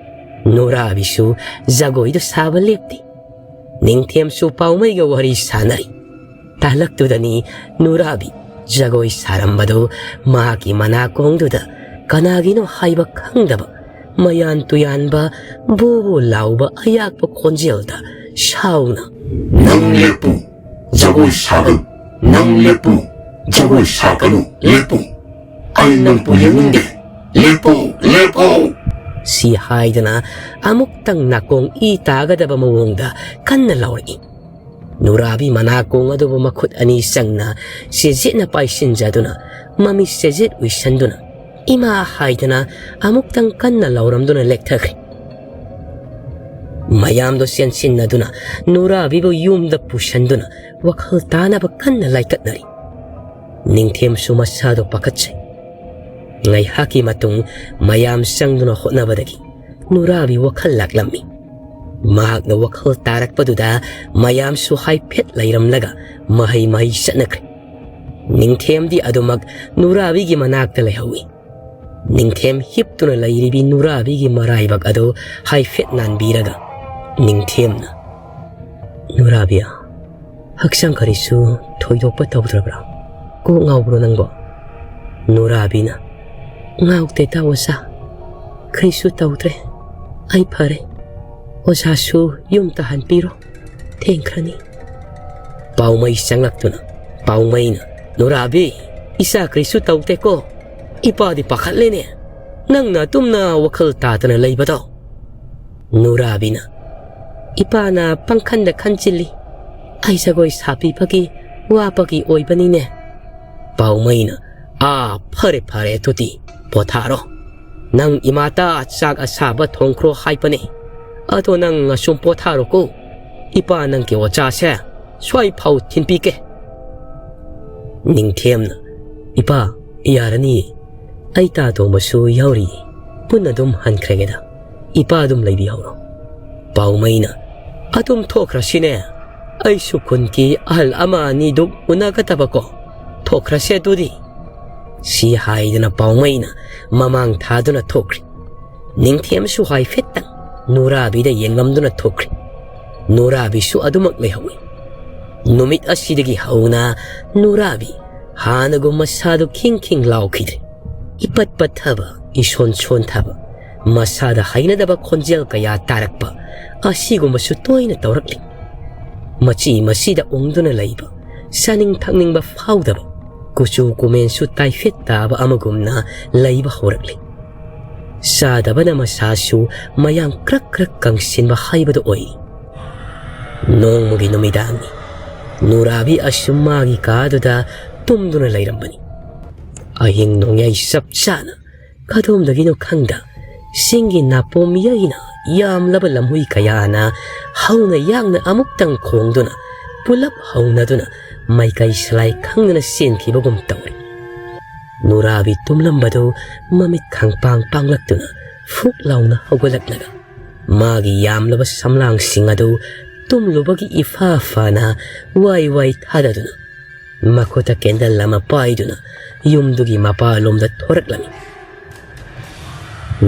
ꯅꯨꯔꯥꯕꯤꯁꯨ ꯖꯒꯣꯏꯗꯨ ꯁꯥꯕ ꯂꯦꯞꯇꯦ꯫ ꯅꯤꯡꯊꯦꯝꯁꯨ ꯄꯥꯎꯃꯩꯒ ꯋꯥꯔꯤ ꯁꯥꯟꯅꯔꯤ꯫ ꯇꯥꯂꯛꯇꯨꯗꯅꯤ ꯅꯨꯔꯥꯕꯤ ꯖꯒꯣꯏ ꯁꯥꯔꯝꯕꯗꯨ ꯃꯍꯥꯛꯀꯤ ꯃꯅꯥꯀꯣꯡꯗꯨꯗ ꯀꯅꯥꯒꯤꯅꯣ ꯍꯥꯏꯕ ꯈꯪꯗꯕ ꯃꯌꯥꯟ ꯇꯨꯌꯥꯟꯕ ꯕꯣ ꯕꯣ ꯂꯥꯎꯕ ꯑꯌꯥꯛꯄ ꯈꯣꯟꯖꯦꯜꯗ ꯁꯥꯎꯅ, "ꯅꯪ ꯂꯦꯞꯄꯨ, ꯖꯒꯣꯏ ꯁꯥꯒꯅꯨ, ꯅꯪ ꯂꯦꯞꯄꯨ, ꯖꯒꯣꯏ ꯁꯥꯒꯅꯨ, ꯂꯦꯞꯄꯨ꯫ ꯑꯩ ꯅꯪꯕꯨ ꯌꯦꯡꯅꯤꯡꯗꯦ, ꯂꯦꯞꯄꯨ, ꯂꯦꯞꯄꯨ!" ꯁꯤ ꯍꯥꯏꯗꯅ ꯑꯃꯨꯛꯇꯪ ꯅꯥꯀꯣꯡ ꯏ ꯇꯥꯒꯗꯕ ꯃꯑꯣꯡꯗ ꯀꯟꯅ ꯂꯥꯎꯔꯛꯏ꯫ ꯅꯨꯔꯥꯕꯤ ꯃꯅꯥꯀꯣꯡ ꯑꯗꯨꯕꯨ ꯃꯈꯨꯠ ꯑꯅꯤ ꯆꯪꯅ ꯆꯦꯖꯦꯠꯅ ꯄꯥꯏꯁꯤꯟꯖꯗꯨꯅ ꯃꯃꯤ ꯆꯦꯖꯦꯠ ꯎꯏꯁꯟꯗꯨꯅ ꯏꯃꯥ ꯍꯥꯏꯗꯅ ꯑꯃꯨꯛꯇꯪ ꯀꯟꯅ ꯂꯥꯎꯔꯝꯗꯨꯅ ꯂꯦꯛꯊꯈ꯭ꯔꯦ꯫ ꯃꯌꯥꯝꯗꯣ ꯆꯦꯟꯁꯤꯟꯅꯗꯨꯅ ꯅꯨꯔꯥꯕꯤꯕꯨ ꯌꯨꯝꯗ ꯄꯨꯁꯟꯗꯨꯅ ꯋꯥꯈꯜ ꯇꯥꯅꯕ ꯀꯟꯅ ꯂꯥꯏꯀꯠꯅꯔꯤ꯫ ꯅꯤꯡꯊꯦꯝꯁꯨ ꯃꯁꯥꯗꯣ ꯄꯥꯈꯠꯆꯩ꯫ ꯉꯥꯏꯍꯥꯛꯀꯤ ꯃꯇꯨꯡ ꯃꯌꯥꯝ ꯆꯪꯗꯨꯅ ꯍꯣꯠꯅꯕꯗꯒꯤ ꯅꯨꯔꯥꯕꯤ ꯋꯥꯈꯜ ꯂꯥꯛꯂꯝꯃꯤ꯫ ꯃꯍꯥꯛꯅ ꯋꯥꯈꯜ ꯇꯥꯔꯛꯄꯗꯨꯗ ꯃꯌꯥꯝꯁꯨ ꯍꯥꯏꯐꯦꯠ ꯂꯩꯔꯝꯂꯒ ꯃꯍꯩ ꯃꯍꯩ ꯆꯠꯅꯈ꯭ꯔꯦ꯫ ꯅꯤꯡꯊꯦꯝꯗꯤ ꯑꯗꯨꯃꯛ ꯅꯨꯔꯥꯕꯤꯒꯤ ꯃꯅꯥꯛꯇ ꯂꯩꯍꯧꯏ꯫ ꯅꯤꯡꯊꯦꯝ ꯍꯤꯞꯇꯨꯅ ꯂꯩꯔꯤꯕꯤ ꯅꯨꯔꯥꯕꯤꯒꯤ ꯃꯔꯥꯏꯕꯛ ꯑꯗꯨ ꯍꯥꯏꯐꯦꯠ ꯅꯥꯟꯕꯤꯔꯒ ꯅꯤꯡꯊꯦꯝꯅ, "ꯅꯨꯔꯥꯕꯤ, ꯍꯛꯆꯥꯡ ꯀꯔꯤꯁꯨ ꯊꯣꯏꯗꯣꯛꯄ ꯇꯧꯗ꯭ꯔꯕ꯭ꯔꯥ? ꯀꯣꯛ ꯉꯥꯎꯕ꯭ꯔꯣ ꯅꯪꯕꯣ?" ꯅꯨꯔꯥꯕꯤꯅ, "ꯉꯥꯎꯗꯦꯗ ꯑꯣꯖꯥ, ꯀꯔꯤꯁꯨ ꯇꯧꯗ꯭ꯔꯦ, ꯑꯩ ꯐꯔꯦ꯫ ꯑꯣꯖꯥꯁꯨ ꯌꯨꯝ ꯇꯥꯍꯟꯕꯤꯔꯣ, ꯊꯦꯡꯈ꯭ꯔꯅꯤ꯫" ꯄꯥꯎꯃꯩ ꯆꯪꯂꯛꯇꯨꯅ ꯄꯥꯎꯃꯩꯅ, "ꯅꯨꯔꯥꯕꯤ, ꯏꯆꯥ ꯀꯔꯤꯁꯨ ꯇꯧꯗꯦꯀꯣ? ꯏꯄꯥꯗꯤ ꯄꯥꯈꯠꯂꯦꯅꯦ, ꯅꯪꯅ ꯑꯗꯨꯝꯅ ꯋꯥꯈꯜ ꯇꯥꯗꯅ ꯂꯩꯕꯗꯣ?" ꯅꯨꯔꯥꯕꯤꯅ, "ꯏꯄꯥꯅ ꯄꯪꯈꯟꯗ ꯈꯟꯖꯤꯜꯂꯤ, ꯑꯩ ꯖꯒꯣꯏ ꯁꯥꯕꯤꯕꯒꯤ ꯋꯥꯕꯒꯤ ꯑꯣꯏꯕꯅꯤꯅꯦ꯫" ꯄꯥꯎꯃꯩꯅ, "ꯑꯥ, ꯐꯔꯦ ꯐꯔꯦ, ꯑꯗꯨꯗꯤ ꯄꯣꯊꯥꯔꯣ꯫ ꯅꯪ ꯏꯃꯥꯇ ꯆꯥꯛ ꯑꯁꯥꯕ ꯊꯣꯡꯈ꯭ꯔꯣ ꯍꯥꯏꯕꯅꯦ꯫ ꯑꯗꯣ ꯅꯪ ꯑꯁꯨꯝ ꯄꯣꯊꯥꯔꯣꯀꯣ, "ꯏꯄꯥ, ꯅꯪꯒꯤ ꯑꯣꯖꯥꯁꯦ ꯁ꯭ꯋꯥꯏ ꯐꯥꯎ ꯊꯤꯟꯕꯤꯒꯦ꯫" ꯅꯤꯡꯊꯦꯝꯅ, "ꯏꯄꯥ, ꯌꯥꯔꯅꯤꯌꯦ, ꯑꯩ ꯇꯥ ꯇꯣꯝꯕꯁꯨ ꯌꯥꯎꯔꯤ, ꯄꯨꯟꯅ ꯑꯗꯨꯝ ꯍꯟꯈ꯭ꯔꯒꯦꯗ, ꯏꯄꯥ ꯑꯗꯨꯝ ꯂꯩꯕꯤꯍꯧꯔꯣ꯫" ꯄꯥꯎꯃꯩꯅ, "ꯑꯗꯨꯝ ꯊꯣꯛꯈ꯭ꯔꯁꯤꯅꯦ, ꯑꯩꯁꯨ ꯈꯨꯟꯒꯤ ꯑꯍꯜ ꯑꯃ ꯑꯅꯤꯗꯨ ꯎꯅꯒꯗꯕꯀꯣ, ꯊꯣꯛꯈ꯭ꯔꯁꯦ ꯑꯗꯨꯗꯤ꯫" ꯁꯤ ꯍꯥꯏꯗꯨꯅ ꯄꯥꯎꯃꯩꯅ ꯃꯃꯥꯡ ꯊꯥꯗꯨꯅ ꯊꯣꯛꯈ꯭ꯔꯦ꯫ ꯅꯤꯡꯊꯦꯝꯁꯨ ꯍꯥꯏꯐꯦꯠꯇꯪ ꯅꯨꯔꯥꯕꯤꯗ ꯌꯦꯡꯂꯝꯗꯨꯅ ꯊꯣꯛꯈ꯭ꯔꯦ꯫ ꯅꯨꯔꯥꯕꯤꯁꯨ ꯑꯗꯨꯃꯛ ꯂꯩꯍꯧꯏ꯫ ꯅꯨꯃꯤꯠ ꯑꯁꯤꯗꯒꯤ ꯍꯧꯅ ꯅꯨꯔꯥꯕꯤ ꯍꯥꯟꯅꯒꯨꯝ ꯃꯁꯥꯗꯨ ꯈꯤꯡ ꯈꯤꯡ ꯂꯥꯎꯈꯤꯗ꯭ꯔꯦ꯫ ꯏꯄꯠ ꯄꯠꯊꯕ, ꯏꯁꯣꯟ ꯁꯣꯟꯊꯕ, ꯃꯁꯥꯗ ꯍꯩꯅꯗꯕ ꯈꯣꯟꯖꯦꯜ ꯀꯌꯥ ꯇꯥꯔꯛꯄ ꯑꯁꯤꯒꯨꯝꯕꯁꯨ ꯇꯣꯏꯅ ꯇꯧꯔꯛꯂꯤ꯫ ꯃꯆꯤ ꯃꯁꯤꯗ ꯎꯪꯗꯨꯅ ꯂꯩꯕ, ꯆꯥꯅꯤꯡ ꯊꯛꯅꯤꯡꯕ ꯐꯥꯎꯗꯕ, ꯀꯨꯆꯨ ꯀꯨꯃꯦꯟꯁꯨ ꯇꯥꯏꯐꯦꯠ ꯇꯥꯕ ꯑꯃꯒꯨꯝꯅ ꯂꯩꯕ ꯍꯧꯔꯛꯂꯤ꯫ ꯆꯥꯗꯕꯅ ꯃꯁꯥꯁꯨ ꯃꯌꯥꯡ ꯀ꯭ꯔꯛ ꯀ꯭ꯔꯛ ꯀꯪꯁꯤꯟꯕ ꯍꯥꯏꯕꯗꯨ ꯑꯣꯏ꯫ ꯅꯣꯡꯃꯒꯤ ꯅꯨꯃꯤꯗꯥꯡꯅꯤ꯫ ꯅꯨꯔꯥꯕꯤ ꯑꯁꯨꯝ ꯃꯥꯒꯤ ꯀꯥꯗꯨꯗ ꯇꯨꯝꯗꯨꯅ ꯂꯩꯔꯝꯕꯅꯤ꯫ ꯑꯍꯤꯡ ꯅꯣꯡꯌꯥꯏ ꯆꯞ ꯆꯥꯅ ꯀꯗꯣꯝꯗꯒꯤꯅꯣ ꯈꯪꯗ, ꯆꯤꯡꯒꯤ ꯅꯥꯄꯣꯝ ꯌꯩꯅ ꯌꯥꯝꯂꯕ ꯂꯝꯍꯨꯏ ꯀꯌꯥꯅ ꯍꯧꯅ ꯌꯥꯡꯅ ꯑꯃꯨꯛꯇꯪ ꯈꯣꯡꯗꯨꯅ, ꯄꯨꯂꯞ ꯍꯧꯅꯗꯨꯅ ꯃꯥꯏꯀꯩ ꯁꯂꯥꯏ ꯈꯪꯗꯅ ꯆꯦꯟꯈꯤꯕꯒꯨꯝ ꯇꯧꯔꯦ꯫ ꯅꯨꯔꯥꯕꯤ ꯇꯨꯝꯂꯝꯕꯗꯨ ꯃꯃꯤꯠ ꯈꯪꯄꯥꯡ ꯄꯥꯡꯂꯛꯇꯨꯅ ꯐꯨꯛ ꯂꯥꯎꯅ ꯍꯧꯒꯠꯂꯛꯂꯒ, ꯃꯥꯒꯤ ꯌꯥꯝꯂꯕ ꯁꯝꯂꯥꯡꯁꯤꯡ ꯑꯗꯨ ꯇꯨꯝꯂꯨꯕꯒꯤ ꯏꯐꯥ ꯐꯥꯅ ꯋꯥꯏ ꯋꯥꯏ ꯊꯥꯗꯗꯨꯅ, ꯃꯈꯨꯠꯇ ꯀꯦꯟꯗꯜ ꯑꯃ ꯄꯥꯏꯗꯨꯅ ꯌꯨꯝꯗꯨꯒꯤ ꯃꯄꯥꯂꯣꯝꯗ ꯊꯣꯔꯛꯂꯝꯃꯤ꯫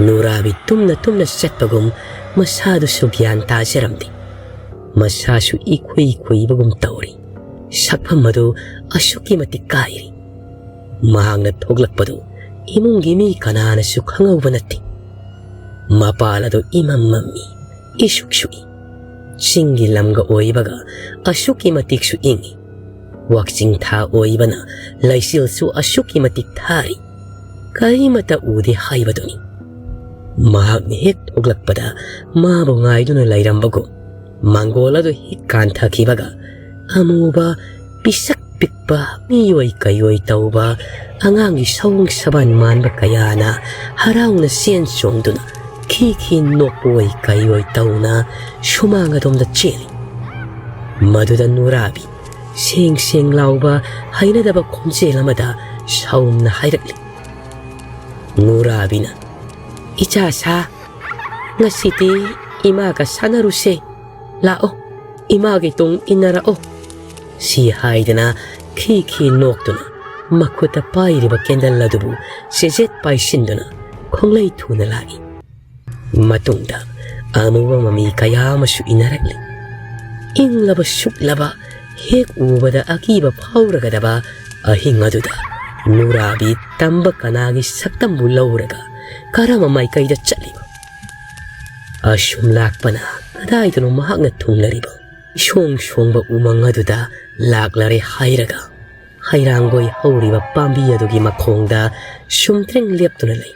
ꯅꯨꯔꯥꯕꯤ ꯇꯨꯝꯅ ꯇꯨꯝꯅ ꯆꯠꯄꯒꯨꯝ ꯃꯁꯥꯗꯨꯁꯨ ꯒ꯭ꯌꯥꯟ ꯇꯥꯖꯔꯝꯗꯦ꯫ ꯃꯁꯥꯁꯨ ꯏꯈꯨꯏ ꯈꯨꯏꯕꯒꯨꯝ ꯇꯧꯔꯤ꯫ ꯁꯛꯐꯝ ꯑꯗꯨ ꯑꯁꯨꯛꯀꯤ ꯃꯇꯤꯛ ꯀꯥꯏꯔꯤ꯫ ꯃꯍꯥꯛꯅ ꯊꯣꯛꯂꯛꯄꯗꯨ ꯏꯃꯨꯡꯒꯤ ꯃꯤ ꯀꯅꯥꯅꯁꯨ ꯈꯪꯍꯧꯕ ꯅꯠꯇꯦ꯫ ꯃꯄꯥꯜ ꯑꯗꯨ ꯏꯃꯝ ꯃꯝꯃꯤ, ꯏꯁꯨꯛ ꯁꯨꯛꯏ꯫ ꯆꯤꯡꯒꯤ ꯂꯝꯒ ꯑꯣꯏꯕꯒ ꯑꯁꯨꯛꯀꯤ ꯃꯇꯤꯛꯁꯨ ꯏꯪꯏ꯫ ꯋꯥꯛꯆꯤꯡ ꯊꯥ ꯑꯣꯏꯕꯅ ꯂꯩꯆꯤꯜꯁꯨ ꯑꯁꯨꯛꯀꯤ ꯃꯇꯤꯛ ꯊꯥꯔꯤ꯫ ꯀꯔꯤꯃꯠꯇ ꯎꯗꯦ ꯍꯥꯏꯕꯗꯨꯅꯤ꯫ ꯃꯍꯥꯛꯅ ꯍꯦꯛ ꯊꯣꯛꯂꯛꯄꯗ ꯃꯥꯕꯨ ꯉꯥꯏꯗꯨꯅ ꯂꯩꯔꯝꯕꯒꯨꯝ ꯃꯥꯡꯒꯣꯜ ꯑꯗꯨ ꯍꯦꯛ ꯀꯥꯟꯊꯈꯤꯕꯒ ꯑꯃꯨꯕ ꯄꯤꯁꯛ ꯄꯤꯛꯄ ꯃꯤꯑꯣꯏ ꯀꯩꯑꯣꯏ ꯇꯧꯕ ꯑꯉꯥꯡꯒꯤ ꯁꯑꯣꯡ ꯁꯕꯥꯟ ꯃꯥꯟꯕ ꯀꯌꯥꯅ ꯍꯔꯥꯎꯅ ꯆꯦꯟ ꯆꯣꯡꯗꯨꯅ ꯈꯤ ꯈꯤ ꯅꯣꯛꯄ ꯑꯣꯏ ꯀꯩꯑꯣꯏ ꯇꯧꯅ ꯁꯨꯃꯥꯡ ꯑꯗꯣꯝꯗ ꯆꯦꯜꯂꯤ꯫ ꯃꯗꯨꯗ ꯅꯨꯔꯥꯕꯤ ꯁꯦꯡ ꯁꯦꯡ ꯂꯥꯎꯕ ꯍꯩꯅꯗꯕ ꯈꯣꯟꯖꯦꯜ ꯑꯃꯗ ꯁꯥꯎꯅ ꯍꯥꯏꯔꯛꯂꯤ꯫ ꯅꯨꯔꯥꯕꯤꯅ, "ꯏꯆꯥ ꯁꯥ, ꯉꯁꯤꯗꯤ ꯏꯃꯥꯒ ꯁꯥꯟꯅꯔꯨꯁꯦ꯫ ꯂꯥꯛꯑꯣ, ꯏꯃꯥꯒꯤ ꯇꯨꯡ ꯏꯟꯅꯔꯛꯑꯣ"꯫ ꯁꯤ ꯍꯥꯏꯗꯅ ꯈꯤ ꯈꯤ ꯅꯣꯛꯇꯨꯅ ꯃꯈꯨꯠꯇ ꯄꯥꯏꯔꯤꯕ ꯀꯦꯟꯗꯜ ꯑꯗꯨꯕꯨ ꯆꯦꯖꯦꯠ ꯄꯥꯏꯁꯤꯟꯗꯨꯅ ꯈꯣꯡꯂꯩ ꯊꯨꯅ ꯂꯥꯛꯏ꯫ ꯃꯇꯨꯡꯗ ꯑꯃꯨꯕ ꯃꯃꯤ ꯀꯌꯥ ꯑꯃꯁꯨ ꯏꯟꯅꯔꯛꯂꯤ꯫ ꯏꯪꯂꯕ ꯁꯨꯛꯂꯕ, ꯍꯦꯛ ꯎꯕꯗ ꯑꯀꯤꯕ ꯐꯥꯎꯔꯒꯗꯕ ꯑꯍꯤꯡ ꯑꯗꯨꯗ ꯅꯨꯔꯥꯕꯤ ꯇꯝꯕ ꯀꯅꯥꯒꯤ ꯁꯛꯇꯝꯕꯨ ꯂꯧꯔꯒ ꯀꯔꯝꯕ ꯃꯥꯏꯀꯩꯗ ꯆꯠꯂꯤꯕ? ꯑꯁꯨꯝ ꯂꯥꯛꯄꯅ ꯀꯗꯥꯏꯗꯅꯣ ꯃꯍꯥꯛꯅ ꯊꯨꯡꯂꯔꯤꯕ? ꯏꯁꯣꯡ ꯁꯣꯡꯕ ꯎꯃꯪ ꯑꯗꯨꯗ ꯂꯥꯛꯂꯔꯦ ꯍꯥꯏꯔꯒ ꯍꯩꯔꯥꯡꯒꯣꯏ ꯍꯧꯔꯤꯕ ꯄꯥꯝꯕꯤ ꯑꯗꯨꯒꯤ ꯃꯈꯣꯡꯗ ꯁꯨꯝꯇ꯭ꯔꯤꯡ ꯂꯦꯞꯇꯨꯅ ꯂꯩ꯫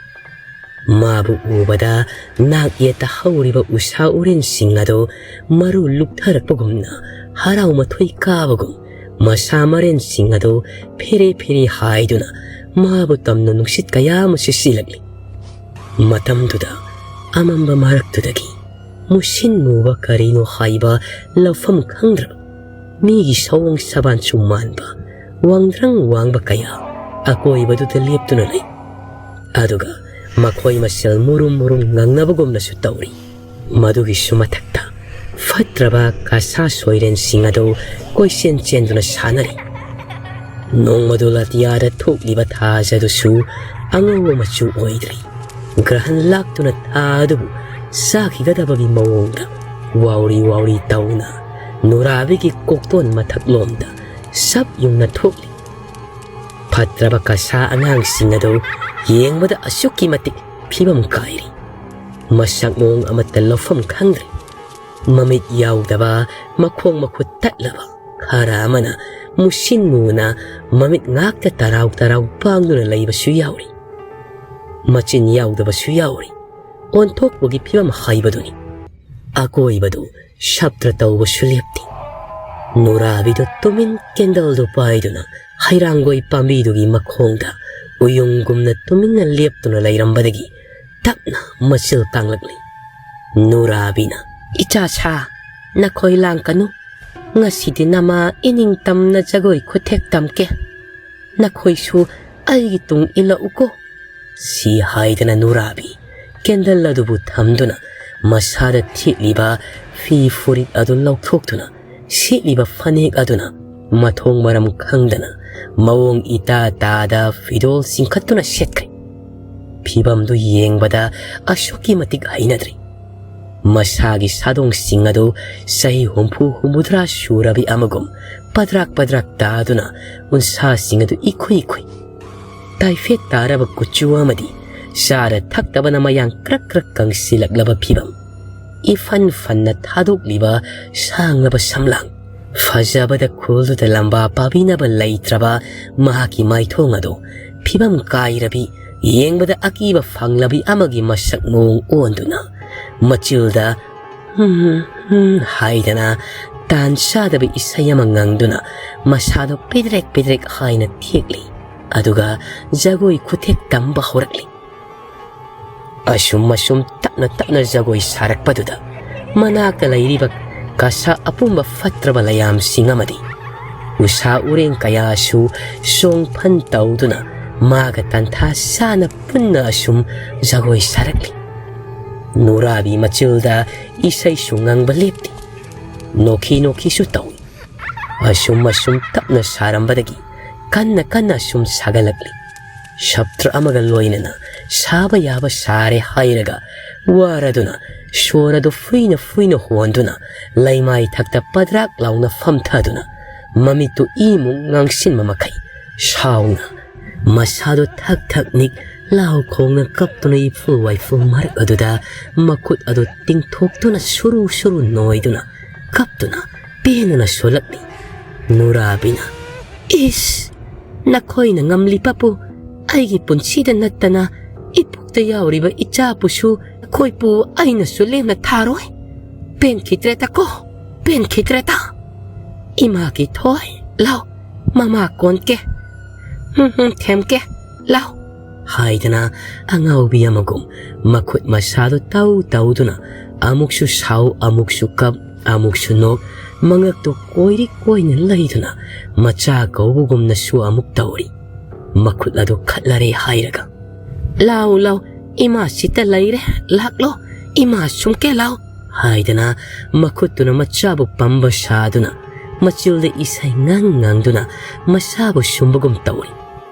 ꯃꯥꯕꯨ ꯎꯕꯗ ꯅꯥꯛ ꯌꯦꯠꯇ ꯍꯧꯔꯤꯕ ꯎꯁꯥ ꯎꯔꯦꯟꯁꯤꯡ ꯑꯗꯨ ꯃꯔꯨ ꯂꯨꯞꯊꯔꯛꯄꯒꯨꯝꯅ, ꯍꯔꯥꯎ ꯃꯊꯣꯏ ꯀꯥꯕꯒꯨꯝ, ꯃꯁꯥ ꯃꯔꯦꯟꯁꯤꯡ ꯑꯗꯨ ꯐꯦꯔꯦ ꯐꯦꯔꯦ ꯍꯥꯏꯗꯨꯅ ꯃꯥꯕꯨ ꯇꯝꯅ ꯅꯨꯡꯁꯤꯠ ꯀꯌꯥ ꯑꯃ ꯁꯤꯠꯆꯤꯜꯂꯛꯂꯤ꯫ ꯃꯇꯝꯗꯨꯗ ꯑꯃꯝꯕ ꯃꯔꯛꯇꯨꯗꯒꯤ ꯃꯨꯁꯤꯟ ꯃꯨꯕ ꯀꯔꯤꯅꯣ ꯍꯥꯏꯕ ꯂꯧꯐꯝ ꯈꯪꯗ꯭ꯔꯕ, ꯃꯤꯒꯤ ꯁꯑꯣꯡ ꯁꯕꯥꯟꯁꯨ ꯃꯥꯟꯕ ꯋꯥꯡꯗ꯭ꯔꯪ ꯋꯥꯡꯕ ꯀꯌꯥ ꯑꯀꯣꯏꯕꯗꯨꯗ ꯂꯦꯞꯇꯨꯅ ꯂꯩ꯫ ꯑꯗꯨꯒ ꯃꯈꯣꯏ ꯃꯁꯦꯜ ꯃꯨꯔꯨꯝ ꯃꯨꯔꯨꯝ ꯉꯪꯅꯕꯒꯨꯝꯅꯁꯨ ꯇꯧꯔꯤ꯫ ꯃꯗꯨꯒꯤꯁꯨ ꯃꯊꯛꯇ ꯐꯠꯇ꯭ꯔꯕ ꯀꯁꯥ ꯁꯣꯏꯔꯦꯟꯁꯤꯡ ꯑꯗꯨ ꯀꯣꯏꯆꯦꯟ ꯆꯦꯟꯗꯨꯅ ꯁꯥꯟꯅꯔꯤ꯫ ꯅꯣꯡꯃꯗꯨ ꯑꯇꯤꯌꯥꯗ ꯊꯣꯛꯂꯤꯕ ꯊꯥꯖ ꯑꯗꯨꯁꯨ ꯑꯉꯧꯕ ꯃꯆꯨ ꯑꯣꯏꯗ꯭ꯔꯤ꯫ ꯒ꯭ꯔꯍꯟ ꯂꯥꯛꯇꯨꯅ ꯊꯥ ꯑꯗꯨꯕꯨ ꯆꯥꯈꯤꯒꯗꯕꯒꯤ ꯃꯑꯣꯡꯗ ꯋꯥꯎꯔꯤ ꯋꯥꯎꯔꯤ ꯇꯧꯅ ꯅꯨꯔꯥꯕꯤꯒꯤ ꯀꯣꯛꯇꯣꯟ ꯃꯊꯛꯂꯣꯝꯗ ꯁꯞ ꯌꯨꯡꯅ ꯊꯣꯛꯂꯤ꯫ ꯐꯠꯇ꯭ꯔꯕ ꯀꯁꯥ ꯑꯉꯥꯡꯁꯤꯡ ꯑꯗꯨ ꯌꯦꯡꯕꯗ ꯑꯁꯨꯛꯀꯤ ꯃꯇꯤꯛ ꯐꯤꯕꯝ ꯀꯥꯏꯔꯤ꯫ ꯃꯁꯛ ꯃꯑꯣꯡ ꯑꯃꯠꯇ ꯂꯧꯐꯝ ꯈꯪꯗ꯭ꯔꯦ꯫ ꯃꯃꯤꯠ ꯌꯥꯎꯗꯕ, ꯃꯈꯣꯡ ꯃꯈꯨꯠ ꯇꯠꯂꯕ, ꯈꯔ ꯑꯃꯅ ꯃꯨꯁꯤꯟ ꯃꯨꯅ ꯃꯃꯤꯠ ꯉꯥꯛꯇ ꯇꯔꯥꯎ ꯇꯔꯥꯎ ꯄꯥꯡꯗꯨꯅ ꯂꯩꯕꯁꯨ ꯌꯥꯎꯔꯤ꯫ ꯃꯆꯤꯟ ꯌꯥꯎꯗꯕꯁꯨ ꯌꯥꯎꯔꯤ꯫ ꯑꯣꯟꯊꯣꯛꯄꯒꯤ ꯐꯤꯕꯝ ꯍꯥꯏꯕꯗꯨꯅꯤ꯫ ꯑꯀꯣꯏꯕꯗꯨ ꯁꯞꯇ꯭ꯔ ꯇꯧꯕꯁꯨ ꯂꯦꯞꯇꯦ꯫ ꯅꯨꯔꯥꯕꯤꯗꯨ ꯇꯨꯃꯤꯟ ꯀꯦꯟꯗꯜꯗꯨ ꯄꯥꯏꯗꯨꯅ ꯍꯩꯔꯥꯡꯒꯣꯏ ꯄꯥꯝꯕꯤꯗꯨꯒꯤ ꯃꯈꯣꯡꯗ ꯎꯌꯨꯡꯒꯨꯝꯅ ꯇꯨꯃꯤꯟꯅ ꯂꯦꯞꯇꯨꯅ ꯂꯩꯔꯝꯕꯗꯒꯤ ꯇꯞꯅ ꯃꯆꯤꯜ ꯀꯥꯡꯂꯛꯂꯤ꯫ ꯅꯨꯔꯥꯕꯤꯅ, "ꯏꯆꯥ ꯁꯥ, ꯅꯈꯣꯏ ꯂꯥꯡꯀꯅꯨ꯫ "ꯉꯁꯤꯗꯤ ꯅꯃꯥ ꯏꯅꯤꯡꯇꯝꯅ ꯖꯒꯣꯏ ꯈꯨꯊꯦꯛ ꯇꯝꯒꯦ꯫ ꯅꯈꯣꯏꯁꯨ ꯑꯩꯒꯤ ꯇꯨꯡ ꯏꯜꯂꯛꯎꯀꯣ"꯫ ꯁꯤ ꯍꯥꯏꯗꯅ ꯅꯨꯔꯥꯕꯤ ꯀꯦꯟꯗꯜ ꯑꯗꯨꯕꯨ ꯊꯝꯗꯨꯅ ꯃꯁꯥꯗ ꯊꯦꯠꯂꯤꯕ ꯐꯤ ꯐꯨꯔꯤꯠ ꯑꯗꯨ ꯂꯧꯊꯣꯛꯇꯨꯅ ꯁꯦꯠꯂꯤꯕ ꯐꯅꯦꯛ ꯑꯗꯨꯅ ꯃꯊꯣꯡ ꯃꯔꯝ ꯈꯪꯗꯅ ꯃꯑꯣꯡ ꯏꯇꯥ ꯇꯥꯗ ꯐꯤꯗꯣꯜ ꯆꯤꯡꯈꯠꯇꯨꯅ ꯁꯦꯠꯈ꯭ꯔꯦ꯫ ꯐꯤꯕꯝꯗꯨ ꯌꯦꯡꯕꯗ ꯑꯁꯨꯛꯀꯤ ꯃꯇꯤꯛ ꯍꯩꯅꯗ꯭ꯔꯦ꯫ ꯃꯁꯥꯒꯤ ꯁꯥꯗꯣꯡꯁꯤꯡ ꯑꯗꯨ ꯆꯍꯤ ꯍꯨꯝꯐꯨ ꯍꯨꯝꯐꯨꯇꯔꯥ ꯁꯨꯔꯕꯤ ꯑꯃꯒꯨꯝ ꯄꯗ꯭ꯔꯥꯛ ꯄꯗ꯭ꯔꯥꯛ ꯇꯥꯗꯨꯅ ꯎꯟꯁꯥꯁꯤꯡ ꯑꯗꯨ ꯏꯈꯨꯏ ꯏꯈꯨꯏ꯫ ꯇꯥꯏꯐꯦꯠ ꯇꯥꯔꯕ ꯀꯨꯆꯨ ꯑꯃꯗꯤ ꯆꯥꯔ ꯊꯛꯇꯕꯅ ꯃꯌꯥꯡ ꯀ꯭ꯔꯛ ꯀ꯭ꯔꯛ ꯀꯪꯁꯤꯜꯂꯛꯂꯕ ꯐꯤꯕꯝ꯫ ꯏꯐꯟ ꯐꯟꯅ ꯊꯥꯗꯣꯛꯂꯤꯕ ꯁꯥꯡꯂꯕ ꯁꯝꯂꯥꯡ꯫ ꯐꯖꯕꯗ ꯈꯨꯜꯗꯨꯗ ꯂꯝꯕꯥ ꯄꯥꯕꯤꯅꯕ ꯂꯩꯇ꯭ꯔꯕ ꯃꯍꯥꯛꯀꯤ ꯃꯥꯏꯊꯣꯡ ꯑꯗꯨ ꯐꯤꯕꯝ ꯀꯥꯏꯔꯕꯤ, ꯌꯦꯡꯕꯗ ꯑꯀꯤꯕ ꯐꯪꯂꯕꯤ ꯑꯃꯒꯤ ꯃꯁꯛ ꯃꯑꯣꯡ ꯑꯣꯟꯗꯨꯅ ꯃꯆꯤꯜꯗ "ꯍꯨꯝ, ꯍꯨꯝ" ꯍꯥꯏꯗꯅ ꯇꯥꯟ ꯆꯥꯗꯕ ꯏꯁꯩ ꯑꯃ ꯉꯪꯗꯨꯅ ꯃꯁꯥꯗꯣ ꯄꯤꯗ꯭ꯔꯦꯛ ꯄꯤꯗ꯭ꯔꯦꯛ ꯍꯥꯏꯅ ꯊꯦꯛꯂꯤ꯫ ꯑꯗꯨꯒ ꯖꯒꯣꯏ ꯈꯨꯊꯦꯛ ꯇꯝꯕ ꯍꯧꯔꯛꯂꯤ꯫ ꯑꯁꯨꯝ ꯑꯁꯨꯝ ꯇꯞꯅ ꯇꯞꯅ ꯖꯒꯣꯏ ꯁꯥꯔꯛꯄꯗꯨꯗ ꯃꯅꯥꯛꯇ ꯂꯩꯔꯤꯕ ꯀꯁꯥ ꯑꯄꯨꯝꯕ ꯐꯠꯇ꯭ꯔꯕ ꯂꯌꯥꯝꯁꯤꯡ ꯑꯃꯗꯤ ꯎꯁꯥ ꯎꯔꯦꯡ ꯀꯌꯥꯁꯨ ꯆꯣꯡꯐꯟ ꯇꯧꯗꯨꯅ ꯃꯥꯒ ꯇꯟꯊꯥ ꯆꯥꯅ ꯄꯨꯟꯅ ꯑꯁꯨꯝ ꯖꯒꯣꯏ ꯁꯥꯔꯛꯂꯤ꯫ ꯅꯨꯔꯥꯕꯤ ꯃꯆꯤꯜꯗ ꯏꯁꯩꯁꯨ ꯉꯪꯕ ꯂꯦꯞꯇꯦ꯫ ꯅꯣꯛꯈꯤ ꯅꯣꯛꯈꯤꯁꯨ ꯇꯧꯏ꯫ ꯑꯁꯨꯝ ꯑꯁꯨꯝ ꯇꯞꯅ ꯁꯥꯔꯝꯕꯗꯒꯤ ꯀꯟꯅ ꯀꯟꯅ ꯑꯁꯨꯝ ꯁꯥꯒꯠꯂꯛꯂꯤ꯫ ꯁꯞꯇ꯭ꯔ ꯑꯃꯒ ꯂꯣꯏꯅꯅ ꯁꯥꯕ ꯌꯥꯕ ꯁꯥꯔꯦ ꯍꯥꯏꯔꯒ ꯋꯥꯔꯗꯨꯅ ꯁꯣꯔ ꯑꯗꯨ ꯐꯨꯏꯅ ꯐꯨꯏꯅ ꯍꯣꯟꯗꯨꯅ ꯂꯩꯃꯥꯏ ꯊꯛꯇ ꯄꯗ꯭ꯔꯥꯛ ꯂꯥꯎꯅ ꯐꯝꯊꯗꯨꯅ ꯃꯃꯤꯠꯇꯨ ꯏꯃꯨꯡ ꯉꯥꯡꯁꯤꯟꯕ ꯃꯈꯩ ꯁꯥꯎꯅ ꯃꯁꯥꯗꯨ ꯊꯛ ꯊꯛ ꯅꯤꯛ ꯂꯥꯎ ꯈꯣꯡꯅ ꯀꯞꯇꯨꯅ ꯏꯐꯨ ꯋꯥꯏꯐꯨ ꯃꯔꯛ ꯑꯗꯨꯗ ꯃꯈꯨꯠ ꯑꯗꯨ ꯇꯤꯡꯊꯣꯛꯇꯨꯅ ꯁꯨꯔꯨ ꯁꯨꯔꯨ ꯅꯣꯏꯗꯨꯅ ꯀꯞꯇꯨꯅ ꯄꯦꯟꯗꯅ ꯁꯣꯜꯂꯛꯂꯤ꯫ ꯅꯨꯔꯥꯕꯤꯅ, "ꯏꯁ, ꯅꯈꯣꯏꯅ ꯉꯝꯂꯤꯕꯕꯨ ꯑꯩꯒꯤ ꯄꯨꯟꯁꯤꯗ ꯅꯠꯇꯅ ꯏꯄꯨꯛꯇ ꯌꯥꯎꯔꯤꯕ ꯏꯆꯥꯕꯨꯁꯨ ꯅꯈꯣꯏꯕꯨ ꯑꯩꯅꯁꯨ ꯂꯦꯝꯅ ꯊꯥꯔꯣꯏ꯫ ꯄꯦꯟꯈꯤꯗ꯭ꯔꯦꯗꯀꯣ, ꯄꯦꯟꯈꯤꯗ꯭ꯔꯦꯗ꯫ ꯏꯃꯥꯒꯤ ꯊꯣꯏ, ꯂꯥꯎ, ꯃꯃꯥ ꯀꯣꯟꯀꯦ꯫ ꯍꯨꯝ, ꯍꯨꯝ, ꯊꯦꯝꯀꯦ, ꯂꯥꯎ" ꯍꯥꯏꯗꯅ ꯑꯉꯥꯎꯕꯤ ꯑꯃꯒꯨꯝ ꯃꯈꯨꯠ ꯃꯁꯥꯗꯨ ꯇꯧ ꯇꯧꯗꯨꯅ ꯑꯃꯨꯛꯁꯨ ꯁꯥꯎ, ꯑꯃꯨꯛꯁꯨ ꯀꯞ, ꯑꯃꯨꯛꯁꯨ ꯅꯣꯛ, ꯃꯉꯛꯇꯣ ꯀꯣꯏꯔꯤ ꯀꯣꯏꯅ ꯂꯩꯗꯨꯅ ꯃꯆꯥ ꯀꯧꯕꯒꯨꯝꯅꯁꯨ ꯑꯃꯨꯛ ꯇꯧꯔꯤ꯫ ꯃꯈꯨꯠ ꯑꯗꯨ ꯈꯠꯂꯔꯦ ꯍꯥꯏꯔꯒ, "ꯂꯥꯎ, ꯂꯥꯎ, ꯏꯃꯥ ꯁꯤꯠꯇ ꯂꯩꯔꯦ, ꯂꯥꯛꯂꯣ, ꯏꯃꯥ ꯁꯨꯝꯀꯦ ꯂꯥꯎ" ꯍꯥꯏꯗꯅ ꯃꯈꯨꯠꯇꯨꯅ ꯃꯆꯥꯕꯨ ꯄꯝꯕ ꯁꯥꯗꯨꯅ, ꯃꯆꯤꯜꯗ ꯏꯁꯩ ꯉꯪ ꯉꯪꯗꯨꯅ ꯃꯁꯥꯕꯨ ꯁꯨꯝꯕꯒꯨꯝ ꯇꯧꯔꯤ꯫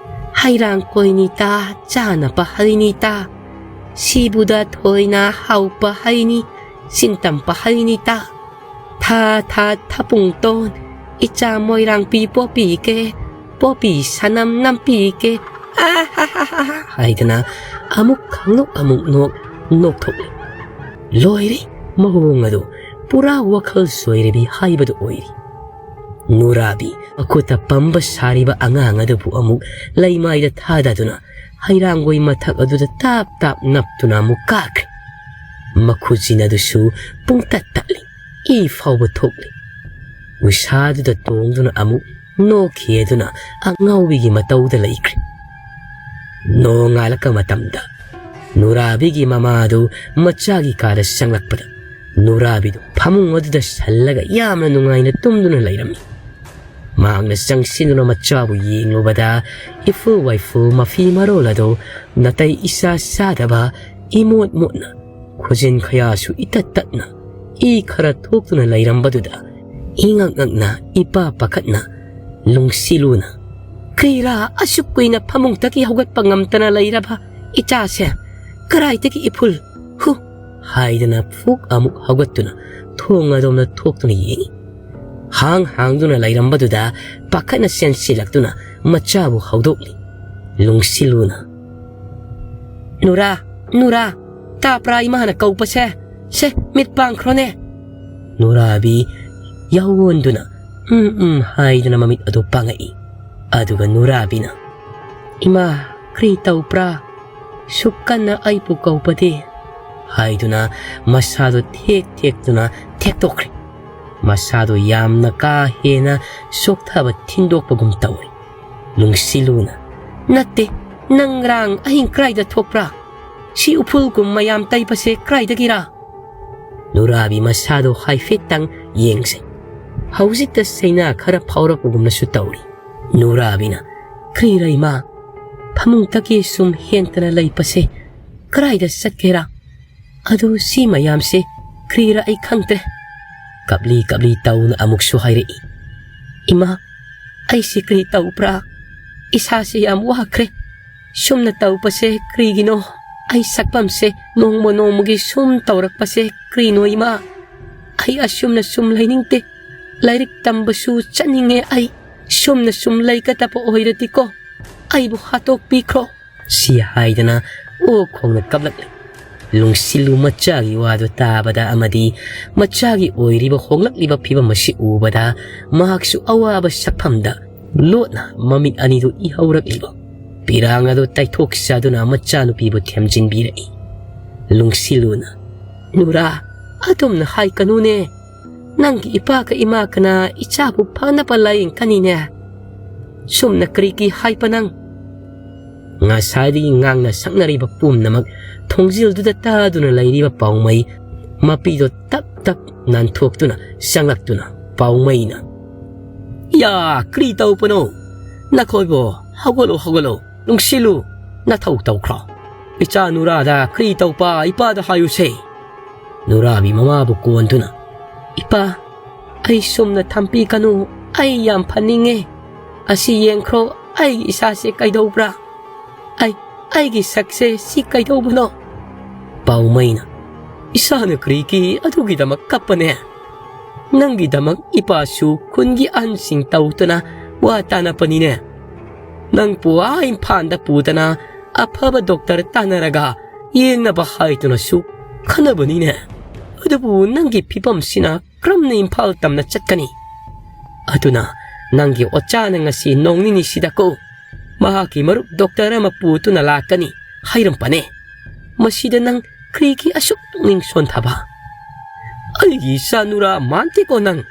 "ꯍꯩꯔꯥꯡ ꯀꯣꯏꯅꯤꯇꯥ, ꯆꯥꯅꯕ ꯍꯩꯅꯤꯇꯥ, ꯁꯤꯕꯨꯗ ꯊꯣꯏꯅ ꯍꯥꯎꯕ ꯍꯩꯅꯤ, ꯆꯤꯟꯇꯝꯕ ꯍꯩꯅꯤꯇꯥ꯫ ꯊꯥ ꯊꯥ ꯊꯥꯄꯨꯡꯇꯣꯟ, ꯏꯆꯥ ꯃꯣꯏꯔꯥꯡꯄꯤ ꯄꯣꯄꯤꯒꯦ, ꯄꯣꯄꯤ ꯁꯅꯝ ꯅꯝꯄꯤꯒꯦ, ꯑꯥ ꯍꯥ ꯍꯥ ꯍꯥ ꯍꯥ" ꯍꯥꯏꯗꯅ ꯑꯃꯨꯛ ꯈꯪꯅꯣꯛ ꯑꯃꯨꯛ ꯅꯣꯛ, ꯅꯣꯛꯊꯣꯛꯂꯤ꯫ ꯂꯣꯏꯔꯦ, ꯃꯑꯣꯡ ꯑꯗꯨ ꯄꯨꯔꯥ ꯋꯥꯈꯜ ꯁꯣꯏꯔꯕꯤ ꯍꯥꯏꯕꯗꯨ ꯑꯣꯏꯔꯤ꯫ ꯅꯨꯔꯥꯕꯤ ꯃꯈꯨꯠꯇ ꯄꯝꯕ ꯁꯥꯔꯤꯕ ꯑꯉꯥꯡ ꯑꯗꯨꯕꯨ ꯑꯃꯨꯛ ꯂꯩꯃꯥꯏꯗ ꯊꯥꯗꯗꯨꯅ ꯍꯩꯔꯥꯡꯒꯣꯏ ꯃꯊꯛ ꯑꯗꯨꯗ ꯇꯥꯞ ꯇꯥꯞ ꯅꯞꯇꯨꯅ ꯑꯃꯨꯛ ꯀꯥꯈ꯭ꯔꯦ꯫ ꯃꯈꯨꯖꯤꯟ ꯑꯗꯨꯁꯨ ꯄꯨꯡꯇꯠ ꯇꯠꯂꯤ꯫ ꯏ ꯐꯥꯎꯕ ꯊꯣꯛꯂꯤ꯫ ꯎꯁꯥꯗꯨꯗ ꯇꯣꯡꯗꯨꯅ ꯑꯃꯨꯛ ꯅꯣꯛꯈꯤ ꯑꯗꯨꯅ ꯑꯉꯥꯎꯕꯤꯒꯤ ꯃꯇꯧꯗ ꯂꯩꯈ꯭ꯔꯦ꯫ ꯅꯣꯡꯉꯥꯜꯂꯛꯄ ꯃꯇꯝꯗ ꯅꯨꯔꯥꯕꯤꯒꯤ ꯃꯃꯥꯗꯨ ꯃꯆꯥꯒꯤ ꯀꯥꯗ ꯆꯪꯂꯛꯄꯗ ꯅꯨꯔꯥꯕꯤꯗꯨ ꯐꯃꯨꯡ ꯑꯗꯨꯗ ꯁꯜꯂꯒ ꯌꯥꯝꯅ ꯅꯨꯡꯉꯥꯏꯅ ꯇꯨꯝꯗꯨꯅ ꯂꯩꯔꯝꯃꯤ꯫ ꯃꯍꯥꯛꯅ ꯆꯪꯁꯤꯟꯗꯨꯅ ꯃꯆꯥꯕꯨ ꯌꯦꯡꯂꯨꯕꯗ ꯏꯐꯨ ꯋꯥꯏꯐꯨ ꯃꯐꯤ ꯃꯔꯣꯜ ꯑꯗꯨ ꯅꯥꯇꯩ ꯏꯆꯥ ꯆꯥꯗꯕ, ꯏꯃꯣꯠ ꯃꯣꯠꯅ, ꯈꯨꯖꯤꯟ ꯈꯌꯥꯁꯨ ꯏꯇꯠ ꯇꯠꯅ ꯏ ꯈꯔ ꯊꯣꯛꯇꯨꯅ ꯂꯩꯔꯝꯕꯗꯨꯗ ꯏꯉꯛ ꯉꯛꯅ ꯏꯄꯥ ꯄꯥꯈꯠꯅ ꯂꯨꯡꯁꯤꯂꯨꯅ, "ꯀꯩꯔꯥ ꯑꯁꯨꯛ ꯀꯨꯏꯅ ꯐꯃꯨꯡꯗꯒꯤ ꯍꯧꯒꯠꯄ ꯉꯝꯗꯅ ꯂꯩꯔꯕ ꯏꯆꯥꯁꯦ? ꯀꯔꯥꯏꯗꯒꯤ ꯏꯐꯨꯜ? ꯍꯨ!" ꯍꯥꯏꯗꯅ ꯐꯨꯛ ꯑꯃꯨꯛ ꯍꯧꯒꯠꯇꯨꯅ ꯊꯣꯡ ꯑꯗꯣꯝꯗ ꯊꯣꯛꯇꯨꯅ ꯌꯦꯡꯉꯤ꯫ ꯍꯥꯡ ꯍꯥꯡꯗꯨꯅ ꯂꯩꯔꯝꯕꯗꯨꯗ ꯄꯥꯈꯠꯅ ꯆꯦꯟꯁꯤꯜꯂꯛꯇꯨꯅ ꯃꯆꯥꯕꯨ ꯍꯧꯗꯣꯛꯂꯤ꯫ ꯂꯨꯡꯁꯤꯂꯨꯅ, "ꯅꯨꯔꯥ, ꯅꯨꯔꯥ, ꯇꯥꯕ꯭ꯔꯥ ꯏꯃꯥꯅ ꯀꯧꯕꯁꯦ? ꯁꯦ, ꯃꯤꯠ ꯄꯥꯡꯈ꯭ꯔꯣꯅꯦ!" ꯅꯨꯔꯥꯕꯤ ꯌꯥꯑꯣꯟꯗꯨꯅ "ꯎꯝ, ꯎꯝ" ꯍꯥꯏꯗꯨꯅ ꯃꯃꯤꯠ ꯑꯗꯨ ꯄꯥꯡꯉꯛꯏ꯫ ꯑꯗꯨꯒ ꯅꯨꯔꯥꯕꯤꯅ, "ꯏꯃꯥ, ꯀꯔꯤ ꯇꯧꯕ꯭ꯔꯥ? ꯁꯨꯛ ꯀꯟꯅ ꯑꯩꯕꯨ ꯀꯧꯕꯗꯤ?" ꯍꯥꯏꯗꯨꯅ ꯃꯁꯥꯗꯣ ꯊꯦꯛ ꯊꯦꯛꯇꯨꯅ ꯊꯦꯛꯇꯣꯛꯈ꯭ꯔꯦ꯫ ꯃꯁꯥꯗꯣ ꯌꯥꯝꯅ ꯀꯥ ꯍꯦꯟꯅ ꯆꯣꯛꯊꯕ ꯊꯤꯟꯗꯣꯛꯄꯒꯨꯝ ꯇꯧꯔꯤ꯫ ꯂꯨꯡꯁꯤꯂꯨꯅ, "ꯅꯠꯇꯦ, ꯅꯪ ꯉꯔꯥꯡ ꯑꯍꯤꯡ ꯀꯔꯥꯏꯗ ꯊꯣꯛꯄ꯭ꯔꯥ? ꯁꯤ ꯎꯐꯨꯜꯒꯨꯝ ꯃꯌꯥꯝ ꯇꯩꯕꯁꯦ ꯀꯔꯥꯏꯗꯒꯤꯔꯥ?" ꯅꯨꯔꯥꯕꯤ ꯃꯁꯥꯗꯣ ꯍꯥꯏꯐꯦꯠꯇꯪ ꯌꯦꯡꯖꯩ꯫ ꯍꯧꯖꯤꯛꯇ ꯆꯩꯅꯥ ꯈꯔ ꯐꯥꯎꯔꯛꯄꯒꯨꯝꯅꯁꯨ ꯇꯧꯔꯤ꯫ ꯅꯨꯔꯥꯕꯤꯅ, "ꯀ꯭ꯔꯤꯔ ꯏꯃꯥ, ꯐꯃꯨꯡꯇꯒꯤ ꯁꯨꯝ ꯍꯦꯟꯇꯅ ꯂꯩꯕꯁꯦ ꯀꯔꯥꯏꯗ ꯆꯠꯀꯦꯔꯥ? ꯑꯗꯨ ꯁꯤ ꯃꯌꯥꯝꯁꯦ ꯀ꯭ꯔꯤꯔ ꯑꯩ ꯈꯪꯗ꯭ꯔꯦ꯫" ꯀꯞꯂꯤ ꯀꯞꯂꯤ ꯇꯧꯅ ꯑꯃꯨꯛꯁꯨ ꯍꯥꯏꯔꯛꯏ, "ꯏꯃꯥ, ꯑꯩꯁꯤ ꯀꯔꯤ ꯇꯧꯕ꯭ꯔꯥ? ꯏꯁꯥꯁꯦ ꯌꯥꯝ ꯋꯥꯈ꯭ꯔꯦ꯫ ꯁꯨꯝꯅ ꯇꯧꯕꯁꯦ ꯀꯔꯤꯒꯤꯅꯣ? ꯑꯩ ꯁꯛꯐꯝꯁꯦ ꯅꯣꯡꯃ ꯅꯣꯡꯃꯒꯤ ꯁꯨꯝ ꯇꯧꯔꯛꯄꯁꯦ ꯀꯔꯤꯅꯣ ꯏꯃꯥ? ꯑꯩ ꯑꯁꯨꯝꯅ ꯁꯨꯝ ꯂꯩꯅꯤꯡꯗꯦ꯫ ꯂꯥꯏꯔꯤꯛ ꯇꯝꯕꯁꯨ ꯆꯠꯅꯤꯡꯉꯦ ꯑꯩ꯫ ꯁꯨꯝꯅ ꯁꯨꯝ ꯂꯩꯒꯗꯕ ꯑꯣꯏꯔꯗꯤꯀꯣ, ꯑꯩꯕꯨ ꯍꯥꯠꯇꯣꯛꯄꯤꯈ꯭ꯔꯣ꯫" ꯁꯤ ꯍꯥꯏꯗꯅ ꯑꯣꯛ ꯈꯣꯡꯅ ꯀꯞꯂꯛꯂꯤ꯫ ꯂꯨꯡꯁꯤꯜꯂꯨ ꯃꯆꯥꯒꯤ ꯋꯥꯗꯨ ꯇꯥꯕꯗ ꯑꯃꯗꯤ ꯃꯆꯥꯒꯤ ꯑꯣꯏꯔꯤꯕ ꯍꯣꯡꯂꯛꯂꯤꯕ ꯐꯤꯕꯝ ꯑꯁꯤ ꯎꯕꯗ ꯃꯍꯥꯛꯁꯨ ꯑꯋꯥꯕ ꯁꯛꯐꯝꯗ ꯂꯣꯠꯅ ꯃꯃꯤꯠ ꯑꯅꯤꯗꯨ ꯏꯍꯧꯔꯛꯂꯤꯕ ꯄꯤꯔꯥꯡ ꯑꯗꯨ ꯇꯩꯊꯣꯛ ꯆꯥꯗꯨꯅ ꯃꯆꯥꯅꯨꯄꯤꯕꯨ ꯊꯦꯝꯖꯤꯟꯕꯤꯔꯛꯏ꯫ ꯂꯨꯡꯁꯤꯜꯂꯨꯅ, "ꯅꯨꯔꯥ, ꯑꯗꯨꯝꯅ ꯍꯥꯏꯒꯅꯨꯅꯦ꯫ ꯅꯪꯒꯤ ꯏꯄꯥꯒ ꯏꯃꯥꯒꯅ ꯏꯆꯥꯕꯨ ꯐꯅꯕ ꯂꯥꯌꯦꯡꯒꯅꯤꯅꯦ꯫ ꯁꯨꯝꯅ ꯀꯔꯤꯒꯤ ꯍꯥꯏꯕ ꯅꯪ?" ꯉꯁꯥꯏꯗꯒꯤ ꯉꯥꯡꯅ ꯁꯛꯅꯔꯤꯕ ꯄꯨꯝꯅꯃꯛ ꯊꯣꯡꯖꯤꯜꯗꯨꯗ ꯇꯥꯗꯨꯅ ꯂꯩꯔꯤꯕ ꯄꯥꯎꯃꯩ ꯃꯄꯤꯗꯣ ꯇꯞ ꯇꯞ ꯅꯥꯟꯊꯣꯛꯇꯨꯅ ꯆꯪꯂꯛꯇꯨꯅ ꯄꯥꯎꯃꯩꯅ, "ꯌꯥ, ꯀꯔꯤ ꯇꯧꯕꯅꯣ? ꯅꯈꯣꯏꯕꯣ, ꯍꯧꯒꯠꯂꯨ, ꯍꯧꯒꯠꯂꯨ, ꯅꯨꯡꯁꯤꯜꯂꯨ, ꯅꯊꯧ ꯇꯧꯈ꯭ꯔꯣ꯫ ꯏꯆꯥ ꯅꯨꯔꯥꯗ ꯀꯔꯤ ꯇꯧꯕ ꯏꯄꯥꯗ ꯍꯥꯏꯌꯨꯁꯦ꯫" ꯅꯨꯔꯥꯕꯤ ꯃꯃꯥꯕꯨ ꯀꯣꯟꯗꯨꯅ, "ꯏꯄꯥ, ꯑꯩ ꯁꯨꯝꯅ ꯊꯝꯕꯤꯒꯅꯨ, ꯑꯩ ꯌꯥꯝ ꯐꯅꯤꯡꯉꯦ꯫ ꯑꯁꯤ ꯌꯦꯡꯈ꯭ꯔꯣ, ꯑꯩꯒꯤ ꯏꯁꯥꯁꯦ ꯀꯩꯗꯧꯕ꯭ꯔꯥ? ꯑꯩ, ꯑꯩꯒꯤ ꯁꯛꯁꯦ ꯁꯤ ꯀꯩꯗꯧꯕꯅꯣ?" ꯄꯥꯎꯃꯩꯅ, "ꯏꯁꯥꯅ ꯀꯔꯤꯒꯤ ꯑꯗꯨꯒꯤꯗꯃꯛ ꯀꯞꯄꯅꯦ? ꯅꯪꯒꯤꯗꯃꯛ ꯏꯄꯥꯁꯨ ꯈꯨꯟꯒꯤ ꯑꯍꯟꯁꯤꯡ ꯇꯧꯗꯨꯅ ꯋꯥ ꯇꯥꯅꯕꯅꯤꯅꯦ꯫ ꯅꯪꯕꯨ ꯑꯥ ꯏꯝꯐꯥꯜꯗ ꯄꯨꯗꯅ ꯑꯐꯕ ꯗꯣꯛꯇꯔ ꯇꯥꯟꯅꯔꯒ ꯌꯦꯡꯅꯕ ꯍꯥꯏꯗꯨꯅꯁꯨ ꯈꯟꯅꯕꯅꯤꯅꯦ꯫ ꯑꯗꯨꯕꯨ ꯅꯪꯒꯤ ꯐꯤꯕꯝꯁꯤꯅ ꯀꯔꯝꯅ ꯏꯝꯐꯥꯜ ꯇꯝꯅ ꯆꯠꯀꯅꯤ? ꯑꯗꯨꯅ ꯅꯪꯒꯤ ꯑꯣꯖꯥꯅ ꯉꯁꯤ ꯅꯣꯡ ꯅꯤꯅꯤꯁꯤꯗꯀꯣ ꯃꯍꯥꯛꯀꯤ ꯃꯔꯨꯞ ꯗꯣꯛꯇꯔ ꯑꯃ ꯄꯨꯗꯨꯅ ꯂꯥꯛꯀꯅꯤ ꯍꯥꯏꯔꯝꯕꯅꯦ꯫ ꯃꯁꯤꯗ ꯅꯪ ꯀꯔꯤꯒꯤ ꯑꯁꯨꯛ ꯄꯨꯛꯅꯤꯡ ꯁꯣꯟꯊꯕ? ꯑꯩꯒꯤ ꯏꯆꯥ ꯅꯨꯔꯥ ꯃꯥꯟꯗꯦꯀꯣ ꯅꯪ꯫"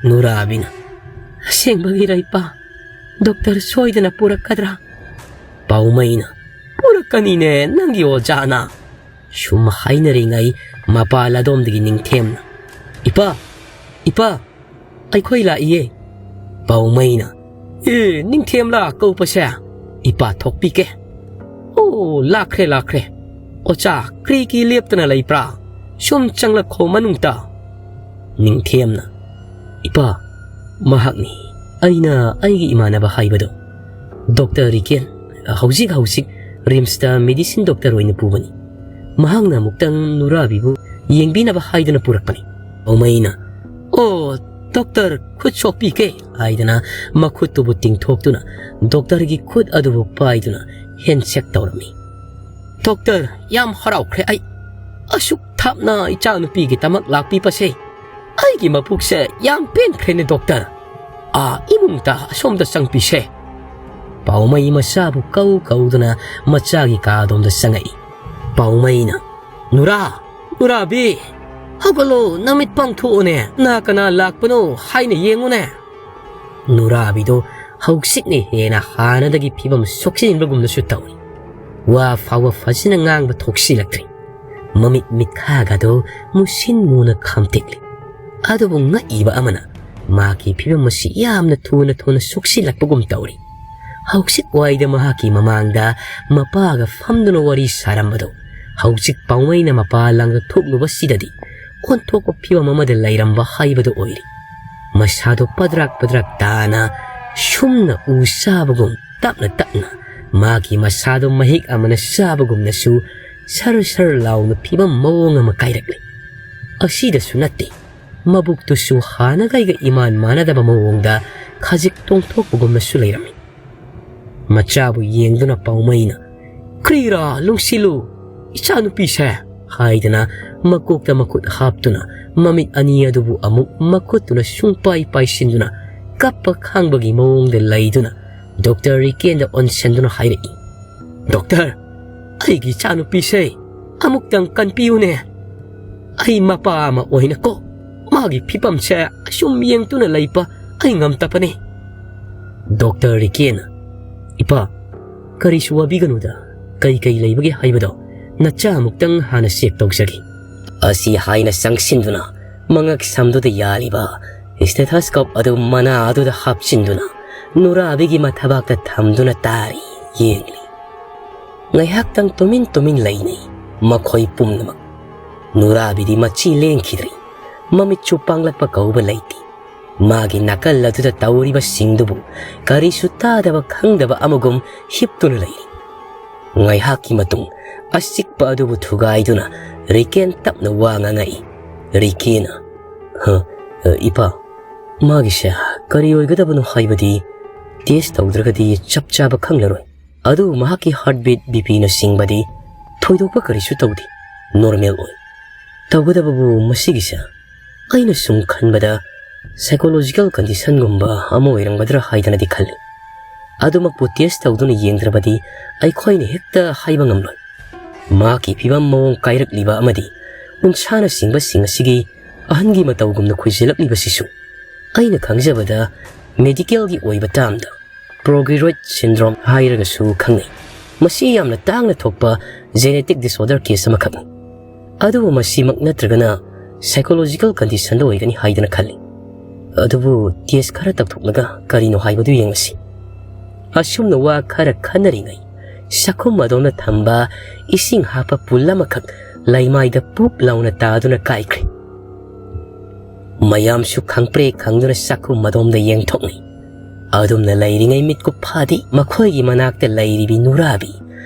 ꯅꯨꯔꯥꯕꯤꯅ, "ꯑꯁꯦꯡꯕꯒꯤꯔ ꯏꯄꯥ? ꯗꯣꯛꯇꯔ ꯁꯣꯏꯗꯅ ꯄꯨꯔꯛꯀꯗ꯭ꯔꯥ?" ꯄꯥꯎꯃꯩꯅ, "ꯄꯨꯔꯛꯀꯅꯤꯅꯦ ꯅꯪꯒꯤ ꯑꯣꯖꯥꯅ꯫" ꯁꯨꯝ ꯍꯥꯏꯅꯔꯤꯉꯩ ꯃꯄꯥ ꯂꯥꯗꯣꯝꯗꯒꯤ ꯅꯤꯡꯊꯦꯝꯅ, "ꯏꯄꯥ, ꯏꯄꯥ, "ꯑꯩꯈꯣꯏ ꯂꯥꯛꯏꯌꯦ꯫" ꯄꯥꯎꯃꯩꯅ, "ꯑꯦ, ꯅꯤꯡꯊꯦꯝꯂꯥ ꯀꯧꯕꯁꯦ? ꯏꯄꯥ ꯊꯣꯛꯄꯤꯒꯦ꯫" "ꯑꯣ, ꯂꯥꯛꯈ꯭ꯔꯦ, ꯂꯥꯛꯈ꯭ꯔꯦ꯫ ꯑꯣꯖꯥ, ꯀ꯭ꯔꯤ ꯀꯤ ꯂꯦꯞꯇꯅ ꯂꯩꯕ꯭ꯔꯥ? ꯁꯨꯝ ꯆꯪꯂꯛꯈꯣ ꯃꯅꯨꯡꯗ꯫" ꯅꯤꯡꯊꯦꯝꯅ, "ꯏꯄꯥ, ꯃꯍꯥꯛꯅꯤ, ꯑꯩꯅ ꯑꯩꯒꯤ ꯏꯃꯥꯟꯅꯕ ꯍꯥꯏꯕꯗꯣ, ꯗꯣꯛꯇꯔ ꯔꯤꯀꯦꯟ, ꯍꯧꯖꯤꯛ ꯍꯧꯖꯤꯛ ꯔꯤꯝꯁꯇ ꯃꯦꯗꯤꯁꯤꯟ ꯗꯣꯛꯇꯔ ꯑꯣꯏꯅ ꯄꯨꯕꯅꯤ꯫ ꯃꯍꯥꯛꯅ ꯑꯃꯨꯛꯇꯪ ꯅꯨꯔꯥꯕꯤꯕꯨ ꯌꯦꯡꯕꯤꯅꯕ ꯍꯥꯏꯗꯨꯅ ꯄꯨꯔꯛꯄꯅꯤ꯫" ꯄꯥꯎꯃꯩꯅ, "ꯑꯣ, ꯗꯣꯛꯇꯔ, ꯈꯨꯠ ꯁꯣꯛꯄꯤꯒꯦ" ꯍꯥꯏꯗꯅ ꯃꯈꯨꯠꯇꯨꯕꯨ ꯇꯤꯡꯊꯣꯛꯇꯨꯅ ꯗꯣꯛꯇꯔꯒꯤ ꯈꯨꯠ ꯑꯗꯨꯕꯨ ꯄꯥꯏꯗꯨꯅ ꯍꯦꯟꯁꯦꯛ ꯇꯧꯔꯝꯃꯤ꯫ "ꯗꯣꯛꯇꯔ, ꯌꯥꯝ ꯍꯔꯥꯎꯈ꯭ꯔꯦ ꯑꯩ꯫ ꯑꯁꯨꯛ ꯊꯥꯞꯅ ꯏꯆꯥꯅꯨꯄꯤꯒꯤꯗꯃꯛ ꯂꯥꯛꯄꯤꯕꯁꯦ ꯑꯩꯒꯤ ꯃꯕꯨꯛꯁꯦ ꯌꯥꯝ ꯄꯦꯟꯈ꯭ꯔꯦꯅꯦ ꯗꯣꯛꯇꯔ꯫ ꯑꯥ, ꯏꯃꯨꯡꯗ ꯑꯁꯣꯝꯗ ꯆꯪꯕꯤꯁꯦ꯫" ꯄꯥꯎꯃꯩ ꯃꯆꯥꯕꯨ ꯀꯧ ꯀꯧꯗꯨꯅ ꯃꯆꯥꯒꯤ ꯀꯥ ꯑꯗꯣꯝꯗ ꯆꯪꯉꯛꯏ꯫ ꯄꯥꯎꯃꯩꯅ, "ꯅꯨꯔꯥ, ꯅꯨꯔꯥꯕꯤ, ꯍꯧꯒꯠꯂꯣ, ꯅꯃꯤꯠ ꯄꯥꯡꯊꯣꯛꯑꯣꯅꯦ, ꯅꯥ ꯀꯅꯥ ꯂꯥꯛꯄꯅꯣ ꯍꯥꯏꯅ ꯌꯦꯡꯉꯨꯅꯦ꯫" ꯅꯨꯔꯥꯕꯤꯗꯣ ꯍꯧꯖꯤꯛꯅ ꯍꯦꯟꯅ ꯍꯥꯟꯅꯗꯒꯤ ꯐꯤꯕꯝ ꯁꯣꯛꯆꯤꯟꯕꯒꯨꯝꯅꯁꯨ ꯇꯧꯏ꯫ ꯋꯥ ꯐꯥꯎꯕ ꯐꯖꯅ ꯉꯥꯡꯕ ꯊꯣꯛꯁꯤꯜꯂꯛꯇ꯭ꯔꯤ꯫ ꯃꯃꯤꯠ ꯃꯤꯠꯈꯥꯒꯗꯣ ꯃꯨꯁꯤꯟ ꯃꯨꯅ ꯈꯝꯇꯦꯛꯂꯤ꯫ ꯑꯗꯨꯕꯨ ꯉꯛꯏꯕ ꯑꯃꯅ, ꯃꯍꯥꯛꯀꯤ ꯐꯤꯕꯝ ꯑꯁꯤ ꯌꯥꯝꯅ ꯊꯨꯅ ꯊꯨꯅ ꯁꯣꯛꯆꯤꯜꯂꯛꯄꯒꯨꯝ ꯇꯧꯔꯤ꯫ ꯍꯧꯖꯤꯛ ꯋꯥꯏꯗ ꯃꯍꯥꯛꯀꯤ ꯃꯃꯥꯡꯗ ꯃꯄꯥꯒ ꯐꯝꯗꯨꯅ ꯋꯥꯔꯤ ꯁꯥꯔꯝꯕꯗꯣ, ꯍꯧꯖꯤꯛ ꯄꯥꯎꯃꯩꯅ ꯃꯄꯥ ꯂꯥꯡꯗ ꯊꯣꯛꯂꯨꯕꯁꯤꯗꯗꯤ ꯑꯣꯟꯊꯣꯛꯄ ꯐꯤꯕꯝ ꯑꯃꯗ ꯂꯩꯔꯝꯕ ꯍꯥꯏꯕꯗꯨ ꯑꯣꯏꯔꯤ꯫ ꯃꯁꯥꯗꯣ ꯄꯗ꯭ꯔꯥꯛ ꯄꯗ꯭ꯔꯥꯛ ꯇꯥꯅ ꯁꯨꯝꯅ ꯎ ꯆꯥꯕꯒꯨꯝ ꯇꯞꯅ ꯇꯞꯅ ꯃꯥꯒꯤ ꯃꯁꯥꯗꯣ ꯃꯍꯤꯛ ꯑꯃꯅ ꯆꯥꯕꯒꯨꯝꯅꯁꯨ ꯁꯔ ꯁꯔ ꯂꯥꯎꯅ ꯐꯤꯕꯝ ꯃꯑꯣꯡ ꯑꯃ ꯀꯥꯏꯔꯛꯂꯤ꯫ ꯑꯁꯤꯗꯁꯨ ꯅꯠꯇꯦ, ꯃꯕꯨꯛꯇꯨꯁꯨ ꯍꯥꯟꯅꯒꯩꯒ ꯏꯃꯥꯟ ꯃꯥꯟꯅꯗꯕ ꯃꯑꯣꯡꯗ ꯈꯖꯤꯛ ꯇꯣꯡꯊꯣꯛꯄꯒꯨꯝꯅꯁꯨ ꯂꯩꯔꯝꯃꯤ꯫ ꯃꯆꯥꯕꯨ ꯌꯦꯡꯗꯨꯅ ꯄꯥꯎꯃꯩꯅ, "ꯀ꯭ꯔꯤꯔꯥ, ꯂꯨꯡꯁꯤꯂꯨ, ꯏꯆꯥꯅꯨꯄꯤꯁꯦ?" ꯍꯥꯏꯗꯅ ꯃꯀꯣꯛꯇ ꯃꯈꯨꯠ ꯍꯥꯞꯇꯨꯅ ꯃꯃꯤꯠ ꯑꯅꯤ ꯑꯗꯨꯕꯨ ꯑꯃꯨꯛ ꯃꯈꯨꯠꯇꯨꯅ ꯁꯨꯡꯄꯥꯏ ꯄꯥꯏꯁꯤꯟꯗꯨꯅ ꯀꯞꯄ ꯈꯥꯡꯕꯒꯤ ꯃꯑꯣꯡꯗ ꯂꯩꯗꯨꯅ ꯗꯣꯛꯇꯔ ꯔꯤꯀꯦꯟꯗ ꯑꯣꯟꯁꯤꯟꯗꯨꯅ ꯍꯥꯏꯔꯛꯏ, "ꯗꯣꯛꯇꯔ, ꯑꯩꯒꯤ ꯏꯆꯥꯅꯨꯄꯤꯁꯦ ꯑꯃꯨꯛꯇꯪ ꯀꯟꯕꯤꯌꯨꯅꯦ꯫ ꯑꯩ ꯃꯄꯥ ꯑꯃ ꯑꯣꯏꯅꯀꯣ ꯃꯥꯒꯤ ꯐꯤꯕꯝꯁꯦ ꯑꯁꯨꯝ ꯌꯦꯡꯗꯨꯅ ꯂꯩꯕ ꯑꯩ ꯉꯝꯗꯕꯅꯤ꯫" ꯗꯣꯛꯇꯔ ꯔꯤꯀꯦꯟꯅ, "ꯏꯄꯥ, ꯀꯔꯤꯁꯨ ꯋꯥꯕꯤꯒꯅꯨꯗ, ꯀꯩ ꯀꯩ ꯂꯩꯕꯒꯦ ꯍꯥꯏꯕꯗꯣ ꯅꯆꯥ ꯑꯃꯨꯛꯇꯪ ꯍꯥꯟꯅ ꯆꯦꯛ ꯇꯧꯖꯒꯦ꯫" ꯑꯁꯤ ꯍꯥꯏꯅ ꯆꯪꯁꯤꯟꯗꯨꯅ ꯃꯉꯛ ꯁꯝꯗꯨꯗ ꯌꯥꯜꯂꯤꯕ ꯁ꯭ꯇꯦꯊꯣꯁꯀꯣꯞ ꯑꯗꯨ ꯃꯅꯥ ꯑꯗꯨꯗ ꯍꯥꯞꯆꯤꯟꯗꯨꯅ ꯅꯨꯔꯥꯕꯤꯒꯤ ꯃꯊꯕꯥꯛꯇ ꯊꯝꯗꯨꯅ ꯇꯥꯔꯤ, ꯌꯦꯡꯂꯤ꯫ ꯉꯥꯏꯍꯥꯛꯇꯪ ꯇꯨꯃꯤꯟ ꯇꯨꯃꯤꯟ ꯂꯩꯅꯩ ꯃꯈꯣꯏ ꯄꯨꯝꯅꯃꯛ꯫ ꯅꯨꯔꯥꯕꯤꯗꯤ ꯃꯆꯤ ꯂꯦꯡꯈꯤꯗ꯭ꯔꯤ, ꯃꯃꯤꯠꯁꯨ ꯄꯥꯡꯂꯛꯄ ꯀꯧꯕ ꯂꯩꯇꯦ꯫ ꯃꯥꯒꯤ ꯅꯥꯀꯜ ꯑꯗꯨꯗ ꯇꯧꯔꯤꯕꯁꯤꯡꯗꯨꯕꯨ ꯀꯔꯤꯁꯨ ꯇꯥꯗꯕ ꯈꯪꯗꯕ ꯑꯃꯒꯨꯝ ꯍꯤꯞꯇꯨꯅ ꯂꯩꯔꯤ꯫ ꯉꯥꯏꯍꯥꯛꯀꯤ ꯃꯇꯨꯡ ꯑꯆꯤꯛꯄ ꯑꯗꯨꯕꯨ ꯊꯨꯒꯥꯏꯗꯨꯅ ꯔꯤꯀꯦꯟ ꯇꯞꯅ ꯋꯥ ꯉꯥꯡꯉꯛꯏ꯫ ꯔꯤꯀꯦꯟꯅ, "ꯍ, ꯑ, ꯏꯄꯥ, ꯃꯥꯒꯤꯁꯦ ꯀꯔꯤ ꯑꯣꯏꯒꯗꯕꯅꯣ ꯍꯥꯏꯕꯗꯤ ꯇꯦꯁ ꯇꯧꯗ꯭ꯔꯒꯗꯤ ꯆꯞ ꯆꯥꯕ ꯈꯪꯂꯔꯣꯏ꯫ ꯑꯗꯨꯕꯨ ꯃꯍꯥꯛꯀꯤ ꯍꯥꯔꯠ ꯕꯤꯠ, ꯕꯤ ꯄꯤꯅꯆꯤꯡꯕꯗꯤ ꯊꯣꯏꯗꯣꯛꯄ ꯀꯔꯤꯁꯨ ꯇꯧꯗꯦ, ꯅꯣꯔꯃꯦꯜ ꯑꯣꯏ꯫ ꯇꯧꯒꯗꯕꯕꯨ ꯃꯁꯤꯒꯤꯁꯦ ꯑꯩꯅ ꯁꯨꯝ ꯈꯟꯕꯗ ꯁꯥꯏꯀꯣꯂꯣꯖꯤꯀꯦꯜ ꯀꯟꯗꯤꯁꯟꯒꯨꯝꯕ ꯑꯃ ꯑꯣꯏꯔꯝꯒꯗ꯭ꯔꯥ ꯍꯥꯏꯗꯅꯗꯤ ꯈꯜꯂꯤ꯫ ꯑꯗꯨꯃꯛꯄꯨ ꯇꯦꯁ ꯇꯧꯗꯨꯅ ꯌꯦꯡꯗ꯭ꯔꯕꯗꯤ ꯑꯩꯈꯣꯏꯅ ꯍꯦꯛꯇ ꯍꯥꯏꯕ ꯉꯝꯂꯣꯏ꯫ ꯃꯍꯥꯛꯀꯤ ꯐꯤꯕꯝ ꯃꯑꯣꯡ ꯀꯥꯏꯔꯛꯂꯤꯕ ꯑꯃꯗꯤ ꯎꯟꯁꯥꯅꯆꯤꯡꯕꯁꯤꯡ ꯑꯁꯤꯒꯤ ꯑꯍꯟꯒꯤ ꯃꯇꯧꯒꯨꯝꯅ ꯈꯨꯏꯖꯤꯜꯂꯛꯂꯤꯕꯁꯤꯁꯨ ꯑꯩꯅ ꯈꯪꯖꯕꯗ ꯃꯦꯗꯤꯀꯦꯜꯒꯤ ꯑꯣꯏꯕ ꯇꯥꯝꯗ ꯄ꯭ꯔꯣꯒꯤꯔꯣꯏꯗ ꯁꯤꯟꯗ꯭ꯔꯣꯝ ꯍꯥꯏꯔꯒꯁꯨ ꯈꯪꯅꯩ꯫ ꯃꯁꯤ ꯌꯥꯝꯅ ꯇꯥꯡꯅ ꯊꯣꯛꯄ ꯖꯦꯅꯦꯇꯤꯛ ꯗꯤꯁꯑꯣꯔꯗꯔ ꯀꯦꯁ ꯑꯃꯈꯛꯅꯤ꯫ ꯑꯗꯨꯕꯨ ꯃꯁꯤꯃꯛ ꯅꯠꯇ꯭ꯔꯒꯅ ꯁꯥꯏꯀꯣꯂꯣꯖꯤꯀꯦꯜ ꯀꯟꯗꯤꯁꯟꯗ ꯑꯣꯏꯒꯅꯤ ꯍꯥꯏꯗꯅ ꯈꯜꯂꯤ꯫ ꯑꯗꯨꯕꯨ ꯇꯦꯁ ꯈꯔ ꯇꯧꯊꯣꯛꯂꯒ ꯀꯔꯤꯅꯣ ꯍꯥꯏꯕꯗꯨ ꯌꯦꯡꯂꯁꯤ꯫" ꯑꯁꯨꯝꯅ ꯋꯥ ꯈꯔ ꯈꯟꯅꯔꯤꯉꯩ ꯆꯥꯛꯈꯨꯝ ꯑꯗꯣꯝꯗ ꯊꯝꯕ ꯏꯁꯤꯡ ꯍꯥꯞꯄ ꯄꯨꯜ ꯑꯃꯈꯛ ꯂꯩꯃꯥꯏꯗ ꯄꯨꯞ ꯂꯥꯎꯅ ꯇꯥꯗꯨꯅ ꯀꯥꯏꯈ꯭ꯔꯦ꯫ ꯃꯌꯥꯝꯁꯨ ꯈꯪꯄ꯭ꯔꯦꯛ ꯈꯪꯗꯨꯅ ꯆꯥꯛꯈꯨꯝ ꯑꯗꯣꯝꯗ ꯌꯦꯡꯊꯣꯛꯅꯩ꯫ ꯑꯗꯨꯝꯅ ꯂꯩꯔꯤꯉꯩ ꯃꯤꯠꯀꯨꯞ ꯐꯥꯗꯦ ꯃꯈꯣꯏꯒꯤ ꯃꯅꯥꯛꯇ ꯂꯩꯔꯤꯕꯤ ꯅꯨꯔꯥꯕꯤ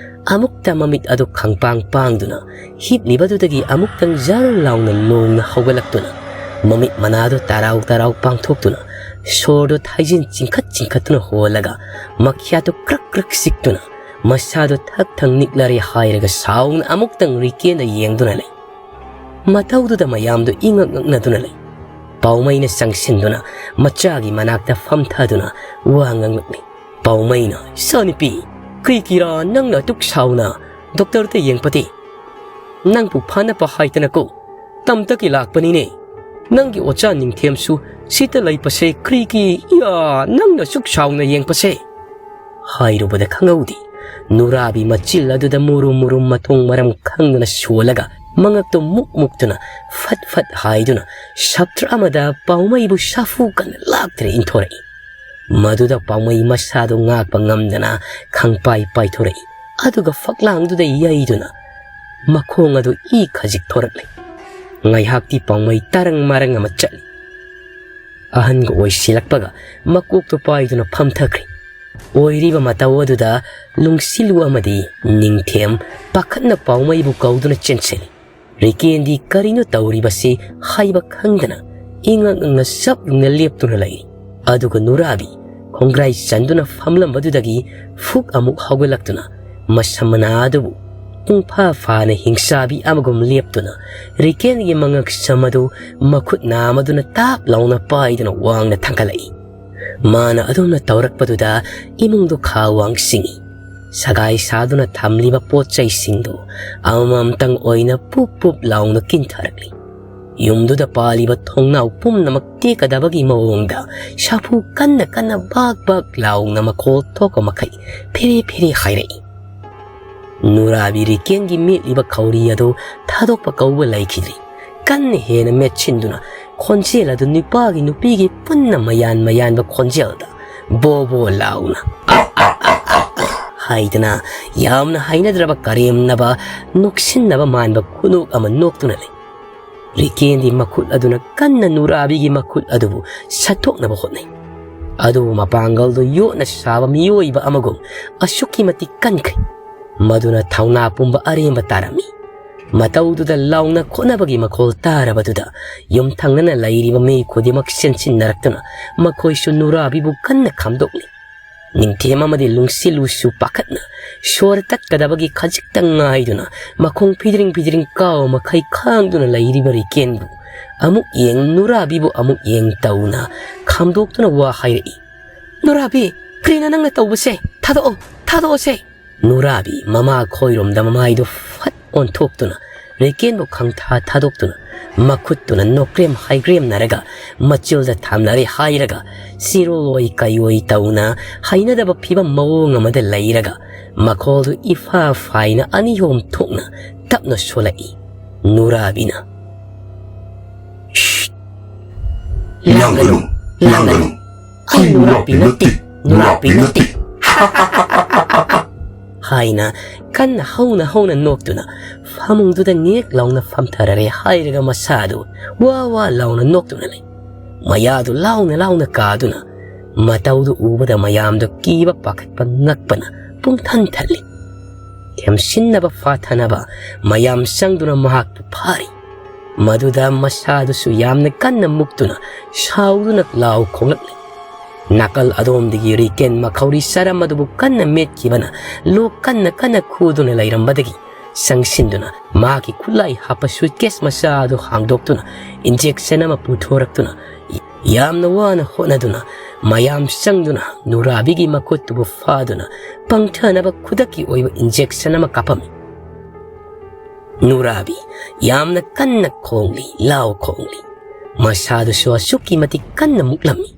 ꯑꯃꯨꯛꯇ ꯃꯃꯤꯠ ꯑꯗꯨ ꯈꯪꯄꯥꯡ ꯄꯥꯡꯗꯨꯅ ꯍꯤꯞꯂꯤꯕꯗꯨꯗꯒꯤ ꯑꯃꯨꯛꯇꯪ ꯖꯔ ꯂꯥꯎꯅ ꯂꯣꯡꯅ ꯍꯧꯒꯠꯂꯛꯇꯨꯅ ꯃꯃꯤꯠ ꯃꯅꯥꯗꯨ ꯇꯔꯥꯎ ꯇꯔꯥꯎ ꯄꯥꯡꯊꯣꯛꯇꯨꯅ ꯁꯣꯔꯗꯨ ꯊꯥꯏꯖꯤꯟ ꯆꯤꯡꯈꯠ ꯆꯤꯡꯈꯠꯇꯨꯅ ꯍꯣꯜꯂꯒ ꯃꯈ꯭ꯌꯥꯠꯇꯨ ꯀ꯭ꯔꯛ ꯀ꯭ꯔꯛ ꯆꯤꯛꯇꯨꯅ ꯃꯁꯥꯗꯨ ꯊꯛ ꯊꯛ ꯅꯤꯛꯂꯔꯦ ꯍꯥꯏꯔꯒ ꯁꯥꯎꯅ ꯑꯃꯨꯛꯇꯪ ꯔꯤꯀꯦꯟꯗ ꯌꯦꯡꯗꯨꯅ ꯂꯩ꯫ ꯃꯇꯧꯗꯨꯗ ꯃꯌꯥꯝꯗꯨ ꯏꯉꯛ ꯉꯛꯅꯗꯨꯅ ꯂꯩ꯫ ꯄꯥꯎꯃꯩꯅ ꯆꯪꯁꯤꯟꯗꯨꯅ ꯃꯆꯥꯒꯤ ꯃꯅꯥꯛꯇ ꯐꯝꯊꯗꯨꯅ ꯋꯥ ꯉꯥꯡꯂꯛꯂꯤ꯫ ꯄꯥꯎꯃꯩꯅ, "ꯏꯆꯥꯅꯨꯄꯤ, ꯀꯩꯒꯤꯔꯥ ꯅꯪꯅ ꯑꯗꯨꯛ ꯁꯥꯎꯅ ꯗꯣꯛꯇꯔꯗ ꯌꯦꯡꯄꯗꯤ? ꯅꯪꯕꯨ ꯐꯅꯕ ꯍꯥꯏꯗꯅꯀꯣ ꯇꯝꯗꯒꯤ ꯂꯥꯛꯄꯅꯤꯅꯦ꯫ ꯅꯪꯒꯤ ꯑꯣꯖꯥ ꯅꯤꯡꯊꯦꯝꯁꯨ ꯁꯤꯗ ꯂꯩꯕꯁꯦ ꯀꯔꯤꯒꯤ ꯏꯌꯥ ꯅꯪꯅ ꯑꯁꯨꯛ ꯁꯥꯎꯅ ꯌꯦꯡꯕꯁꯦ?" ꯍꯥꯏꯔꯨꯕꯗ ꯈꯪꯍꯧꯗꯦ꯫ ꯅꯨꯔꯥꯕꯤ ꯃꯆꯤꯜ ꯑꯗꯨꯗ ꯃꯨꯔꯨꯝ ꯃꯨꯔꯨꯝ ꯃꯊꯣꯡ ꯃꯔꯝ ꯈꯪꯗꯅ ꯁꯣꯜꯂꯒ ꯃꯉꯛꯇꯨ ꯃꯨꯛ ꯃꯨꯛꯇꯨꯅ ꯐꯠ ꯐꯠ ꯍꯥꯏꯗꯨꯅ ꯁꯞꯇ꯭ꯔ ꯑꯃꯗ ꯄꯥꯎꯃꯩꯕꯨ ꯁꯥꯐꯨ ꯀꯟꯅ ꯂꯥꯛꯇꯨꯅ ꯏꯟꯊꯣꯔꯛꯏ꯫ ꯃꯗꯨꯗ ꯄꯥꯎꯃꯩ ꯃꯁꯥꯗꯨ ꯉꯥꯛꯄ ꯉꯝꯗꯅ ꯈꯪꯄꯥꯏ ꯄꯥꯏꯊꯣꯔꯛꯏ꯫ ꯑꯗꯨꯒ ꯐꯛꯂꯥꯡꯗꯨꯗ ꯌꯩꯗꯨꯅ ꯃꯈꯣꯡ ꯑꯗꯨ ꯏ ꯈꯖꯤꯛ ꯊꯣꯔꯛꯂꯦ꯫ ꯉꯥꯏꯍꯥꯛꯇꯤ ꯄꯥꯎꯃꯩ ꯇꯔꯪ ꯃꯔꯪ ꯑꯃ ꯆꯠꯂꯤ꯫ ꯑꯍꯟꯒ ꯑꯣꯏꯁꯤꯜꯂꯛꯄꯒ ꯃꯀꯣꯛꯇꯨ ꯄꯥꯏꯗꯨꯅ ꯐꯝꯊꯈ꯭ꯔꯦ꯫ ꯑꯣꯏꯔꯤꯕ ꯃꯇꯧ ꯑꯗꯨꯗ ꯂꯨꯡꯁꯤꯂꯨ ꯑꯃꯗꯤ ꯅꯤꯡꯊꯦꯝ ꯄꯥꯈꯠꯅ ꯄꯥꯎꯃꯩꯕꯨ ꯀꯧꯗꯨꯅ ꯆꯦꯟꯁꯤꯜꯂꯤ꯫ ꯔꯤꯀꯦꯟꯗꯤ ꯀꯔꯤꯅꯣ ꯇꯧꯔꯤꯕꯁꯤ ꯍꯥꯏꯕ ꯈꯪꯗꯅ ꯏꯉꯛ ꯉꯛꯅ ꯆꯞ ꯌꯨꯡꯅ ꯂꯦꯞꯇꯨꯅ ꯂꯩꯔꯤ꯫ ꯑꯗꯨꯒ ꯅꯨꯔꯥꯕꯤ ꯈꯣꯡꯒ꯭ꯔꯥꯏ ꯆꯟꯗꯨꯅ ꯐꯝꯂꯝꯕꯗꯨꯗꯒꯤ ꯐꯨꯛ ꯑꯃꯨꯛ ꯍꯧꯒꯠꯂꯛꯇꯨꯅ ꯃꯁꯝ ꯃꯅꯥ ꯑꯗꯨꯕꯨ ꯄꯨꯡꯐꯥ ꯐꯥꯅ ꯍꯤꯡꯆꯥꯕꯤ ꯑꯃꯒꯨꯝ ꯂꯦꯞꯇꯨꯅ ꯔꯤꯀꯦꯟꯒꯤ ꯃꯉꯛꯁꯝ ꯑꯗꯨ ꯃꯈꯨꯠ ꯅꯥꯝ ꯑꯗꯨꯅ ꯇꯥꯞ ꯂꯥꯎꯅ ꯄꯥꯏꯗꯨꯅ ꯋꯥꯡꯅ ꯊꯥꯡꯒꯠꯂꯛꯏ꯫ ꯃꯥꯅ ꯑꯗꯨꯝꯅ ꯇꯧꯔꯛꯄꯗꯨꯗ ꯏꯃꯨꯡꯗꯨ ꯈꯥ ꯋꯥꯡ ꯆꯤꯡꯏ꯫ ꯁꯒꯥꯏ ꯁꯥꯗꯨꯅ ꯊꯝꯂꯤꯕ ꯄꯣꯠ ꯆꯩꯁꯤꯡꯗꯨ ꯑꯃꯃꯝꯇꯪ ꯑꯣꯏꯅ ꯄꯨꯞ ꯄꯨꯞ ꯂꯥꯎꯅ ꯀꯤꯟꯊꯔꯛꯂꯤ꯫ ꯌꯨꯝꯗꯨꯗ ꯄꯥꯜꯂꯤꯕ ꯊꯣꯡꯅꯥꯎ ꯄꯨꯝꯅꯃꯛ ꯇꯦꯛꯀꯗꯕꯒꯤ ꯃꯑꯣꯡꯗ ꯁꯥꯐꯨ ꯀꯟꯅ ꯀꯟꯅ ꯕꯥꯛ ꯕꯥꯛ ꯂꯥꯎꯅ ꯃꯈꯣꯜ ꯊꯣꯛꯄ ꯃꯈꯩ ꯐꯤꯔꯤ ꯐꯤꯔꯤ ꯍꯥꯏꯔꯛꯏ꯫ ꯅꯨꯔꯥꯕꯤ ꯔꯤꯀꯦꯟꯒꯤ ꯃꯦꯠꯂꯤꯕ ꯈꯧꯔꯤ ꯑꯗꯨ ꯊꯥꯗꯣꯛꯄ ꯀꯧꯕ ꯂꯩꯈꯤꯗ꯭ꯔꯤ꯫ ꯀꯟꯅ ꯍꯦꯟꯅ ꯃꯦꯠꯁꯤꯟꯗꯨꯅ ꯈꯣꯟꯖꯦꯜ ꯑꯗꯨ ꯅꯨꯄꯥꯒꯤ ꯅꯨꯄꯤꯒꯤ ꯄꯨꯟꯅ ꯃꯌꯥꯟ ꯃꯌꯥꯟꯕ ꯈꯣꯟꯖꯦꯜꯗ ꯕꯣ ꯕꯣ ꯂꯥꯎꯅ ꯍꯥꯏꯗꯅ ꯌꯥꯝꯅ ꯍꯩꯅꯗ꯭ꯔꯕ ꯀꯔꯦꯝꯅꯕ ꯅꯣꯛꯁꯤꯟꯅꯕ ꯃꯥꯟꯕ ꯈꯨꯅꯣꯛ ꯑꯃ ꯅꯣꯛꯇꯨꯅ ꯂꯩ꯫ ꯔꯤꯀꯦꯟꯗꯤ ꯃꯈꯨꯠ ꯑꯗꯨꯅ ꯀꯟꯅ ꯅꯨꯔꯥꯕꯤꯒꯤ ꯃꯈꯨꯠ ꯑꯗꯨꯕꯨ ꯁꯠꯇꯣꯛꯅꯕ ꯍꯣꯠꯅꯩ꯫ ꯑꯗꯨꯕꯨ ꯃꯄꯥꯡꯒꯜꯗꯨ ꯌꯣꯠꯅ ꯁꯥꯕ ꯃꯤꯑꯣꯏꯕ ꯑꯃꯒꯨꯝ ꯑꯁꯨꯛꯀꯤ ꯃꯇꯤꯛ ꯀꯟꯈ꯭ꯔꯦ꯫ ꯃꯗꯨꯅ ꯊꯧꯅꯥ ꯄꯨꯝꯕ ꯑꯔꯦꯝꯕ ꯇꯥꯔꯝꯃꯤ꯫ ꯃꯇꯧꯗꯨꯗ ꯂꯥꯎꯅ ꯈꯣꯠꯅꯕꯒꯤ ꯃꯈꯣꯜ ꯇꯥꯔꯕꯗꯨꯗ ꯌꯨꯝꯊꯪꯅꯅ ꯂꯩꯔꯤꯕ ꯃꯤ ꯈꯨꯗꯤꯡꯃꯛ ꯆꯦꯟꯁꯤꯟꯅꯔꯛꯇꯨꯅ ꯃꯈꯣꯏꯁꯨ ꯅꯨꯔꯥꯕꯤꯕꯨ ꯀꯟꯅ ꯈꯥꯝꯗꯣꯛꯂꯤ꯫ ꯅꯤꯡꯊꯦꯝ ꯑꯃꯗꯤ ꯂꯨꯡꯁꯤꯂꯨꯁꯨ ꯄꯥꯈꯠꯅ ꯁꯣꯔ ꯇꯠꯀꯗꯕꯒꯤ ꯈꯖꯤꯛꯇꯪ ꯉꯥꯏꯗꯨꯅ ꯃꯈꯣꯡ ꯐꯤꯗ꯭ꯔꯤꯡ ꯐꯤꯗ꯭ꯔꯤꯡ ꯀꯥꯎ ꯃꯈꯩ ꯈꯥꯡꯗꯨꯅ ꯂꯩꯔꯤꯕ ꯔꯤꯀꯦꯟꯕꯨ ꯑꯃꯨꯛ ꯌꯦꯡ ꯅꯨꯔꯥꯕꯤꯕꯨ ꯑꯃꯨꯛ ꯌꯦꯡ ꯇꯧꯅ ꯈꯥꯝꯗꯣꯛꯇꯨꯅ ꯋꯥ ꯍꯥꯏꯔꯛꯏ꯫ "ꯅꯨꯔꯥꯕꯤ, ꯀꯔꯤꯅꯣ ꯅꯪꯅ ꯇꯧꯕꯁꯦ? ꯊꯥꯗꯣꯛꯑꯣ, ꯊꯥꯗꯣꯛꯑꯣꯁꯦ!" ꯅꯨꯔꯥꯕꯤ ꯃꯃꯥ ꯈꯣꯏꯔꯣꯝꯗ ꯃꯃꯥꯏꯗꯨ ꯐꯠ ꯑꯣꯟꯊꯣꯛꯇꯨꯅ ꯔꯦꯀꯦꯟꯕꯨ ꯈꯪꯊꯥ ꯊꯥꯗꯣꯛꯇꯨꯅ ꯃꯈꯨꯠꯇꯨꯅ ꯅꯣꯀ꯭ꯔꯦꯝ ꯍꯥꯏꯒ꯭ꯔꯦꯝꯅꯔꯒ ꯃꯆꯤꯜꯗ ꯊꯥꯝꯅꯔꯦ ꯍꯥꯏꯔꯒ ꯆꯤꯔꯣꯜꯑꯣꯏ ꯀꯩꯑꯣꯏ ꯇꯧꯅ ꯍꯩꯅꯗꯕ ꯐꯤꯕꯝ ꯃꯑꯣꯡ ꯑꯃꯗ ꯂꯩꯔꯒ ꯃꯈꯣꯜꯗꯨ ꯏꯐꯥ ꯐꯥꯏꯅ ꯑꯅꯤꯍꯣꯝ ꯊꯣꯛꯅ ꯇꯞꯅ ꯁꯣꯜꯂꯛꯏ꯫ ꯅꯨꯔꯥꯕꯤꯅ, "ꯁ꯭ꯠ! ꯂꯥꯡꯒꯅꯨ, ꯂꯥꯡꯒꯅꯨ꯫ ꯑꯩ ꯅꯨꯔꯥꯕꯤ ꯅꯠꯇꯦ, ꯅꯨꯔꯥꯕꯤ ꯅꯠꯇꯦ꯫" ꯍꯥꯏꯅ ꯀꯟꯅ ꯍꯧꯅ ꯍꯧꯅ ꯅꯣꯛꯇꯨꯅ ꯐꯃꯨꯡꯗꯨꯗ ꯅꯦꯛ ꯂꯥꯎꯅ ꯐꯝꯊꯔꯔꯦ ꯍꯥꯏꯔꯒ ꯃꯁꯥꯗꯨ ꯋꯥ ꯋꯥ ꯂꯥꯎꯅ ꯅꯣꯛꯇꯨꯅ ꯂꯩ꯫ ꯃꯌꯥꯗꯨ ꯂꯥꯎꯅ ꯂꯥꯎꯅ ꯀꯥꯗꯨꯅ ꯃꯇꯧꯗꯨ ꯎꯕꯗ ꯃꯌꯥꯝꯗꯨ ꯀꯤꯕ ꯄꯥꯈꯠꯄ ꯉꯛꯄꯅ ꯄꯨꯡꯊꯟ ꯊꯜꯂꯤ꯫ ꯊꯦꯝꯁꯤꯟꯅꯕ ꯐꯥꯊꯅꯕ ꯃꯌꯥꯝ ꯆꯪꯗꯨꯅ ꯃꯍꯥꯛꯄꯨ ꯐꯥꯔꯤ꯫ ꯃꯗꯨꯗ ꯃꯁꯥꯗꯨꯁꯨ ꯌꯥꯝꯅ ꯀꯟꯅ ꯃꯨꯛꯇꯨꯅ ꯁꯥꯎꯗꯨꯅ ꯂꯥꯎ ꯈꯣꯡꯂꯛꯂꯤ꯫ ꯅꯥꯀꯜ ꯑꯗꯣꯝꯗꯒꯤ ꯔꯤꯀꯦꯟ ꯃꯈꯧꯔꯤ ꯆꯔꯝ ꯑꯗꯨꯕꯨ ꯀꯟꯅ ꯃꯦꯠꯈꯤꯕꯅ ꯂꯣꯛ ꯀꯟꯅ ꯀꯟꯅ ꯈꯨꯗꯨꯅ ꯂꯩꯔꯝꯕꯗꯒꯤ ꯆꯪꯁꯤꯟꯗꯨꯅ ꯃꯍꯥꯛꯀꯤ ꯈꯨꯠꯂꯥꯏ ꯍꯥꯞꯄ ꯁꯨꯠꯀꯦꯁ ꯃꯆꯥ ꯑꯗꯨ ꯍꯥꯡꯗꯣꯛꯇꯨꯅ ꯏꯟꯖꯦꯛꯁꯟ ꯑꯃ ꯄꯨꯊꯣꯔꯛꯇꯨꯅ ꯌꯥꯝꯅ ꯋꯥꯅ ꯍꯣꯠꯅꯗꯨꯅ ꯃꯌꯥꯝ ꯆꯪꯗꯨꯅ ꯅꯨꯔꯥꯕꯤꯒꯤ ꯃꯈꯨꯠꯇꯨꯕꯨ ꯐꯥꯗꯨꯅ ꯄꯪꯊꯅꯕ ꯈꯨꯗꯛꯀꯤ ꯑꯣꯏꯕ ꯏꯟꯖꯦꯛꯁꯟ ꯑꯃ ꯀꯥꯞꯄꯝꯃꯤ꯫ ꯅꯨꯔꯥꯕꯤ ꯌꯥꯝꯅ ꯀꯟꯅ ꯈꯣꯡꯂꯤ, ꯂꯥꯎ ꯈꯣꯡꯂꯤ꯫ ꯃꯁꯥꯗꯨꯁꯨ ꯑꯁꯨꯛꯀꯤ ꯃꯇꯤꯛ ꯀꯟꯅ ꯃꯨꯛꯂꯝꯃꯤ꯫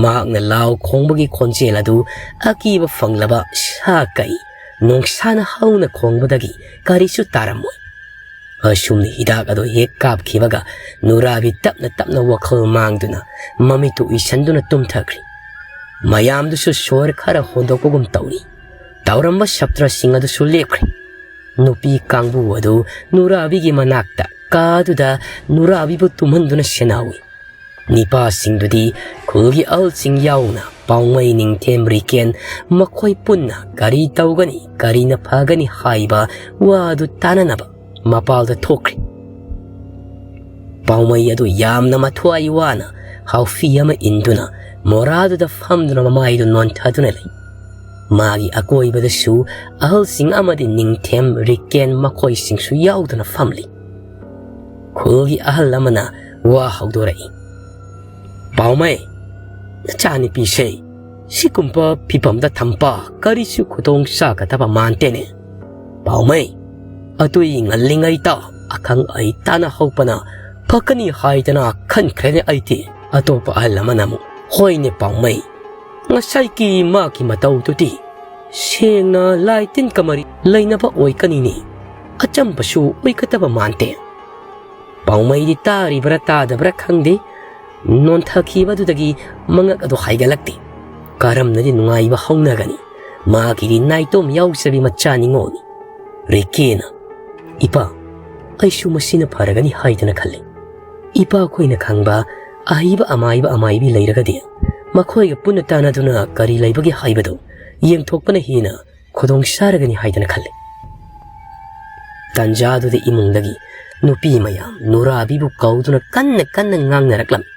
ꯃꯍꯥꯛꯅ ꯂꯥꯎ ꯈꯣꯡꯕꯒꯤ ꯈꯣꯟꯖꯦꯜ ꯑꯗꯨ ꯑꯀꯤꯕ ꯐꯪꯂꯕ ꯁꯥ ꯀꯩ ꯅꯣꯡꯁꯥꯅ ꯍꯧꯅ ꯈꯣꯡꯕꯗꯒꯤ ꯀꯔꯤꯁꯨ ꯇꯥꯔꯝꯃꯣꯏ꯫ ꯑꯁꯨꯝꯅ ꯍꯤꯗꯥꯛ ꯑꯗꯨ ꯍꯦꯛ ꯀꯥꯞꯈꯤꯕꯒ ꯅꯨꯔꯥꯕꯤ ꯇꯞꯅ ꯇꯞꯅ ꯋꯥꯈꯜ ꯃꯥꯡꯗꯨꯅ ꯃꯃꯤꯠꯇꯨ ꯎꯏꯁꯟꯗꯨꯅ ꯇꯨꯝꯊꯈ꯭ꯔꯤ꯫ ꯃꯌꯥꯝꯗꯨꯁꯨ ꯁꯣꯔ ꯈꯔ ꯍꯣꯟꯗꯣꯛꯄꯒꯨꯝ ꯇꯧꯔꯤ꯫ ꯇꯧꯔꯝꯕ ꯁꯥꯇ꯭ꯔꯁꯤꯡ ꯑꯗꯨꯁꯨ ꯂꯦꯞꯈ꯭ꯔꯦ꯫ ꯅꯨꯄꯤ ꯀꯥꯡꯕꯨ ꯑꯗꯨ ꯅꯨꯔꯥꯕꯤꯒꯤ ꯃꯅꯥꯛꯇ ꯀꯥꯗꯨꯗ ꯅꯨꯔꯥꯕꯤꯕꯨ ꯇꯨꯝꯍꯟꯗꯨꯅ ꯁꯦꯟꯅꯍꯧꯏ꯫ ꯅꯤꯄꯥꯁꯤꯡꯗꯨꯗꯤ ꯈꯨꯜꯒꯤ ꯑꯍꯜꯁꯤꯡ ꯌꯥꯎꯅ ꯄꯥꯎꯃꯩ, ꯅꯤꯡꯊꯦꯝ, ꯔꯤꯀꯦꯟ ꯃꯈꯣꯏ ꯄꯨꯟꯅ ꯀꯔꯤ ꯇꯧꯒꯅꯤ, ꯀꯔꯤꯅ ꯐꯒꯅꯤ ꯍꯥꯏꯕ ꯋꯥ ꯑꯗꯨ ꯇꯥꯅꯅꯕ ꯃꯄꯥꯜꯗ ꯊꯣꯛꯈ꯭ꯔꯦ꯫ ꯄꯥꯎꯃꯩ ꯑꯗꯨ ꯌꯥꯝꯅ ꯃꯊ꯭ꯋꯥꯏ ꯋꯥꯅ ꯍꯥꯎꯐꯤ ꯑꯃ ꯏꯟꯗꯨꯅ ꯃꯣꯔꯥꯗꯨꯗ ꯐꯝꯗꯨꯅ ꯃꯃꯥꯏꯗꯨ ꯅꯣꯟꯊꯗꯨꯅ ꯂꯩ꯫ ꯃꯥꯒꯤ ꯑꯀꯣꯏꯕꯗꯁꯨ ꯑꯍꯜꯁꯤꯡ ꯑꯃꯗꯤ ꯅꯤꯡꯊꯦꯝ, ꯔꯤꯀꯦꯟ ꯃꯈꯣꯏꯁꯤꯡꯁꯨ ꯌꯥꯎꯗꯨꯅ ꯐꯝꯂꯤ꯫ ꯈꯨꯜꯒꯤ ꯑꯍꯜ ꯑꯃꯅ ꯋꯥ ꯍꯧꯗꯣꯔꯛꯏ꯫ "ꯄꯥꯎꯃꯩ, ꯅꯆꯥꯅꯨꯄꯤꯁꯦ ꯁꯤꯒꯨꯝꯕ ꯐꯤꯕꯝꯗ ꯊꯝꯕ ꯀꯔꯤꯁꯨ ꯈꯨꯗꯣꯡ ꯆꯥꯒꯗꯕ ꯃꯥꯟꯗꯦꯅꯦ꯫ ꯄꯥꯎꯃꯩ, ꯑꯗꯨꯏ ꯉꯜꯂꯤꯉꯩꯗ ꯑꯈꯪ ꯑꯍꯩ ꯇꯥꯟꯅꯍꯧꯕꯅ ꯐꯒꯅꯤ ꯍꯥꯏꯗꯅ ꯈꯟꯈ꯭ꯔꯦꯅꯦ ꯑꯩꯗꯤ꯫" ꯑꯇꯣꯞꯄ ꯑꯍꯜ ꯑꯃꯅ ꯑꯃꯨꯛ, "ꯍꯣꯏꯅꯦ ꯄꯥꯎꯃꯩ, ꯉꯁꯥꯏꯒꯤ ꯃꯥꯒꯤ ꯃꯇꯧꯗꯨꯗꯤ ꯁꯦꯡꯅ ꯂꯥꯏ ꯇꯤꯟꯒ ꯃꯔꯤ ꯂꯩꯅꯕ ꯑꯣꯏꯒꯅꯤꯅꯦ꯫ ꯑꯆꯝꯕꯁꯨ ꯑꯣꯏꯒꯗꯕ ꯃꯥꯟꯗꯦ꯫ ꯄꯥꯎꯃꯩꯗꯤ ꯇꯥꯔꯤꯕ꯭ꯔꯥ ꯇꯥꯗꯕ꯭ꯔꯥ ꯈꯪꯗꯦ, ꯅꯣꯟꯊꯈꯤꯕꯗꯨꯗꯒꯤ ꯃꯉꯛ ꯑꯗꯨ ꯍꯥꯏꯒꯠꯂꯛꯇꯦ꯫ ꯀꯔꯝꯅꯗꯤ ꯅꯨꯡꯉꯥꯏꯕ ꯍꯧꯅꯒꯅꯤ? ꯃꯥꯒꯤꯗꯤ ꯅꯥꯏꯇꯣꯝ ꯌꯥꯎꯖꯕꯤ ꯃꯆꯥ ꯅꯤꯉꯣꯜꯅꯤ꯫ ꯔꯤꯀꯦꯅ, "ꯏꯄꯥ, ꯑꯩꯁꯨ ꯃꯁꯤꯅ ꯐꯔꯒꯅꯤ" ꯍꯥꯏꯗꯅ ꯈꯜꯂꯤ꯫ ꯏꯄꯥꯈꯣꯏꯅ ꯈꯪꯕ ꯑꯍꯩꯕ ꯑꯃꯥꯏꯕ ꯑꯃꯥꯏꯕꯤ ꯂꯩꯔꯒꯗꯤ ꯃꯈꯣꯏꯒ ꯄꯨꯟꯅ ꯇꯥꯟꯅꯗꯨꯅ ꯀꯔꯤ ꯂꯩꯕꯒꯦ ꯍꯥꯏꯕꯗꯨ ꯌꯦꯡꯊꯣꯛꯄꯅ ꯍꯦꯟꯅ ꯈꯨꯗꯣꯡ ꯆꯥꯔꯒꯅꯤ ꯍꯥꯏꯗꯅ ꯈꯜꯂꯤ꯫ ꯇꯥꯟꯖꯥꯗꯨꯗ ꯏꯃꯨꯡꯗꯒꯤ ꯅꯨꯄꯤ ꯃꯌꯥꯝ ꯅꯨꯔꯥꯕꯤꯕꯨ ꯀꯧꯗꯨꯅ ꯀꯟꯅ ꯀꯟꯅ ꯉꯥꯡꯅꯔꯛꯂꯝꯃꯤ꯫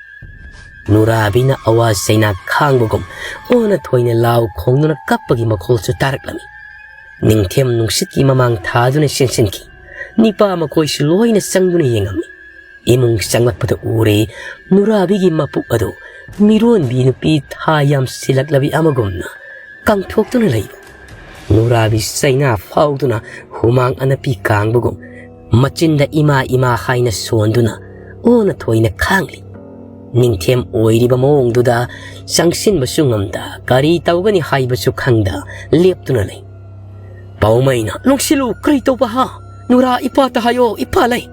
ꯅꯨꯔꯥꯕꯤꯅ ꯑꯋꯥ ꯆꯩꯅꯥ ꯈꯥꯡꯕꯒꯨꯝ ꯑꯣꯟꯅ ꯊꯣꯏꯅ ꯂꯥꯎ ꯈꯣꯡꯗꯨꯅ ꯀꯞꯄꯒꯤ ꯃꯈꯣꯜꯁꯨ ꯇꯥꯔꯛꯂꯝꯃꯤ꯫ ꯅꯤꯡꯊꯦꯝ ꯅꯨꯡꯁꯤꯠꯀꯤ ꯃꯃꯥꯡ ꯊꯥꯗꯨꯅ ꯆꯦꯟꯁꯤꯟꯈꯤ꯫ ꯅꯤꯄꯥ ꯃꯈꯣꯏꯁꯨ ꯂꯣꯏꯅ ꯆꯪꯗꯨꯅ ꯌꯦꯡꯉꯝꯃꯤ꯫ ꯏꯃꯨꯡ ꯆꯪꯂꯛꯄꯗ ꯎꯔꯦ, ꯅꯨꯔꯥꯕꯤꯒꯤ ꯃꯄꯨꯛ ꯑꯗꯨ ꯃꯤꯔꯣꯟꯕꯤ ꯅꯨꯄꯤ ꯊꯥ ꯌꯥꯝ ꯁꯤꯜꯂꯛꯂꯕꯤ ꯑꯃꯒꯨꯝꯅ ꯀꯪꯊꯣꯛꯇꯨꯅ ꯂꯩꯕ꯫ ꯅꯨꯔꯥꯕꯤ ꯆꯩꯅꯥ ꯐꯥꯎꯗꯨꯅ ꯍꯨꯃꯥꯡ ꯑꯅꯞꯄꯤ ꯀꯥꯡꯕꯒꯨꯝ ꯃꯆꯤꯟꯗ ꯏꯃꯥ ꯏꯃꯥ ꯍꯥꯏꯅ ꯁꯣꯟꯗꯨꯅ ꯑꯣꯟꯅ ꯊꯣꯏꯅ ꯈꯥꯡꯂꯤ꯫ ꯅꯤꯡꯊꯦꯝ ꯑꯣꯏꯔꯤꯕ ꯃꯑꯣꯡꯗꯨꯗ ꯆꯪꯁꯤꯟꯕꯁꯨ ꯉꯝꯗ ꯀꯔꯤ ꯇꯧꯒꯅꯤ ꯍꯥꯏꯕꯁꯨ ꯈꯪꯗ ꯂꯦꯞꯇꯨꯅ ꯂꯩ꯫ ꯄꯥꯎꯃꯩꯅ, "ꯂꯣꯡꯁꯤꯜꯂꯨ, ꯀꯔꯤ ꯇꯧꯕ ꯍꯥ? ꯅꯨꯔꯥ ꯏꯄꯥꯇ ꯍꯥꯏꯌꯣ, ꯏꯄꯥ ꯂꯩ꯫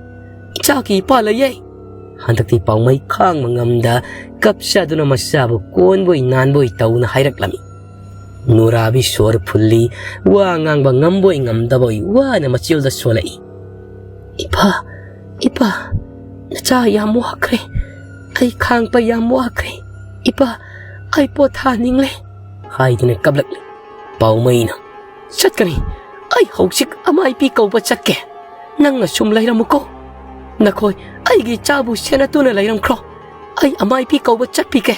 ꯏꯆꯥꯒꯤ ꯏꯄꯥ ꯂꯩꯌꯦ꯫" ꯍꯟꯗꯛꯇꯤ ꯄꯥꯎꯃꯩ ꯈꯥꯡꯕ ꯉꯝꯗ ꯀꯞꯆꯗꯨꯅ ꯃꯆꯥꯕꯨ ꯀꯣꯟꯕꯣꯏ ꯅꯥꯟꯕꯣꯏ ꯇꯧꯅ ꯍꯥꯏꯔꯛꯂꯝꯃꯤ꯫ ꯅꯨꯔꯥꯕꯤ ꯁꯣꯔ ꯐꯨꯜꯂꯤ, ꯋꯥ ꯉꯥꯡꯕ ꯉꯝꯕꯣꯏ ꯉꯝꯗꯕꯣꯏ ꯋꯥꯅ ꯃꯆꯤꯜꯗ ꯁꯣꯜꯂꯛꯏ꯫ "ꯏꯄꯥ, ꯏꯄꯥ, ꯅꯆꯥ ꯌꯥꯝ ꯋꯥꯈ꯭ꯔꯦ꯫ ꯑꯩ ꯈꯥꯡꯕ ꯌꯥꯝ ꯋꯥꯈ꯭ꯔꯦ꯫ ꯏꯄꯥ, ꯑꯩ ꯄꯣꯊꯥꯅꯤꯡꯂꯦ" ꯍꯥꯏꯗꯨꯅ ꯀꯞꯂꯛꯂꯤ꯫ ꯄꯥꯎꯃꯩꯅ, "ꯆꯠꯀꯅꯤ꯫ ꯑꯩ ꯍꯧꯖꯤꯛ ꯑꯃꯥꯏꯕꯤ ꯀꯧꯕ ꯆꯠꯀꯦ꯫ ꯅꯪꯅ ꯁꯨꯝ ꯂꯩꯔꯝꯃꯨꯀꯣ꯫ ꯅꯈꯣꯏ ꯑꯩꯒꯤ ꯏꯆꯥꯕꯨ ꯁꯦꯟꯅꯗꯨꯅ ꯂꯩꯔꯝꯈ꯭ꯔꯣ꯫ ꯑꯩ ꯑꯃꯥꯏꯕꯤ ꯀꯧꯕ ꯆꯠꯄꯤꯒꯦ"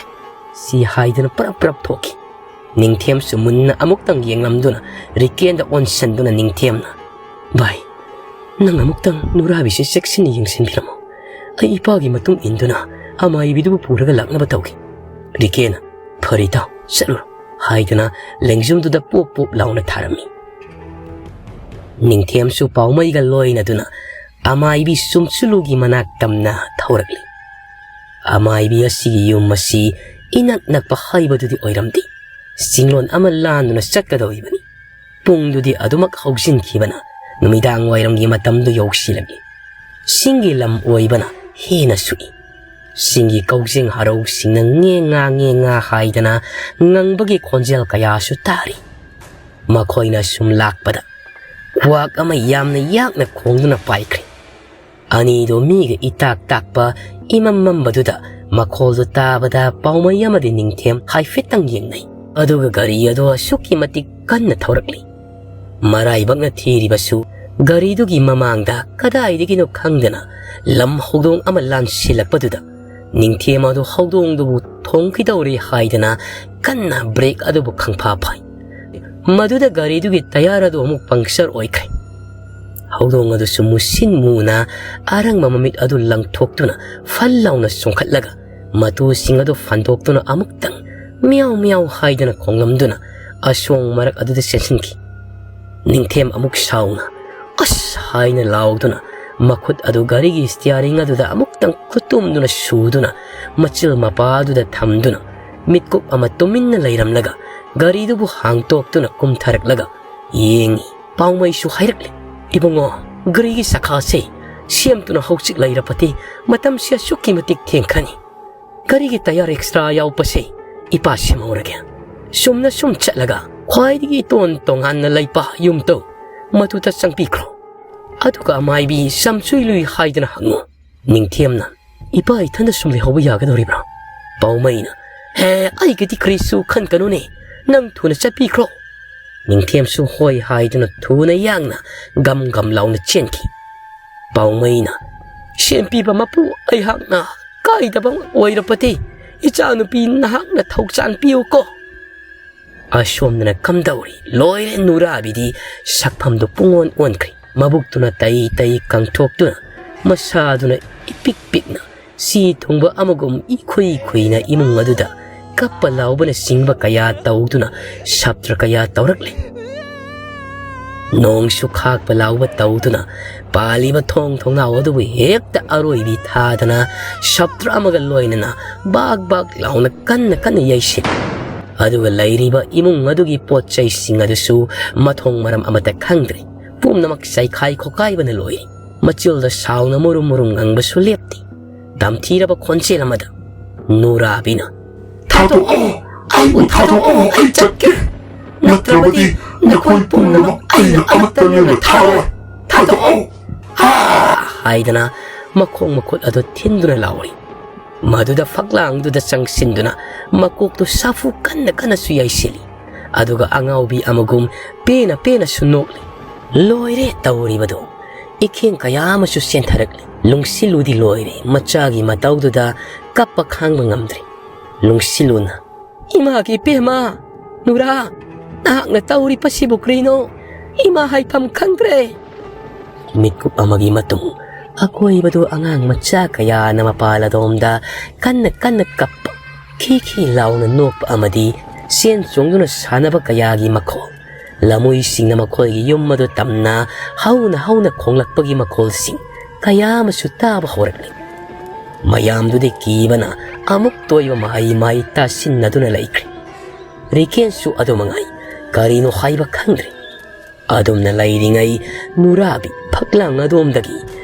ꯁꯤ ꯍꯥꯏꯗꯨꯅ ꯄꯔꯞ ꯄꯔꯞ ꯊꯣꯛꯈꯤ꯫ ꯅꯤꯡꯊꯦꯝꯁꯨ ꯃꯨꯟꯅ ꯑꯃꯨꯛꯇꯪ ꯌꯦꯡꯂꯝꯗꯨꯅ ꯔꯤꯀꯦꯟꯗ ꯑꯣꯟꯁꯤꯟꯗꯨꯅ ꯅꯤꯡꯊꯦꯝꯅ, "ꯚꯥꯏ, ꯅꯪ ꯑꯃꯨꯛꯇꯪ ꯅꯨꯔꯥꯕꯤꯁꯦ ꯆꯦꯛꯁꯤꯟꯅ ꯌꯦꯡꯁꯤꯟꯕꯤꯔꯝꯃꯣ꯫ ꯑꯩ ꯏꯄꯥꯒꯤ ꯃꯇꯨꯡ ꯏꯟꯗꯨꯅ ꯑꯃꯥꯏꯕꯤꯗꯨꯕꯨ ꯄꯨꯔꯒ ꯂꯥꯛꯅꯕ ꯇꯧꯒꯦ꯫" ꯔꯤꯀꯦꯟꯅ, "ꯐꯔꯦ ꯏꯇꯥꯎ, ꯆꯠꯂꯨꯔꯣ" ꯍꯥꯏꯗꯨꯅ ꯂꯦꯡꯖꯨꯝꯗꯨꯗ ꯄꯣꯞ ꯄꯣꯞ ꯂꯥꯎꯅ ꯊꯥꯔꯝꯃꯤ꯫ ꯅꯤꯡꯊꯦꯝꯁꯨ ꯄꯥꯎꯃꯩꯒ ꯂꯣꯏꯅꯗꯨꯅ ꯑꯃꯥꯏꯕꯤ ꯁꯨꯝꯁꯨꯂꯨꯒꯤ ꯃꯅꯥꯛ ꯇꯝꯅ ꯊꯧꯔꯛꯂꯤ꯫ ꯑꯃꯥꯏꯕꯤ ꯑꯁꯤꯒꯤ ꯌꯨꯝ ꯑꯁꯤ ꯏꯅꯛ ꯅꯛꯄ ꯍꯥꯏꯕꯗꯨꯗꯤ ꯑꯣꯏꯔꯝꯗꯦ꯫ ꯆꯤꯡꯂꯣꯟ ꯑꯃ ꯂꯥꯟꯗꯨꯅ ꯆꯠꯀꯗꯧꯔꯤꯕꯅꯤ꯫ ꯄꯨꯡꯗꯨꯗꯤ ꯑꯗꯨꯃꯛ ꯍꯧꯖꯤꯟꯈꯤꯕꯅ ꯅꯨꯃꯤꯗꯥꯡ ꯋꯥꯏꯔꯝꯒꯤ ꯃꯇꯝꯗꯨ ꯌꯧꯁꯤꯜꯂꯛꯏ꯫ ꯆꯤꯡꯒꯤ ꯂꯝ ꯑꯣꯏꯕꯅ ꯍꯦꯟꯅ ꯁꯨꯛꯏ꯫ ꯆꯤꯡꯒꯤ ꯀꯧꯖꯦꯡ ꯍꯔꯧꯁꯤꯡꯅ ꯉꯦ ꯉꯥ ꯉꯦ ꯉꯥ ꯍꯥꯏꯗꯅ ꯉꯪꯕꯒꯤ ꯈꯣꯟꯖꯦꯜ ꯀꯌꯥꯁꯨ ꯇꯥꯔꯤ꯫ ꯃꯈꯣꯏꯅ ꯁꯨꯝ ꯂꯥꯛꯄꯗ ꯀ꯭ꯋꯥꯛ ꯑꯃ ꯌꯥꯝꯅ ꯌꯥꯛꯅ ꯈꯣꯡꯗꯨꯅ ꯄꯥꯏꯈ꯭ꯔꯦ꯫ ꯑꯅꯤꯗꯣ ꯃꯤꯒ ꯏꯇꯥꯛ ꯇꯥꯛꯄ ꯏꯃꯝ ꯃꯝꯕꯗꯨꯗ ꯃꯈꯣꯜꯗꯨ ꯇꯥꯕꯗ ꯄꯥꯎꯃꯩ ꯑꯃꯗꯤ ꯅꯤꯡꯊꯦꯝ ꯍꯥꯏꯐꯦꯠꯇꯪ ꯌꯦꯡꯅꯩ꯫ ꯑꯗꯨꯒ ꯒꯥꯔꯤ ꯑꯗꯨ ꯑꯁꯨꯛꯀꯤ ꯃꯇꯤꯛ ꯀꯟꯅ ꯊꯧꯔꯛꯂꯤ꯫ ꯃꯔꯥꯏꯕꯛꯅ ꯊꯤꯔꯤꯕꯁꯨ ꯒꯥꯔꯤꯗꯨꯒꯤ ꯃꯃꯥꯡꯗ ꯀꯗꯥꯏꯗꯒꯤꯅꯣ ꯈꯪꯗꯅ ꯂꯝ ꯍꯧꯗꯣꯡ ꯑꯃ ꯂꯥꯟꯁꯤꯜꯂꯛꯄꯗꯨꯗ ꯅꯤꯡꯊꯦꯝ ꯑꯗꯨ ꯍꯧꯗꯣꯡꯗꯨꯕꯨ ꯊꯣꯡꯈꯤꯗꯧꯔꯦ ꯍꯥꯏꯗꯅ ꯀꯟꯅ ꯕ꯭ꯔꯦꯛ ꯑꯗꯨꯕꯨ ꯈꯪꯐꯥ ꯐꯥꯏ꯫ ꯃꯗꯨꯗ ꯒꯥꯔꯤꯗꯨꯒꯤ ꯇꯌꯥꯔ ꯑꯗꯨ ꯑꯃꯨꯛ ꯄꯪꯆꯔ ꯑꯣꯏꯈ꯭ꯔꯦ꯫ ꯍꯧꯗꯣꯡ ꯑꯗꯨꯁꯨ ꯃꯨꯁꯤꯟ ꯃꯨꯅ ꯑꯔꯪꯕ ꯃꯃꯤꯠ ꯑꯗꯨ ꯂꯪꯊꯣꯛꯇꯨꯅ ꯐꯜ ꯂꯥꯎꯅ ꯆꯣꯡꯈꯠꯂꯒ ꯃꯇꯨꯁꯤꯡ ꯑꯗꯨ ꯐꯟꯗꯣꯛꯇꯨꯅ ꯑꯃꯨꯛꯇꯪ ꯃꯤꯌꯥꯎ ꯃꯤꯌꯥꯎ ꯍꯥꯏꯗꯅ ꯈꯣꯡꯂꯝꯗꯨꯅ ꯑꯁꯣꯡ ꯃꯔꯛ ꯑꯗꯨꯗ ꯆꯦꯟꯁꯤꯟꯈꯤ꯫ ꯅꯤꯡꯊꯦꯝ ꯑꯃꯨꯛ ꯁꯥꯎꯅ "ꯑꯁ!" ꯍꯥꯏꯅ ꯂꯥꯎꯗꯨꯅ ꯃꯈꯨꯠ ꯑꯗꯨ ꯒꯥꯔꯤꯒꯤ ꯁ꯭ꯇꯤꯌꯥꯔꯤꯡ ꯑꯗꯨꯗ ꯑꯃꯨꯛꯇꯪ ꯈꯨꯇꯨꯝꯗꯨꯅ ꯁꯨꯗꯨꯅ ꯃꯆꯤꯜ ꯃꯄꯥ ꯑꯗꯨꯗ ꯊꯝꯗꯨꯅ ꯃꯤꯠꯀꯨꯞ ꯑꯃ ꯇꯨꯃꯤꯟꯅ ꯂꯩꯔꯝꯂꯒ ꯒꯥꯔꯤꯗꯨꯕꯨ ꯍꯥꯡꯇꯣꯛꯇꯨꯅ ꯀꯨꯝꯊꯔꯛꯂꯒ ꯌꯦꯡꯉꯤ꯫ ꯄꯥꯎꯃꯩꯁꯨ ꯍꯥꯏꯔꯛꯂꯤ, "ꯏꯕꯨꯡꯉꯣ, ꯒꯥꯔꯤꯒꯤ ꯆꯀꯥꯁꯦ ꯁꯦꯝꯗꯨꯅ ꯍꯧꯖꯤꯛ ꯂꯩꯔꯕꯗꯤ ꯃꯇꯝꯁꯤ ꯑꯁꯨꯛꯀꯤ ꯃꯇꯤꯛ ꯊꯦꯡꯈ꯭ꯔꯅꯤ꯫ ꯒꯥꯔꯤꯒꯤ ꯇꯌꯥꯔ ꯑꯦꯛꯁꯇ꯭ꯔꯥ ꯌꯥꯎꯕꯁꯦ ꯏꯄꯥ ꯁꯦꯝꯍꯧꯔꯒꯦ꯫ ꯆꯨꯝꯅ ꯁꯨꯝ ꯆꯠꯂꯒ ꯈ꯭ꯋꯥꯏꯗꯒꯤ ꯏꯇꯣꯟ ꯇꯣꯉꯥꯟꯅ ꯂꯩꯕ ꯌꯨꯝꯗꯣ ꯃꯗꯨꯗ ꯆꯪꯕꯤꯈ꯭ꯔꯣ꯫ ꯑꯗꯨꯒ ꯑꯃꯥꯏꯕꯤ ꯆꯝꯁꯨꯏ ꯂꯨꯏ ꯍꯥꯏꯗꯅ ꯍꯪꯉꯨ꯫" ꯅꯤꯡꯊꯦꯝꯅ, "ꯏꯄꯥ ꯏꯊꯟꯗ ꯁꯨꯝ ꯂꯩꯍꯧꯕ ꯌꯥꯒꯗꯧꯔꯤꯕ꯭ꯔꯥ?" ꯄꯥꯎꯃꯩꯅ, "ꯍꯦ, ꯑꯩꯒꯤꯗꯤ ꯀꯔꯤꯁꯨ ꯈꯟꯒꯅꯨꯅꯦ, ꯅꯪ ꯊꯨꯅ ꯆꯠꯄꯤꯈ꯭ꯔꯣ꯫" ꯅꯤꯡꯊꯦꯝꯁꯨ ꯍꯣꯏ ꯍꯥꯏꯗꯨꯅ ꯊꯨꯅ ꯌꯥꯡꯅ ꯒꯝ ꯒꯝ ꯂꯥꯎꯅ ꯆꯦꯟꯈꯤ꯫ ꯄꯥꯎꯃꯩꯅ, "ꯁꯦꯝꯕꯤꯕ ꯃꯄꯨ, ꯑꯩꯍꯥꯛꯅ ꯀꯥꯏꯗꯕ ꯑꯣꯏꯔꯕꯗꯤ ꯏꯆꯥꯅꯨꯄꯤ ꯅꯍꯥꯛꯅ ꯊꯧꯖꯥꯟ ꯄꯤꯌꯨꯀꯣ꯫" ꯑꯁꯣꯝꯗꯅ ꯀꯝꯗꯧꯔꯤ? ꯂꯣꯏꯔꯦ, ꯅꯨꯔꯥꯕꯤꯗꯤ ꯁꯛꯐꯝꯗꯨ ꯄꯨꯡꯑꯣꯟ ꯑꯣꯟꯈ꯭ꯔꯦ꯫ ꯃꯕꯨꯛꯇꯨꯅ ꯇꯩ ꯇꯩ ꯀꯪꯊꯣꯛꯇꯨꯅ, ꯃꯁꯥꯗꯨꯅ ꯏꯄꯤꯛ ꯄꯤꯛꯅ, ꯁꯤ ꯊꯨꯡꯕ ꯑꯃꯒꯨꯝ ꯏꯈꯨꯏ ꯈꯨꯏꯅ ꯏꯃꯨꯡ ꯑꯗꯨꯗ ꯀꯞꯄ ꯂꯥꯎꯕꯅꯆꯤꯡꯕ ꯀꯌꯥ ꯇꯧꯗꯨꯅ ꯁꯞꯇ꯭ꯔ ꯀꯌꯥ ꯇꯧꯔꯛꯂꯦ꯫ ꯅꯣꯡꯁꯨ ꯈꯥꯛꯄ ꯂꯥꯎꯕ ꯇꯧꯗꯨꯅ ꯄꯥꯜꯂꯤꯕ ꯊꯣꯡ ꯊꯣꯡꯅꯥꯎ ꯑꯗꯨꯕꯨ ꯍꯦꯛꯇ ꯑꯔꯣꯏꯕꯤ ꯊꯥꯗꯅ ꯁꯞꯇ꯭ꯔ ꯑꯃꯒ ꯂꯣꯏꯅꯅ ꯕꯥꯛ ꯕꯥꯛ ꯂꯥꯎꯅ ꯀꯟꯅ ꯀꯟꯅ ꯌꯩꯁꯤꯜꯂꯤ꯫ ꯑꯗꯨꯒ ꯂꯩꯔꯤꯕ ꯏꯃꯨꯡ ꯑꯗꯨꯒꯤ ꯄꯣꯠ ꯆꯩꯁꯤꯡ ꯑꯗꯨꯁꯨ ꯃꯊꯣꯡ ꯃꯔꯝ ꯑꯃꯠꯇ ꯈꯪꯗ꯭ꯔꯦ꯫ ꯄꯨꯝꯅꯃꯛ ꯆꯥꯏꯈꯥꯏ ꯈꯣꯀꯥꯏꯕꯅ ꯂꯣꯏꯔꯦ꯫ ꯃꯆꯤꯜꯗ ꯁꯥꯎꯅ ꯃꯨꯔꯨꯝ ꯃꯨꯔꯨꯝ ꯉꯪꯕꯁꯨ ꯂꯦꯞꯇꯦ꯫ ꯇꯝꯊꯤꯔꯕ ꯈꯣꯟꯖꯦꯜ ꯑꯃꯗ ꯅꯨꯔꯥꯕꯤꯅ, "ꯊꯥꯗꯣꯛꯑꯣ! ꯑꯩꯕꯨ ꯊꯥꯗꯣꯛꯑꯣ! ꯑꯩ ꯆꯠꯀꯦ! ꯅꯠꯇ꯭ꯔꯕꯗꯤ ꯅꯈꯣꯏ ꯄꯨꯝꯅꯃꯛ ꯑꯩꯅ ꯑꯃꯠꯇ ꯂꯦꯝꯅ ꯊꯥꯔꯣꯏ! ꯊꯥꯗꯣꯛꯑꯣ!" "ꯑꯥ!" ꯍꯥꯏꯗꯅ ꯃꯈꯣꯡ ꯃꯈꯨꯠ ꯑꯗꯨ ꯊꯤꯟꯗꯨꯅ ꯂꯥꯎꯔꯤ꯫ ꯃꯗꯨꯗ ꯐꯛꯂꯥꯡꯗꯨꯗ ꯆꯪꯁꯤꯟꯗꯨꯅ ꯃꯀꯣꯛꯇꯨ ꯁꯥꯐꯨ ꯀꯟꯅ ꯀꯟꯅꯁꯨ ꯌꯩꯁꯤꯜꯂꯤ꯫ ꯑꯗꯨꯒ ꯑꯉꯥꯎꯕꯤ ꯑꯃꯒꯨꯝ ꯄꯦꯅ ꯄꯦꯅꯁꯨ ꯅꯣꯛꯂꯤ꯫ ꯂꯣꯏꯔꯦ ꯇꯧꯔꯤꯕꯗꯨ! ꯏꯈꯦꯡ ꯀꯌꯥ ꯑꯃꯁꯨ ꯆꯦꯟꯊꯔꯛꯂꯤ꯫ ꯂꯨꯡꯁꯤꯜꯂꯨꯗꯤ ꯂꯣꯏꯔꯦ, ꯃꯆꯥꯒꯤ ꯃꯇꯧꯗꯨꯗ ꯀꯞꯄ ꯈꯥꯡꯕ ꯉꯝꯗ꯭ꯔꯦ꯫ ꯂꯨꯡꯁꯤꯜꯂꯨꯅ, "ꯏꯃꯥꯒꯤ ꯏꯕꯦꯝꯃ, ꯅꯨꯔꯥ, ꯅꯍꯥꯛꯅ ꯇꯧꯔꯤꯕꯁꯤꯕꯨ ꯀꯔꯤꯅꯣ? ꯏꯃꯥ ꯍꯥꯏꯐꯝ ꯈꯪꯗ꯭ꯔꯦ!" ꯃꯤꯠꯀꯨꯞ ꯑꯃꯒꯤ ꯃꯇꯨꯡ ꯑꯀꯣꯏꯕꯗꯨ ꯑꯉꯥꯡ ꯃꯆꯥ ꯀꯌꯥꯅ ꯃꯄꯥꯜ ꯑꯗꯣꯝꯗ ꯀꯟꯅ ꯀꯟꯅ ꯀꯞꯄ, ꯈꯤ ꯈꯤ ꯂꯥꯎꯅ ꯅꯣꯛꯄ ꯑꯃꯗꯤ ꯆꯦꯟ ꯆꯣꯡꯗꯨꯅ ꯁꯥꯟꯅꯕ ꯀꯌꯥꯒꯤ ꯃꯈꯣꯜ꯫ ꯂꯝꯃꯨꯏꯁꯤꯡꯅ ꯃꯈꯣꯏꯒꯤ ꯌꯨꯝ ꯑꯗꯨ ꯇꯝꯅ ꯍꯧꯅ ꯍꯧꯅ ꯈꯣꯡꯂꯛꯄꯒꯤ ꯃꯈꯣꯜꯁꯤꯡ ꯀꯌꯥ ꯑꯃꯁꯨ ꯇꯥꯕ ꯍꯧꯔꯛꯂꯤ꯫ ꯃꯌꯥꯝꯗꯨꯗꯤ ꯀꯤꯕꯅ ꯑꯃꯨꯛꯇ ꯑꯣꯏꯕ ꯃꯍꯩ ꯃꯍꯩ ꯇꯥꯁꯤꯟꯅꯗꯨꯅ ꯂꯩꯈ꯭ꯔꯦ꯫ ꯔꯤꯀꯦꯟꯁꯨ ꯑꯗꯨ ꯃꯉꯥꯏ, ꯀꯔꯤꯅꯣ ꯍꯥꯏꯕ ꯈꯪꯗ꯭ꯔꯦ꯫ ꯑꯗꯨꯝꯅ ꯂꯩꯔꯤꯉꯩ ꯅꯨꯔꯥꯕꯤ ꯐꯛꯂꯥꯡ ꯑꯗꯣꯝꯗꯒꯤ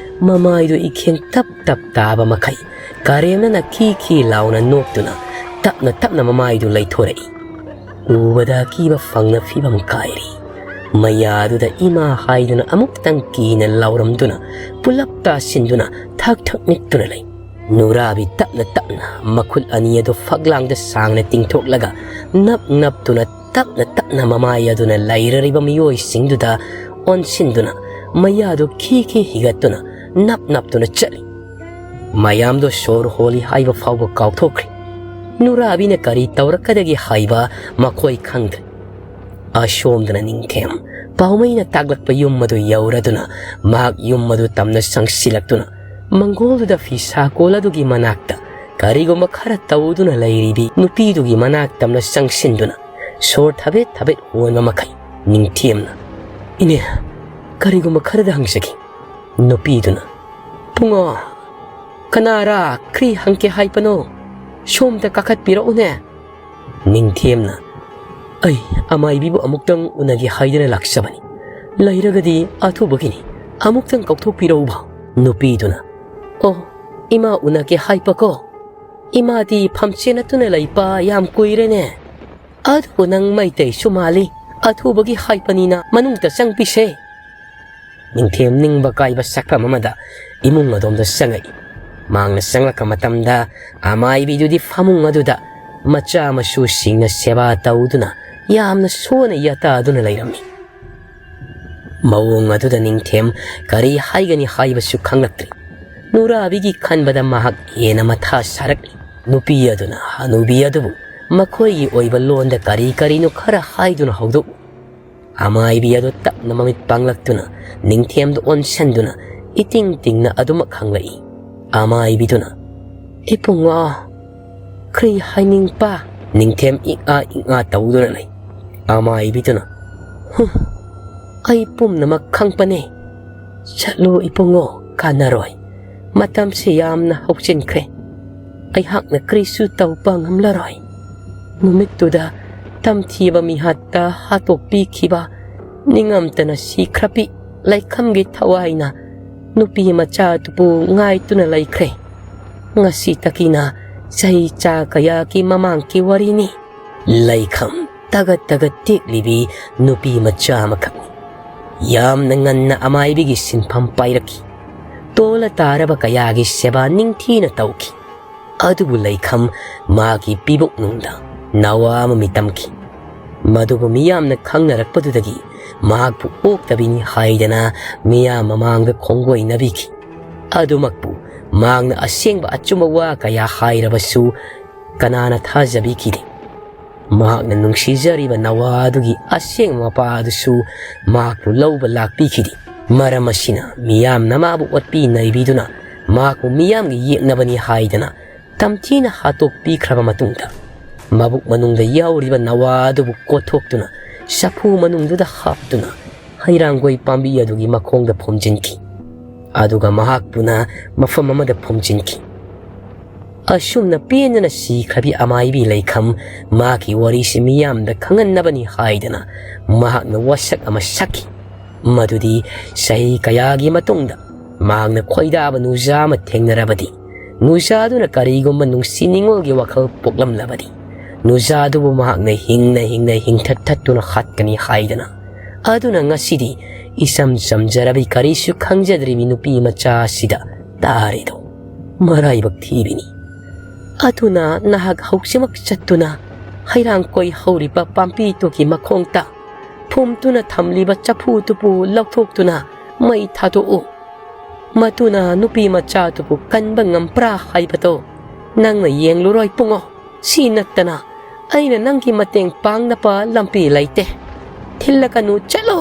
ꯃꯃꯥꯏꯗꯨ ꯏꯈꯦꯡ ꯇꯞ ꯇꯞ ꯇꯥꯕ ꯃꯈꯩ ꯀꯔꯦꯝꯅꯅ ꯈꯤ ꯈꯤ ꯂꯥꯎꯅ ꯅꯣꯛꯇꯨꯅ ꯇꯞꯅ ꯇꯞꯅ ꯃꯃꯥꯏꯗꯨ ꯂꯩꯊꯣꯔꯛꯏ꯫ ꯎꯕꯗ ꯑꯀꯤꯕ ꯐꯪꯅ ꯐꯤꯕꯝ ꯀꯥꯏꯔꯤ꯫ ꯃꯌꯥꯗꯨꯗ ꯏꯃꯥ ꯍꯥꯏꯗꯨꯅ ꯑꯃꯨꯛꯇꯪ ꯀꯤꯅ ꯂꯥꯎꯔꯝꯗꯨꯅ ꯄꯨꯂꯞ ꯇꯥꯁꯤꯟꯗꯨꯅ ꯊꯛ ꯊꯛ ꯅꯤꯛꯇꯨꯅ ꯂꯩ꯫ ꯅꯨꯔꯥꯕꯤ ꯇꯞꯅ ꯇꯞꯅ ꯃꯈꯨꯠ ꯑꯅꯤ ꯑꯗꯨ ꯐꯛꯂꯥꯡꯗ ꯁꯥꯡꯅ ꯇꯤꯡꯊꯣꯛꯂꯒ ꯅꯞ ꯅꯞꯇꯨꯅ ꯇꯞꯅ ꯇꯞꯅ ꯃꯃꯥꯏ ꯑꯗꯨꯅ ꯂꯩꯔꯔꯤꯕ ꯃꯤꯑꯣꯏꯁꯤꯡꯗꯨꯗ ꯑꯣꯟꯁꯤꯟꯗꯨꯅ ꯃꯌꯥꯗꯨ ꯈꯤ ꯈꯤ ꯍꯤꯒꯠꯇꯨꯅ ꯅꯞ ꯅꯞꯇꯨꯅ ꯆꯠꯂꯤ꯫ ꯃꯌꯥꯝꯗꯣ ꯁꯣꯔ ꯍꯣꯜꯂꯤ ꯍꯥꯏꯕ ꯐꯥꯎꯕ ꯀꯥꯎꯊꯣꯛꯈ꯭ꯔꯦ꯫ ꯅꯨꯔꯥꯕꯤꯅ ꯀꯔꯤ ꯇꯧꯔꯛꯀꯗꯒꯦ ꯍꯥꯏꯕ ꯃꯈꯣꯏ ꯈꯪꯗ꯭ꯔꯦ꯫ ꯑꯁꯣꯝꯗꯅ ꯅꯤꯡꯊꯦꯝ ꯄꯥꯎꯃꯩꯅ ꯇꯥꯛꯂꯛꯄ ꯌꯨꯝ ꯑꯗꯨ ꯌꯧꯔꯗꯨꯅ ꯃꯍꯥꯛ ꯌꯨꯝ ꯑꯗꯨ ꯇꯝꯅ ꯆꯪꯁꯤꯜꯂꯛꯇꯨꯅ ꯃꯪꯒꯣꯜꯗꯨꯗ ꯐꯤꯁꯥ ꯀꯣꯜ ꯑꯗꯨꯒꯤ ꯃꯅꯥꯛꯇ ꯀꯔꯤꯒꯨꯝꯕ ꯈꯔ ꯇꯧꯗꯨꯅ ꯂꯩꯔꯤꯕꯤ ꯅꯨꯄꯤꯗꯨꯒꯤ ꯃꯅꯥꯛ ꯇꯝꯅ ꯆꯪꯁꯤꯟꯗꯨꯅ ꯁꯣꯔ ꯊꯕꯦꯠ ꯊꯕꯦꯠ ꯍꯣꯟꯕ ꯃꯈꯩ ꯅꯤꯡꯊꯦꯝꯅ, "ꯏꯅꯦ, ꯀꯔꯤꯒꯨꯝꯕ ꯈꯔꯗ ꯍꯪꯖꯒꯦ꯫" ꯅꯨꯄꯤꯗꯨꯅ, "ꯄꯨꯡꯉꯣ, ꯀꯅꯥꯔꯥ ꯀ꯭ꯔꯤ ꯍꯪꯒꯦ ꯍꯥꯏꯕꯅꯣ? ꯁꯣꯝꯗ ꯀꯥꯈꯠꯄꯤꯔꯛꯎꯅꯦ꯫" ꯅꯤꯡꯊꯦꯝꯅ, "ꯑꯩ ꯑꯃꯥꯏꯕꯤꯕꯨ ꯑꯃꯨꯛꯇꯪ ꯎꯅꯒꯦ ꯍꯥꯏꯗꯨꯅ ꯂꯥꯛꯆꯕꯅꯤ꯫ "ꯂꯩꯔꯒꯗꯤ ꯑꯊꯨꯕꯒꯤꯅꯤ, ꯑꯃꯨꯛꯇꯪ ꯀꯧꯊꯣꯛꯄꯤꯔꯛꯎꯕ꯫" ꯅꯨꯄꯤꯗꯨꯅ, "ꯑꯣ, ꯏꯃꯥ ꯎꯅꯒꯦ ꯍꯥꯏꯕꯀꯣ? ꯏꯃꯥꯗꯤ ꯐꯝꯆꯦꯠ ꯅꯠꯇꯨꯅ ꯂꯩꯕ ꯌꯥꯝ ꯀꯨꯏꯔꯦꯅꯦ꯫ ꯑꯗꯨꯕꯨ ꯅꯪ ꯃꯩꯇꯩꯁꯨ ꯃꯥꯜꯂꯤ, ꯑꯊꯨꯕꯒꯤ ꯍꯥꯏꯕꯅꯤꯅ ꯃꯅꯨꯡꯗ ꯆꯪꯕꯤꯁꯦ꯫" ꯅꯤꯡꯊꯦꯝ ꯅꯤꯡꯕ ꯀꯥꯏꯕ ꯁꯛꯐꯝ ꯑꯃꯗ ꯏꯃꯨꯡ ꯑꯗꯣꯝꯗ ꯆꯪꯉꯛꯏ꯫ ꯃꯍꯥꯛꯅ ꯆꯪꯂꯛꯄ ꯃꯇꯝꯗ ꯑꯃꯥꯏꯕꯤꯗꯨꯗꯤ ꯐꯃꯨꯡ ꯑꯗꯨꯗ ꯃꯆꯥ ꯃꯁꯨꯁꯤꯡꯅ ꯁꯦꯕꯥ ꯇꯧꯗꯨꯅ ꯌꯥꯝꯅ ꯁꯣꯟꯅ ꯌꯥꯇꯥꯗꯨꯅ ꯂꯩꯔꯝꯃꯤ꯫ ꯃꯑꯣꯡ ꯑꯗꯨꯗ ꯅꯤꯡꯊꯦꯝ ꯀꯔꯤ ꯍꯥꯏꯒꯅꯤ ꯍꯥꯏꯕꯁꯨ ꯈꯪꯂꯛꯇ꯭ꯔꯤ꯫ ꯅꯨꯔꯥꯕꯤꯒꯤ ꯈꯟꯕꯗ ꯃꯍꯥꯛ ꯍꯦꯟꯅ ꯃꯊꯥ ꯁꯥꯔꯛꯂꯤ꯫ ꯅꯨꯄꯤ ꯑꯗꯨꯅ ꯍꯅꯨꯕꯤ ꯑꯗꯨꯕꯨ ꯃꯈꯣꯏꯒꯤ ꯑꯣꯏꯕ ꯂꯣꯟꯗ ꯀꯔꯤ ꯀꯔꯤꯅꯣ ꯈꯔ ꯍꯥꯏꯗꯨꯅ ꯍꯧꯗꯣꯛꯏ꯫ ꯑꯃꯥꯏꯕꯤ ꯑꯗꯨ ꯇꯞꯅ ꯃꯃꯤꯠ ꯄꯥꯡꯂꯛꯇꯨꯅ ꯅꯤꯡꯊꯦꯝꯗ ꯑꯣꯟꯁꯟꯗꯨꯅ ꯏꯇꯤꯡ ꯇꯤꯡꯅ ꯑꯗꯨꯃꯛ ꯍꯪꯂꯛꯏ꯫ ꯑꯃꯥꯏꯕꯤꯗꯨꯅ, "ꯏꯕꯨꯡꯉꯣ, ꯀꯔꯤ ꯍꯥꯏꯅꯤꯡꯕ?" ꯅꯤꯡꯊꯦꯝ ꯏꯛ ꯑꯥ ꯏꯛ ꯑꯥ ꯇꯧꯗꯨꯅ ꯂꯩ꯫ ꯑꯃꯥꯏꯕꯤꯗꯨꯅ, "ꯍꯨꯝ, ꯑꯩ ꯄꯨꯝꯅꯃꯛ ꯈꯪꯕꯅꯦ꯫ ꯆꯠꯂꯣ ꯏꯕꯨꯡꯉꯣ, ꯀꯥꯟꯅꯔꯣꯏ꯫ ꯃꯇꯝꯁꯦ ꯌꯥꯝꯅ ꯍꯧꯖꯤꯟꯈ꯭ꯔꯦ꯫ ꯑꯩꯍꯥꯛꯅ ꯀꯔꯤꯁꯨ ꯇꯧꯕ ꯉꯝꯂꯔꯣꯏ꯫ ꯅꯨꯃꯤꯠꯇꯨꯗ ꯇꯝꯊꯤꯕ ꯃꯤꯍꯥꯠꯇ ꯍꯥꯠꯇꯣꯛꯄꯤꯈꯤꯕ ꯅꯤꯡꯉꯝꯇꯅ ꯁꯤꯈ꯭ꯔꯕꯤ ꯂꯩꯈꯝꯒꯤ ꯊꯋꯥꯏꯅ ꯅꯨꯄꯤ ꯃꯆꯥꯗꯨꯕꯨ ꯉꯥꯏꯗꯨꯅ ꯂꯩꯈ꯭ꯔꯦ꯫ ꯉꯁꯤꯗꯒꯤꯅ ꯆꯍꯤ ꯆꯥ ꯀꯌꯥꯒꯤ ꯃꯃꯥꯡꯒꯤ ꯋꯥꯔꯤꯅꯤ꯫" ꯂꯩꯈꯝ ꯇꯒꯠ ꯇꯒꯠ ꯇꯦꯛꯂꯤꯕꯤ ꯅꯨꯄꯤ ꯃꯆꯥ ꯑꯃꯈꯛꯅꯤ꯫ ꯌꯥꯝꯅ ꯉꯟꯅ ꯑꯃꯥꯏꯕꯤꯒꯤ ꯁꯤꯟꯐꯝ ꯄꯥꯏꯔꯛꯈꯤ꯫ ꯇꯣꯜꯂ ꯇꯥꯔꯕ ꯀꯌꯥꯒꯤ ꯁꯦꯕꯥ ꯅꯤꯡꯊꯤꯅ ꯇꯧꯈꯤ꯫ ꯑꯗꯨꯕꯨ ꯂꯩꯈꯝ ꯃꯥꯒꯤ ꯄꯤꯕꯨꯛꯅꯨꯡꯗ ꯅꯋꯥ ꯑꯃ ꯃꯤꯇꯝꯈꯤ꯫ ꯃꯗꯨꯕꯨ ꯃꯤꯌꯥꯝꯅ ꯈꯪꯅꯔꯛꯄꯗꯨꯗꯒꯤ ꯃꯍꯥꯛꯄꯨ ꯑꯣꯛꯇꯕꯤꯅꯤ ꯍꯥꯏꯗꯅ ꯃꯤꯌꯥꯝ ꯃꯃꯥꯡꯗ ꯈꯣꯡꯒꯣꯏꯅꯕꯤꯈꯤ꯫ ꯑꯗꯨꯃꯛꯄꯨ ꯃꯍꯥꯛꯅ ꯑꯁꯦꯡꯕ ꯑꯆꯨꯝꯕ ꯋꯥ ꯀꯌꯥ ꯍꯥꯏꯔꯕꯁꯨ ꯀꯅꯥꯅ ꯊꯥꯖꯕꯤꯈꯤꯗꯦ꯫ ꯃꯍꯥꯛꯅ ꯅꯨꯡꯁꯤꯖꯔꯤꯕ ꯅꯋꯥ ꯑꯗꯨꯒꯤ ꯑꯁꯦꯡꯕ ꯃꯄꯥ ꯑꯗꯨꯁꯨ ꯃꯍꯥꯛꯄꯨ ꯂꯧꯕ ꯂꯥꯛꯄꯤꯈꯤꯗꯦ꯫ ꯃꯔꯝ ꯑꯁꯤꯅ ꯃꯤꯌꯥꯝꯅ ꯃꯥꯕꯨ ꯑꯣꯠꯄꯤ ꯅꯩꯕꯤꯗꯨꯅ ꯃꯍꯥꯛꯄꯨ ꯃꯤꯌꯥꯝꯒꯤ ꯌꯦꯛꯅꯕꯅꯤ ꯍꯥꯏꯗꯅ ꯇꯝꯊꯤꯅ ꯍꯥꯠꯇꯣꯛꯄꯤꯈ꯭ꯔꯕ ꯃꯇꯨꯡꯗ, ꯃꯕꯨꯛ ꯃꯅꯨꯡꯗ ꯌꯥꯎꯔꯤꯕ ꯅꯋꯥ ꯑꯗꯨꯕꯨ ꯀꯣꯠꯊꯣꯛꯇꯨꯅ ꯆꯐꯨ ꯃꯅꯨꯡꯗꯨꯗ ꯍꯥꯞꯇꯨꯅ ꯍꯩꯔꯥꯡꯒꯣꯏ ꯄꯥꯝꯕꯤ ꯑꯗꯨꯒꯤ ꯃꯈꯣꯡꯗ ꯐꯨꯝꯖꯤꯟꯈꯤ꯫ ꯑꯗꯨꯒ ꯃꯍꯥꯛꯄꯨꯅ ꯃꯐꯝ ꯑꯃꯗ ꯐꯨꯝꯖꯤꯟꯈꯤ꯫ ꯑꯁꯨꯝꯅ ꯄꯦꯟꯗꯅ ꯁꯤꯈ꯭ꯔꯕꯤ ꯑꯃꯥꯏꯕꯤ ꯂꯩꯈꯝ ꯃꯍꯥꯛꯀꯤ ꯋꯥꯔꯤꯁꯤ ꯃꯤꯌꯥꯝꯗ ꯈꯪꯍꯟꯅꯕꯅꯤ ꯍꯥꯏꯗꯅ ꯃꯍꯥꯛꯅ ꯋꯥꯁꯛ ꯑꯃ ꯁꯛꯈꯤ꯫ ꯃꯗꯨꯗꯤ ꯆꯍꯤ ꯀꯌꯥꯒꯤ ꯃꯇꯨꯡꯗ ꯃꯍꯥꯛꯅ ꯈꯣꯏꯗꯥꯕ ꯅꯨꯖꯥ ꯑꯃ ꯊꯦꯡꯅꯔꯕꯗꯤ, ꯅꯨꯖꯥꯗꯨꯅ ꯀꯔꯤꯒꯨꯝꯕ ꯅꯨꯡꯁꯤ ꯅꯤꯉꯣꯜꯒꯤ ꯋꯥꯈꯜ ꯄꯣꯛꯂꯝꯂꯕꯗꯤ, ꯅꯨꯖꯥꯗꯨꯕꯨ ꯃꯍꯥꯛꯅ ꯍꯤꯡꯅ ꯍꯤꯡꯅ ꯍꯤꯡꯊꯠ ꯊꯠꯇꯨꯅ ꯍꯥꯠꯀꯅꯤ ꯍꯥꯏꯗꯅ꯫ ꯑꯗꯨꯅ ꯉꯁꯤꯗꯤ ꯏꯆꯝ ꯆꯝꯖꯔꯕꯤ ꯀꯔꯤꯁꯨ ꯈꯪꯖꯗ꯭ꯔꯤꯕꯤ ꯅꯨꯄꯤ ꯃꯆꯥ ꯑꯁꯤꯗ ꯇꯥꯔꯦꯗꯣ ꯃꯔꯥꯏꯕꯛ ꯊꯤꯕꯤꯅꯤ꯫ ꯑꯗꯨꯅ ꯅꯍꯥꯛ ꯍꯧꯖꯤꯛꯃꯛ ꯆꯠꯇꯨꯅ ꯍꯩꯔꯥꯡ ꯀꯣꯏ ꯍꯧꯔꯤꯕ ꯄꯥꯝꯕꯤꯗꯨꯒꯤ ꯃꯈꯣꯡꯗ ꯐꯨꯝꯗꯨꯅ ꯊꯝꯂꯤꯕ ꯆꯐꯨꯗꯨꯕꯨ ꯂꯧꯊꯣꯛꯇꯨꯅ ꯃꯩ ꯊꯥꯗꯣꯛꯎ꯫ ꯃꯗꯨꯅ ꯅꯨꯄꯤ ꯃꯆꯥꯗꯨꯕꯨ ꯀꯟꯕ ꯉꯝꯕ꯭ꯔꯥ ꯍꯥꯏꯕꯗꯣ ꯅꯪꯅ ꯌꯦꯡꯂꯨꯔꯣꯏ ꯄꯨꯡꯉꯣ꯫ ꯁꯤ ꯅꯠꯇꯅ ꯑꯩꯅ ꯅꯪꯒꯤ ꯃꯇꯦꯡ ꯄꯥꯡꯅꯕ ꯂꯝꯕꯤ ꯂꯩꯇꯦ꯫ ꯊꯤꯜꯂꯒꯅꯨ, ꯆꯠꯂꯣ!"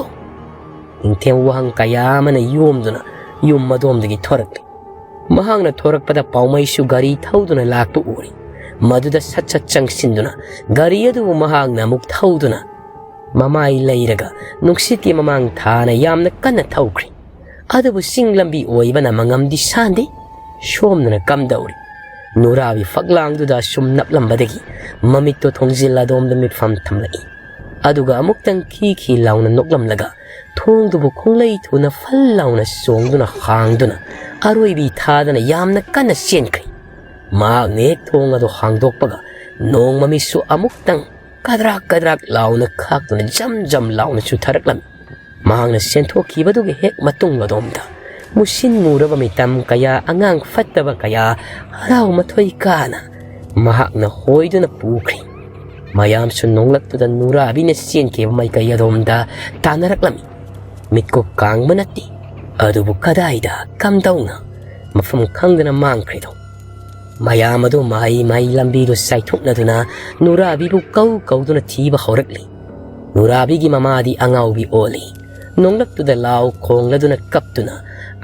ꯅꯤꯡꯊꯦꯝ ꯋꯥꯍꯪ ꯀꯌꯥ ꯑꯃꯅ ꯌꯣꯝꯗꯨꯅ ꯌꯨꯝ ꯑꯗꯣꯝꯗꯒꯤ ꯊꯣꯔꯛꯂꯤ꯫ ꯃꯍꯥꯛꯅ ꯊꯣꯔꯛꯄꯗ ꯄꯥꯎꯃꯩꯁꯨ ꯒꯥꯔꯤ ꯊꯧꯗꯨꯅ ꯂꯥꯛꯄ ꯎꯔꯤ꯫ ꯃꯗꯨꯗ ꯁꯠ ꯁꯠ ꯆꯪꯁꯤꯟꯗꯨꯅ ꯒꯥꯔꯤ ꯑꯗꯨꯕꯨ ꯃꯍꯥꯛꯅ ꯑꯃꯨꯛ ꯊꯧꯗꯨꯅ ꯃꯃꯥꯏ ꯂꯩꯔꯒ ꯅꯨꯡꯁꯤꯠꯀꯤ ꯃꯃꯥꯡ ꯊꯥꯅ ꯌꯥꯝꯅ ꯀꯟꯅ ꯊꯧꯈ꯭ꯔꯦ꯫ ꯑꯗꯨꯕꯨ ꯆꯤꯡ ꯂꯝꯕꯤ ꯑꯣꯏꯕꯅ ꯃꯉꯝꯗꯤ ꯁꯥꯟꯗꯦ꯫ ꯁꯣꯝꯗꯅ ꯀꯝꯗꯧꯔꯤ? ꯅꯨꯔꯥꯕꯤ ꯐꯛꯂꯥꯡꯗꯨꯗ ꯁꯨꯝ ꯅꯞꯂꯝꯕꯗꯒꯤ ꯃꯃꯤꯠꯇꯣ ꯊꯣꯡꯖꯤꯜ ꯑꯗꯣꯝꯗ ꯃꯤꯠꯐꯝ ꯊꯝꯂꯛꯏ꯫ ꯑꯗꯨꯒ ꯑꯃꯨꯛꯇꯪ ꯈꯤ ꯈꯤ ꯂꯥꯎꯅ ꯅꯣꯛꯂꯝꯂꯒ ꯊꯣꯡꯗꯨꯕꯨ ꯈꯣꯡꯂꯩ ꯊꯨꯅ ꯐꯜ ꯂꯥꯎꯅ ꯆꯣꯡꯗꯨꯅ ꯍꯥꯡꯗꯨꯅ ꯑꯔꯣꯏꯕꯤ ꯊꯥꯗꯅ ꯌꯥꯝꯅ ꯀꯟꯅ ꯆꯦꯟꯈ꯭ꯔꯦ꯫ ꯃꯍꯥꯛꯅ ꯍꯦꯛ ꯊꯣꯡ ꯑꯗꯨ ꯍꯥꯡꯗꯣꯛꯄꯒ ꯅꯣꯡ ꯃꯃꯤꯠꯁꯨ ꯑꯃꯨꯛꯇꯪ ꯀꯗ꯭ꯔꯥꯛ ꯀꯗ꯭ꯔꯥꯛ ꯂꯥꯎꯅ ꯈꯥꯛꯇꯨꯅ ꯖꯝ ꯖꯝ ꯂꯥꯎꯅ ꯆꯨꯊꯔꯛꯂꯝꯃꯤ꯫ ꯃꯍꯥꯛꯅ ꯆꯦꯟꯊꯣꯛꯈꯤꯕꯗꯨꯒꯤ ꯍꯦꯛ ꯃꯇꯨꯡ ꯑꯗꯣꯝꯗ ꯃꯨꯁꯤꯟ ꯃꯨꯔꯕ ꯃꯤꯇꯝ ꯀꯌꯥ, ꯑꯉꯥꯡ ꯐꯠꯇꯕ ꯀꯌꯥ ꯍꯔꯥꯎ ꯃꯊꯣꯏ ꯀꯥꯅ ꯃꯍꯥꯛꯅ ꯍꯣꯏꯗꯨꯅ ꯄꯨꯈ꯭ꯔꯦ꯫ ꯃꯌꯥꯝꯁꯨ ꯅꯣꯡꯂꯛꯇꯨꯗ ꯅꯨꯔꯥꯕꯤꯅ ꯆꯦꯟꯈꯤꯕ ꯃꯥꯏꯀꯩ ꯑꯗꯣꯝꯗ ꯇꯥꯟꯅꯔꯛꯂꯝꯃꯤ꯫ ꯃꯤꯠꯀꯨꯞ ꯀꯥꯡꯕ ꯅꯠꯇꯦ꯫ ꯑꯗꯨꯕꯨ ꯀꯗꯥꯏꯗ, ꯀꯝꯗꯧꯅ? ꯃꯐꯝ ꯈꯪꯗꯅ ꯃꯥꯡꯈ꯭ꯔꯤꯗꯣ꯫ ꯃꯌꯥꯝ ꯑꯗꯨ ꯃꯍꯩ ꯃꯍꯩ ꯂꯝꯕꯤꯗꯨ ꯆꯥꯏꯊꯣꯛꯅꯗꯨꯅ ꯅꯨꯔꯥꯕꯤꯕꯨ ꯀꯧ ꯀꯧꯗꯨꯅ ꯊꯤꯕ ꯍꯧꯔꯛꯂꯤ꯫ ꯅꯨꯔꯥꯕꯤꯒꯤ ꯃꯃꯥꯗꯤ ꯑꯉꯥꯎꯕꯤ ꯑꯣꯜꯂꯤ꯫ ꯅꯣꯡꯂꯛꯇꯨꯗ ꯂꯥꯎ ꯈꯣꯡꯂꯗꯨꯅ ꯀꯞꯇꯨꯅ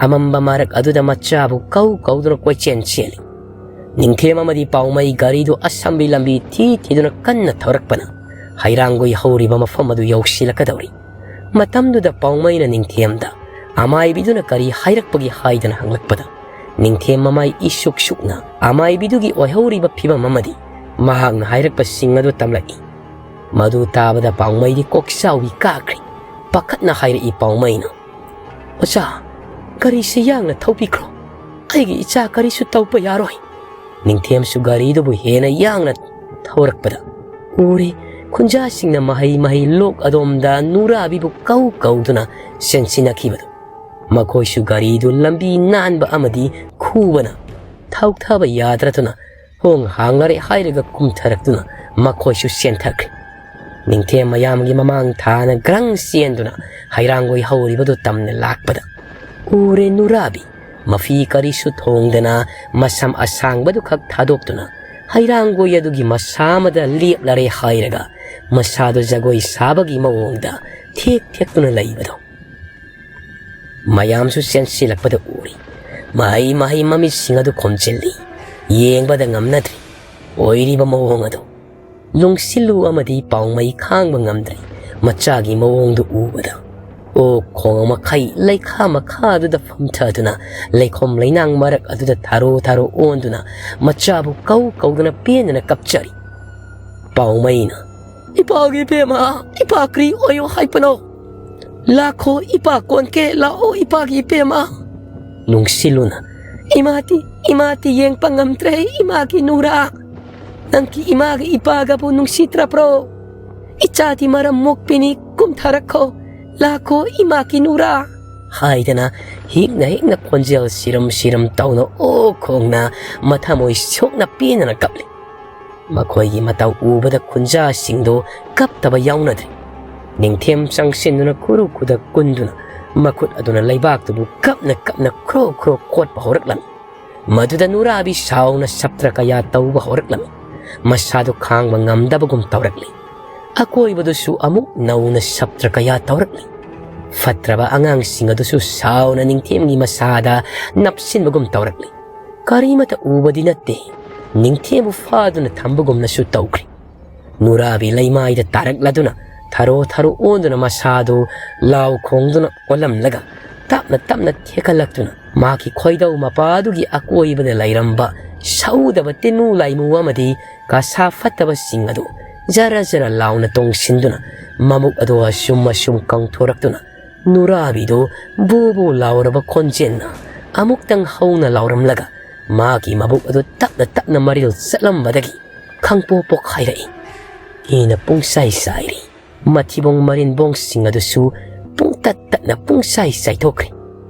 ꯑꯃꯝꯕ ꯃꯔꯛ ꯑꯗꯨꯗ ꯃꯆꯥꯕꯨ ꯀꯧ ꯀꯧꯗꯨꯅ ꯀꯣꯏꯆꯦꯟ ꯆꯦꯜꯂꯤ꯫ ꯅꯤꯡꯊꯦꯝ ꯑꯃꯗꯤ ꯄꯥꯎꯃꯩ ꯒꯥꯔꯤꯗꯨ ꯑꯁꯝꯕꯤ ꯂꯝꯕꯤ ꯊꯤ ꯊꯤꯗꯨꯅ ꯀꯟꯅ ꯊꯧꯔꯛꯄꯅ ꯍꯩꯔꯥꯡꯒꯣꯏ ꯍꯧꯔꯤꯕ ꯃꯐꯝ ꯑꯗꯨ ꯌꯧꯁꯤꯜꯂꯛꯀꯗꯧꯔꯤ꯫ ꯃꯇꯝꯗꯨꯗ ꯄꯥꯎꯃꯩꯅ ꯅꯤꯡꯊꯦꯝꯗ ꯑꯃꯥꯏꯕꯤꯗꯨꯅ ꯀꯔꯤ ꯍꯥꯏꯔꯛꯄꯒꯦ ꯍꯥꯏꯗꯅ ꯍꯪꯂꯛꯄꯗ, ꯅꯤꯡꯊꯦꯝ ꯃꯃꯥꯏ ꯏꯁꯨꯛ ꯁꯨꯛꯅ ꯑꯃꯥꯏꯕꯤꯗꯨꯒꯤ ꯑꯣꯏꯍꯧꯔꯤꯕ ꯐꯤꯕꯝ ꯑꯃꯗꯤ ꯃꯍꯥꯛꯅ ꯍꯥꯏꯔꯛꯄꯁꯤꯡ ꯑꯗꯨ ꯇꯝꯂꯛꯏ꯫ ꯃꯗꯨ ꯇꯥꯕꯗ ꯄꯥꯎꯃꯩꯗꯤ ꯀꯣꯛꯆꯥꯎꯕꯤ ꯀꯥꯈ꯭ꯔꯦ꯫ ꯄꯥꯈꯠꯅ ꯍꯥꯏꯔꯛꯏ ꯄꯥꯎꯃꯩꯅ꯫ "ꯑꯣꯖꯥ, ꯒꯥꯔꯤꯁꯤ ꯌꯥꯡꯅ ꯊꯧꯕꯤꯈ꯭ꯔꯣ꯫ ꯑꯩꯒꯤ ꯏꯆꯥ ꯀꯔꯤꯁꯨ ꯇꯧꯕ ꯌꯥꯔꯣꯏ꯫" ꯅꯤꯡꯊꯦꯝꯁꯨ ꯒꯥꯔꯤꯗꯨꯕꯨ ꯍꯦꯟꯅ ꯌꯥꯡꯅ ꯊꯧꯔꯛꯄꯗ ꯎꯔꯦ, ꯈꯨꯟꯖꯥꯁꯤꯡꯅ ꯃꯍꯩ ꯃꯍꯩ ꯂꯣꯛ ꯑꯗꯣꯝꯗ ꯅꯨꯔꯥꯕꯤꯕꯨ ꯀꯧ ꯀꯧꯗꯨꯅ ꯆꯦꯟꯁꯤꯟꯅꯈꯤꯕꯗꯨ꯫ ꯃꯈꯣꯏꯁꯨ ꯒꯥꯔꯤꯗꯨ ꯂꯝꯕꯤ ꯅꯥꯟꯕ ꯑꯃꯗꯤ ꯈꯨꯕꯅ ꯊꯧꯊꯕ ꯌꯥꯗ꯭ꯔꯗꯨꯅ ꯊꯣꯡ ꯍꯥꯡꯂꯔꯦ ꯍꯥꯏꯔꯒ ꯀꯨꯝꯊꯔꯛꯇꯨꯅ ꯃꯈꯣꯏꯁꯨ ꯆꯦꯟꯊꯈ꯭ꯔꯦ꯫ ꯅꯤꯡꯊꯦꯝ ꯃꯌꯥꯝꯒꯤ ꯃꯃꯥꯡ ꯊꯥꯅ ꯒ꯭ꯔꯪ ꯆꯦꯟꯗꯨꯅ ꯍꯩꯔꯥꯡꯒꯣꯏ ꯍꯧꯔꯤꯕꯗꯨ ꯇꯝꯅ ꯂꯥꯛꯄꯗ ꯎꯔꯦ ꯅꯨꯔꯥꯕꯤ ꯃꯐꯤ ꯀꯔꯤꯁꯨ ꯊꯣꯡꯗꯅ ꯃꯁꯝ ꯑꯁꯥꯡꯕꯗꯨ ꯈꯛ ꯊꯥꯗꯣꯛꯇꯨꯅ ꯍꯩꯔꯥꯡꯒꯣꯏ ꯑꯗꯨꯒꯤ ꯃꯁꯥ ꯑꯃꯗ ꯂꯦꯞꯂꯔꯦ ꯍꯥꯏꯔꯒ ꯃꯁꯥꯗꯨ ꯖꯒꯣꯏ ꯁꯥꯕꯒꯤ ꯃꯑꯣꯡꯗ ꯊꯦꯛ ꯊꯦꯛꯇꯨꯅ ꯂꯩꯕꯗꯣ ꯃꯌꯥꯝꯁꯨ ꯆꯦꯟꯁꯤꯜꯂꯛꯄꯗ ꯎꯔꯤ꯫ ꯃꯍꯩ ꯃꯍꯩ ꯃꯃꯤꯠꯁꯤꯡ ꯑꯗꯨ ꯈꯨꯝꯖꯤꯜꯂꯤ꯫ ꯌꯦꯡꯕꯗ ꯉꯝꯅꯗ꯭ꯔꯤ꯫ ꯑꯣꯏꯔꯤꯕ ꯃꯑꯣꯡ ꯑꯗꯨ ꯅꯨꯡꯁꯤꯜꯂꯨ ꯑꯃꯗꯤ ꯄꯥꯎꯃꯩ ꯈꯥꯡꯕ ꯉꯝꯗ꯭ꯔꯦ꯫ ꯃꯆꯥꯒꯤ ꯃꯑꯣꯡꯗꯨ ꯎꯕꯗ ꯑꯣꯛ ꯈꯣꯡ ꯃꯈꯩ ꯂꯩꯈꯥ ꯃꯈꯥꯗꯨꯗ ꯐꯝꯊꯗꯨꯅ ꯂꯩꯈꯣꯝ ꯂꯩꯅꯥꯡ ꯃꯔꯛ ꯑꯗꯨꯗ ꯊꯥꯔꯣ ꯊꯥꯔꯣ ꯑꯣꯟꯗꯨꯅ ꯃꯆꯥꯕꯨ ꯀꯧ ꯀꯧꯗꯨꯅ ꯄꯦꯟꯗꯅ ꯀꯞꯆꯔꯤ꯫ ꯄꯥꯎꯃꯩꯅ, "ꯏꯄꯥꯒꯤ ꯏꯕꯦꯝꯃ, ꯏꯄꯥ ꯀꯔꯤ ꯑꯣꯏꯌꯣ ꯍꯥꯏꯕꯅꯣ? ꯂꯥꯛꯈꯣ ꯏꯄꯥ ꯀꯣꯟꯀꯦ, ꯂꯥꯛꯑꯣ ꯏꯄꯥꯒꯤ ꯏꯕꯦꯝꯃ꯫" ꯅꯨꯡꯁꯤꯜꯂꯨꯅ, "ꯏꯃꯥꯗꯤ, ꯏꯃꯥꯗꯤ ꯌꯦꯡꯕ ꯉꯝꯗ꯭ꯔꯦ, ꯏꯃꯥꯒꯤ ꯅꯨꯔꯥ꯫ ꯅꯪꯒꯤ ꯏꯃꯥꯒ ꯏꯄꯥꯒꯕꯨ ꯅꯨꯡꯁꯤꯗ꯭ꯔꯕ꯭ꯔꯣ? ꯏꯆꯥꯗꯤ ꯃꯔꯝ ꯃꯣꯛꯄꯤꯅꯤ, ꯀꯨꯝꯊꯔꯛꯈꯣ, ꯂꯥꯛꯈꯣ ꯏꯃꯥꯒꯤ ꯅꯨꯔꯥ" ꯍꯥꯏꯗꯅ ꯍꯤꯛꯅ ꯍꯤꯛꯅ ꯈꯣꯟꯖꯦꯜ ꯁꯤꯔꯝ ꯁꯤꯔꯝ ꯇꯧꯅ ꯑꯣꯛ ꯈꯣꯡꯅ ꯃꯊꯃꯣꯏ ꯁꯣꯛꯅ ꯄꯦꯟꯗꯅ ꯀꯞꯂꯤ꯫ ꯃꯈꯣꯏꯒꯤ ꯃꯇꯧ ꯎꯕꯗ ꯈꯨꯟꯖꯥꯁꯤꯡꯗꯨ ꯀꯞꯇꯕ ꯌꯥꯎꯅꯗ꯭ꯔꯦ꯫ ꯅꯤꯡꯊꯦꯝ ꯆꯪꯁꯤꯟꯗꯨꯅ ꯈꯨꯔꯨ ꯈꯨꯗꯛ ꯀꯨꯟꯗꯨꯅ ꯃꯈꯨꯠ ꯑꯗꯨꯅ ꯂꯩꯕꯥꯛꯇꯨꯕꯨ ꯀꯞꯅ ꯀꯞꯅ ꯈ꯭ꯔꯣ ꯈ꯭ꯔꯣ ꯀꯣꯠꯄ ꯍꯧꯔꯛꯂꯝꯃꯤ꯫ ꯃꯗꯨꯗ ꯅꯨꯔꯥꯕꯤ ꯁꯥꯎꯅ ꯁꯞꯇ꯭ꯔ ꯀꯌꯥ ꯇꯧꯕ ꯍꯧꯔꯛꯂꯝꯃꯤ꯫ ꯃꯁꯥꯗꯨ ꯈꯥꯡꯕ ꯉꯝꯗꯕꯒꯨꯝ ꯇꯧꯔꯛꯂꯤ꯫ ꯑꯀꯣꯏꯕꯗꯨꯁꯨ ꯑꯃꯨꯛ ꯅꯧꯅ ꯁꯞꯇ꯭ꯔ ꯀꯌꯥ ꯇꯧꯔꯛꯂꯤ꯫ ꯐꯠꯇ꯭ꯔꯕ ꯑꯉꯥꯡꯁꯤꯡ ꯑꯗꯨꯁꯨ ꯁꯥꯎꯅ ꯅꯤꯡꯊꯦꯝꯒꯤ ꯃꯁꯥꯗ ꯅꯞꯁꯤꯟꯕꯒꯨꯝ ꯇꯧꯔꯛꯂꯤ꯫ ꯀꯔꯤꯃꯇ ꯎꯕꯗꯤ ꯅꯠꯇꯦ, ꯅꯤꯡꯊꯦꯝꯕꯨ ꯐꯥꯗꯨꯅ ꯊꯝꯕꯒꯨꯝꯅꯁꯨ ꯇꯧꯈ꯭ꯔꯤ꯫ ꯅꯨꯔꯥꯕꯤ ꯂꯩꯃꯥꯏꯗ ꯇꯥꯔꯛꯂꯗꯨꯅ ꯊꯔꯣ ꯊꯔꯣ ꯑꯣꯟꯗꯨꯅ ꯃꯁꯥꯗꯨ ꯂꯥꯎ ꯈꯣꯡꯗꯨꯅ ꯑꯣꯜꯂꯝꯂꯒ ꯇꯞꯅ ꯇꯞꯅ ꯊꯦꯛꯀꯠꯂꯛꯇꯨꯅ ꯃꯍꯥꯛꯀꯤ ꯈꯣꯏꯗꯧ ꯃꯄꯥꯗꯨꯒꯤ ꯑꯀꯣꯏꯕꯗ ꯂꯩꯔꯝꯕ ꯁꯧꯗꯕ ꯇꯤꯟꯃꯨ ꯂꯥꯏꯃꯨ ꯑꯃꯗꯤ ꯀꯁꯥ ꯐꯠꯇꯕꯁꯤꯡ ꯑꯗꯨ ꯖꯔ ꯖꯔ ꯂꯥꯎꯅ ꯇꯣꯡꯁꯤꯟꯗꯨꯅ ꯃꯕꯨꯛ ꯑꯗꯨ ꯑꯁꯨꯝ ꯑꯁꯨꯝ ꯀꯪꯊꯣꯔꯛꯇꯨꯅ ꯅꯨꯔꯥꯕꯤꯗꯨ ꯕꯨ ꯕꯨ ꯂꯥꯎꯔꯕ ꯈꯣꯟꯖꯦꯜꯅ ꯑꯃꯨꯛꯇꯪ ꯍꯧꯅ ꯂꯥꯎꯔꯝꯂꯒ ꯃꯥꯒꯤ ꯃꯕꯨꯛ ꯑꯗꯨ ꯇꯞꯅ ꯇꯞꯅ ꯃꯔꯤꯜ ꯆꯠꯂꯝꯕꯗꯒꯤ ꯈꯪꯄꯣꯛ ꯄꯣꯛꯈꯥꯏꯔꯛꯏ꯫ ꯏꯅ ꯄꯨꯡꯆꯥꯏ ꯆꯥꯏꯔꯤ꯫ ꯃꯊꯤꯕꯣꯡ ꯃꯔꯤꯟꯕꯣꯡꯁꯤꯡ ꯑꯗꯨꯁꯨ ꯄꯨꯡꯇꯠ ꯇꯠꯅ ꯄꯨꯡꯆꯥꯏ ꯆꯥꯏꯊꯣꯛꯈ꯭ꯔꯦ꯫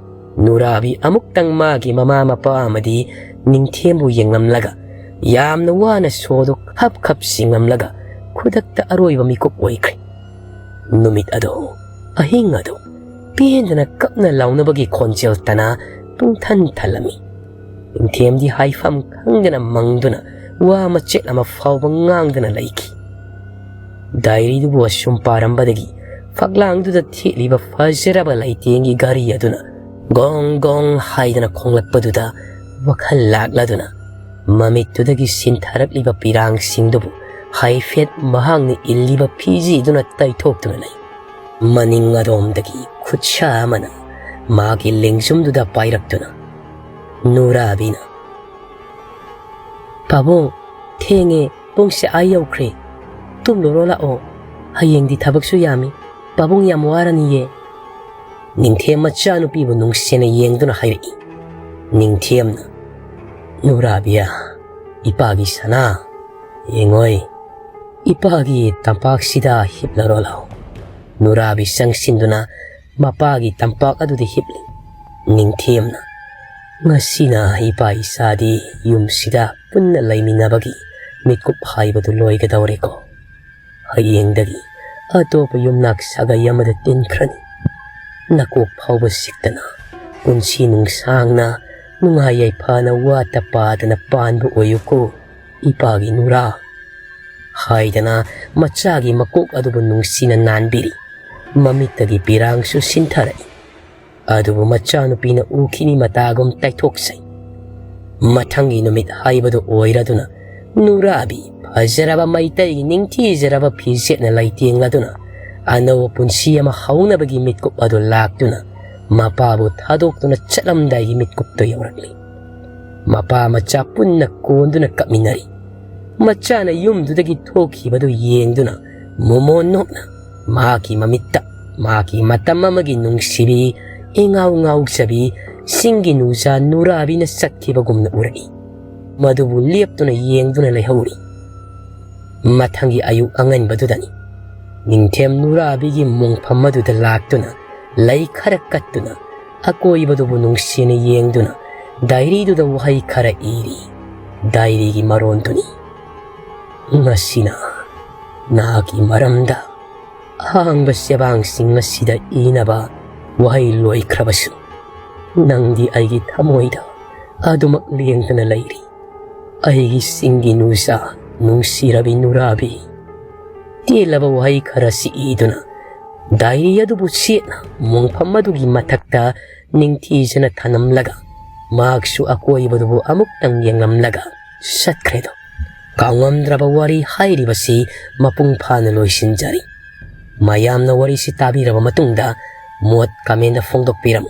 ꯅꯨꯔꯥꯕꯤ ꯑꯃꯨꯛꯇꯪ ꯃꯥꯒꯤ ꯃꯃꯥ ꯃꯄꯥ ꯑꯃꯗꯤ ꯅꯤꯡꯊꯦꯝꯕꯨ ꯌꯦꯡꯂꯝꯂꯒ ꯌꯥꯝꯅ ꯋꯥꯅ ꯁꯣꯗꯨ ꯈꯞ ꯈꯞ ꯁꯤꯡꯂꯝꯂꯒ ꯈꯨꯗꯛꯇ ꯑꯔꯣꯏꯕ ꯃꯤꯀꯨꯞ ꯑꯣꯏꯈ꯭ꯔꯦ꯫ ꯅꯨꯃꯤꯠ ꯑꯗꯨ, ꯑꯍꯤꯡ ꯑꯗꯨ ꯄꯦꯟꯗꯅ ꯀꯞꯅ ꯂꯥꯎꯅꯕꯒꯤ ꯈꯣꯟꯖꯦꯜ ꯇꯅ ꯄꯨꯡꯊꯟ ꯊꯜꯂꯝꯃꯤ꯫ ꯅꯤꯡꯊꯦꯝꯗꯤ ꯍꯥꯏꯐꯝ ꯈꯪꯗꯅ ꯃꯪꯗꯨꯅ ꯋꯥ ꯃꯆꯦꯠ ꯑꯃ ꯐꯥꯎꯕ ꯉꯥꯡꯗꯅ ꯂꯩꯈꯤ꯫ ꯗꯥꯏꯔꯤꯗꯨꯕꯨ ꯑꯁꯨꯝ ꯄꯥꯔꯝꯕꯗꯒꯤ ꯐꯛꯂꯥꯡꯗꯨꯗ ꯊꯦꯠꯂꯤꯕ ꯐꯖꯔꯕ ꯂꯩꯇꯦꯡꯒꯤ ꯘꯔꯤ ꯑꯗꯨꯅ ꯒꯣꯡ ꯒꯣꯡ ꯍꯥꯏꯗꯅ ꯈꯣꯡꯂꯛꯄꯗꯨꯗ ꯋꯥꯈꯜ ꯂꯥꯛꯂꯗꯨꯅ ꯃꯃꯤꯠꯇꯨꯗꯒꯤ ꯁꯤꯟꯊꯔꯛꯂꯤꯕ ꯄꯤꯔꯥꯡꯁꯤꯡꯗꯨꯕꯨ ꯍꯥꯏꯐꯦꯠ ꯃꯍꯥꯛꯅ ꯏꯜꯂꯤꯕ ꯐꯤꯖꯤꯗꯨꯅ ꯇꯩꯊꯣꯛꯇꯨꯅ ꯂꯩ꯫ ꯃꯅꯤꯡ ꯑꯗꯣꯝꯗꯒꯤ ꯈꯨꯠꯁꯥ ꯑꯃꯅ ꯃꯥꯒꯤ ꯂꯦꯡꯖꯨꯝꯗꯨꯗ ꯄꯥꯏꯔꯛꯇꯨꯅ ꯅꯨꯔꯥꯕꯤꯅ, "ꯄꯥꯕꯨꯡ, ꯊꯦꯡꯉꯦ, ꯄꯨꯡꯁꯦ ꯑꯥ ꯌꯧꯈ꯭ꯔꯦ꯫ ꯇꯨꯝꯂꯨꯔꯣ ꯂꯥꯛꯑꯣ꯫ ꯍꯌꯦꯡꯗꯤ ꯊꯕꯛꯁꯨ ꯌꯥꯝꯃꯤ꯫ ꯄꯥꯕꯨꯡ ꯌꯥꯝ ꯋꯥꯔꯅꯤꯌꯦ꯫" ꯅꯤꯡꯊꯦꯝ ꯃꯆꯥꯅꯨꯄꯤꯕꯨ ꯅꯨꯡꯁꯤꯅ ꯌꯦꯡꯗꯨꯅ ꯍꯥꯏꯔꯛꯏ꯫ ꯅꯤꯡꯊꯦꯝꯅ, "ꯅꯨꯔꯥꯕꯤꯌꯥ, ꯏꯄꯥꯒꯤ ꯁꯅꯥ, ꯌꯦꯡꯉꯣꯏ, ꯏꯄꯥꯒꯤ ꯇꯝꯄꯥꯛꯁꯤꯗ ꯍꯤꯞꯂꯔꯣ ꯂꯥꯛꯑꯣ꯫" ꯅꯨꯔꯥꯕꯤ ꯆꯪꯁꯤꯟꯗꯨꯅ ꯃꯄꯥꯒꯤ ꯇꯝꯄꯥꯛ ꯑꯗꯨꯗ ꯍꯤꯞꯂꯤ꯫ ꯅꯤꯡꯊꯦꯝꯅ, "ꯉꯁꯤꯅ ꯏꯄꯥ ꯏꯆꯥꯗꯤ ꯌꯨꯝꯁꯤꯗ ꯄꯨꯟꯅ ꯂꯩꯃꯤꯟꯅꯕꯒꯤ ꯃꯤꯠꯀꯨꯞ ꯍꯥꯏꯕꯗꯨ ꯂꯣꯏꯒꯗꯧꯔꯦꯀꯣ꯫ ꯍꯌꯦꯡꯗꯒꯤ ꯑꯇꯣꯞꯄ ꯌꯨꯝꯅꯥꯛ ꯁꯥꯒꯩ ꯑꯃꯗ ꯇꯤꯟꯈ꯭ꯔꯅꯤ꯫ ꯅꯀꯣꯛ ꯐꯥꯎꯕ ꯁꯤꯛꯇꯅ ꯄꯨꯟꯁꯤ ꯅꯨꯡꯁꯥꯡꯅ ꯅꯨꯡꯉꯥꯏ ꯌꯥꯏꯐꯅ ꯋꯥꯠꯇ ꯄꯥꯗꯅ ꯄꯥꯟꯕ ꯑꯣꯏꯌꯨꯀꯣ, ꯏꯄꯥꯒꯤ ꯅꯨꯔꯥ꯫" ꯍꯥꯏꯗꯅ ꯃꯆꯥꯒꯤ ꯃꯀꯣꯛ ꯑꯗꯨꯕꯨ ꯅꯨꯡꯁꯤꯅ ꯅꯥꯟꯕꯤꯔꯤ꯫ ꯃꯃꯤꯠꯇꯒꯤ ꯄꯤꯔꯥꯡꯁꯨ ꯁꯤꯟꯊꯔꯛꯏ꯫ ꯑꯗꯨꯕꯨ ꯃꯆꯥꯅꯨꯄꯤꯅ ꯎꯈꯤꯅꯤ ꯃꯇꯥꯒꯨꯝ ꯇꯩꯊꯣꯛꯆꯩ꯫ ꯃꯊꯪꯒꯤ ꯅꯨꯃꯤꯠ ꯍꯥꯏꯕꯗꯨ ꯑꯣꯏꯔꯗꯨꯅ ꯅꯨꯔꯥꯕꯤ ꯐꯖꯔꯕ ꯃꯩꯇꯩꯒꯤ ꯅꯤꯡꯊꯤꯖꯔꯕ ꯐꯤꯖꯦꯠꯅ ꯂꯩꯇꯦꯡꯂꯗꯨꯅ ꯑꯅꯧꯕ ꯄꯨꯟꯁꯤ ꯑꯃ ꯍꯧꯅꯕꯒꯤ ꯃꯤꯠꯀꯨꯞ ꯑꯗꯨ ꯂꯥꯛꯇꯨꯅ ꯃꯄꯥꯕꯨ ꯊꯥꯗꯣꯛꯇꯨꯅ ꯆꯠꯂꯝꯗꯥꯏꯒꯤ ꯃꯤꯠꯀꯨꯞꯇꯨ ꯌꯧꯔꯛꯂꯤ꯫ ꯃꯄꯥ ꯃꯆꯥ ꯄꯨꯟꯅ ꯀꯣꯟꯗꯨꯅ ꯀꯞꯃꯤꯟꯅꯔꯤ꯫ ꯃꯆꯥꯅ ꯌꯨꯝꯗꯨꯗꯒꯤ ꯊꯣꯛꯈꯤꯕꯗꯨ ꯌꯦꯡꯗꯨꯅ ꯃꯣꯃꯣꯟ ꯅꯣꯛꯅ, ꯃꯍꯥꯛꯀꯤ ꯃꯃꯤꯠꯇ ꯃꯍꯥꯛꯀꯤ ꯃꯇꯝ ꯑꯃꯒꯤ ꯅꯨꯡꯁꯤꯕꯤ, ꯏꯉꯥꯎ ꯉꯥꯎꯖꯕꯤ, ꯁꯤꯡꯒꯤ ꯅꯨꯡꯖꯥ ꯅꯨꯔꯥꯕꯤꯅ ꯆꯠꯈꯤꯕꯒꯨꯝꯅ ꯎꯔꯛꯏ꯫ ꯃꯗꯨꯕꯨ ꯂꯦꯞꯇꯨꯅ ꯌꯦꯡꯗꯨꯅ ꯂꯩꯍꯧꯔꯤ꯫ ꯃꯊꯪꯒꯤ ꯑꯌꯨꯛ ꯑꯉꯟꯕꯗꯨꯗꯅꯤ ꯅꯤꯡꯊꯦꯝ ꯅꯨꯔꯥꯕꯤꯒꯤ ꯃꯣꯡꯐꯝ ꯑꯗꯨꯗ ꯂꯥꯛꯇꯨꯅ ꯂꯩ ꯈꯔ ꯀꯠꯇꯨꯅ ꯑꯀꯣꯏꯕꯗꯨꯕꯨ ꯅꯨꯡꯁꯤꯅ ꯌꯦꯡꯗꯨꯅ ꯗꯥꯏꯔꯤꯗꯨꯗ ꯋꯥꯍꯩ ꯈꯔ ꯏꯔꯤ꯫ ꯗꯥꯏꯔꯤꯒꯤ ꯃꯔꯣꯟꯗꯨꯅꯤ꯫ ꯉꯁꯤꯅ ꯅꯍꯥꯛꯀꯤ ꯃꯔꯝꯗ ꯑꯍꯥꯡꯕ ꯆꯦꯕꯥꯡꯁꯤꯡ ꯑꯁꯤꯗ ꯏꯅꯕ ꯋꯥꯍꯩ ꯂꯣꯏꯈ꯭ꯔꯕꯁꯨ, ꯅꯪꯗꯤ ꯑꯩꯒꯤ ꯊꯃꯣꯏꯗ ꯑꯗꯨꯃꯛ ꯂꯦꯡꯗꯅ ꯂꯩꯔꯤ꯫ ꯑꯩꯒꯤ ꯁꯤꯡꯒꯤ ꯅꯨꯡꯖꯥ, ꯅꯨꯡꯁꯤꯔꯕꯤ ꯅꯨꯔꯥꯕꯤ꯫ ꯇꯦꯜꯂꯕ ꯋꯥꯍꯩ ꯈꯔꯁꯤ ꯏꯗꯨꯅ ꯗꯥꯏꯔꯤ ꯑꯗꯨꯕꯨ ꯆꯦꯠꯅ ꯃꯣꯡꯐꯝ ꯑꯗꯨꯒꯤ ꯃꯊꯛꯇ ꯅꯤꯡꯊꯤꯖꯅ ꯊꯅꯝꯂꯒ, ꯃꯍꯥꯛꯁꯨ ꯑꯀꯣꯏꯕꯗꯨꯕꯨ ꯑꯃꯨꯛꯇꯪ ꯌꯦꯡꯂꯝꯂꯒ ꯆꯠꯈ꯭ꯔꯦꯗꯣ꯫ ꯀꯥꯎꯉꯝꯗ꯭ꯔꯕ ꯋꯥꯔꯤ ꯍꯥꯏꯔꯤꯕꯁꯤ ꯃꯄꯨꯡ ꯐꯥꯅ ꯂꯣꯏꯁꯤꯟꯖꯔꯤ꯫ ꯃꯌꯥꯝꯅ ꯋꯥꯔꯤꯁꯤ ꯇꯥꯕꯤꯔꯕ ꯃꯇꯨꯡꯗ ꯃꯣꯠ comment ꯐꯣꯡꯗꯣꯛꯄꯤꯔꯝꯃꯨ꯫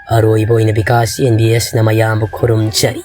ꯑꯔꯣꯏꯕ ꯑꯣꯏꯅ ꯕꯤꯀꯥꯁ NBS ꯅ ꯃꯌꯥꯝꯕꯨ ꯈꯨꯔꯨꯝꯖꯔꯤ꯫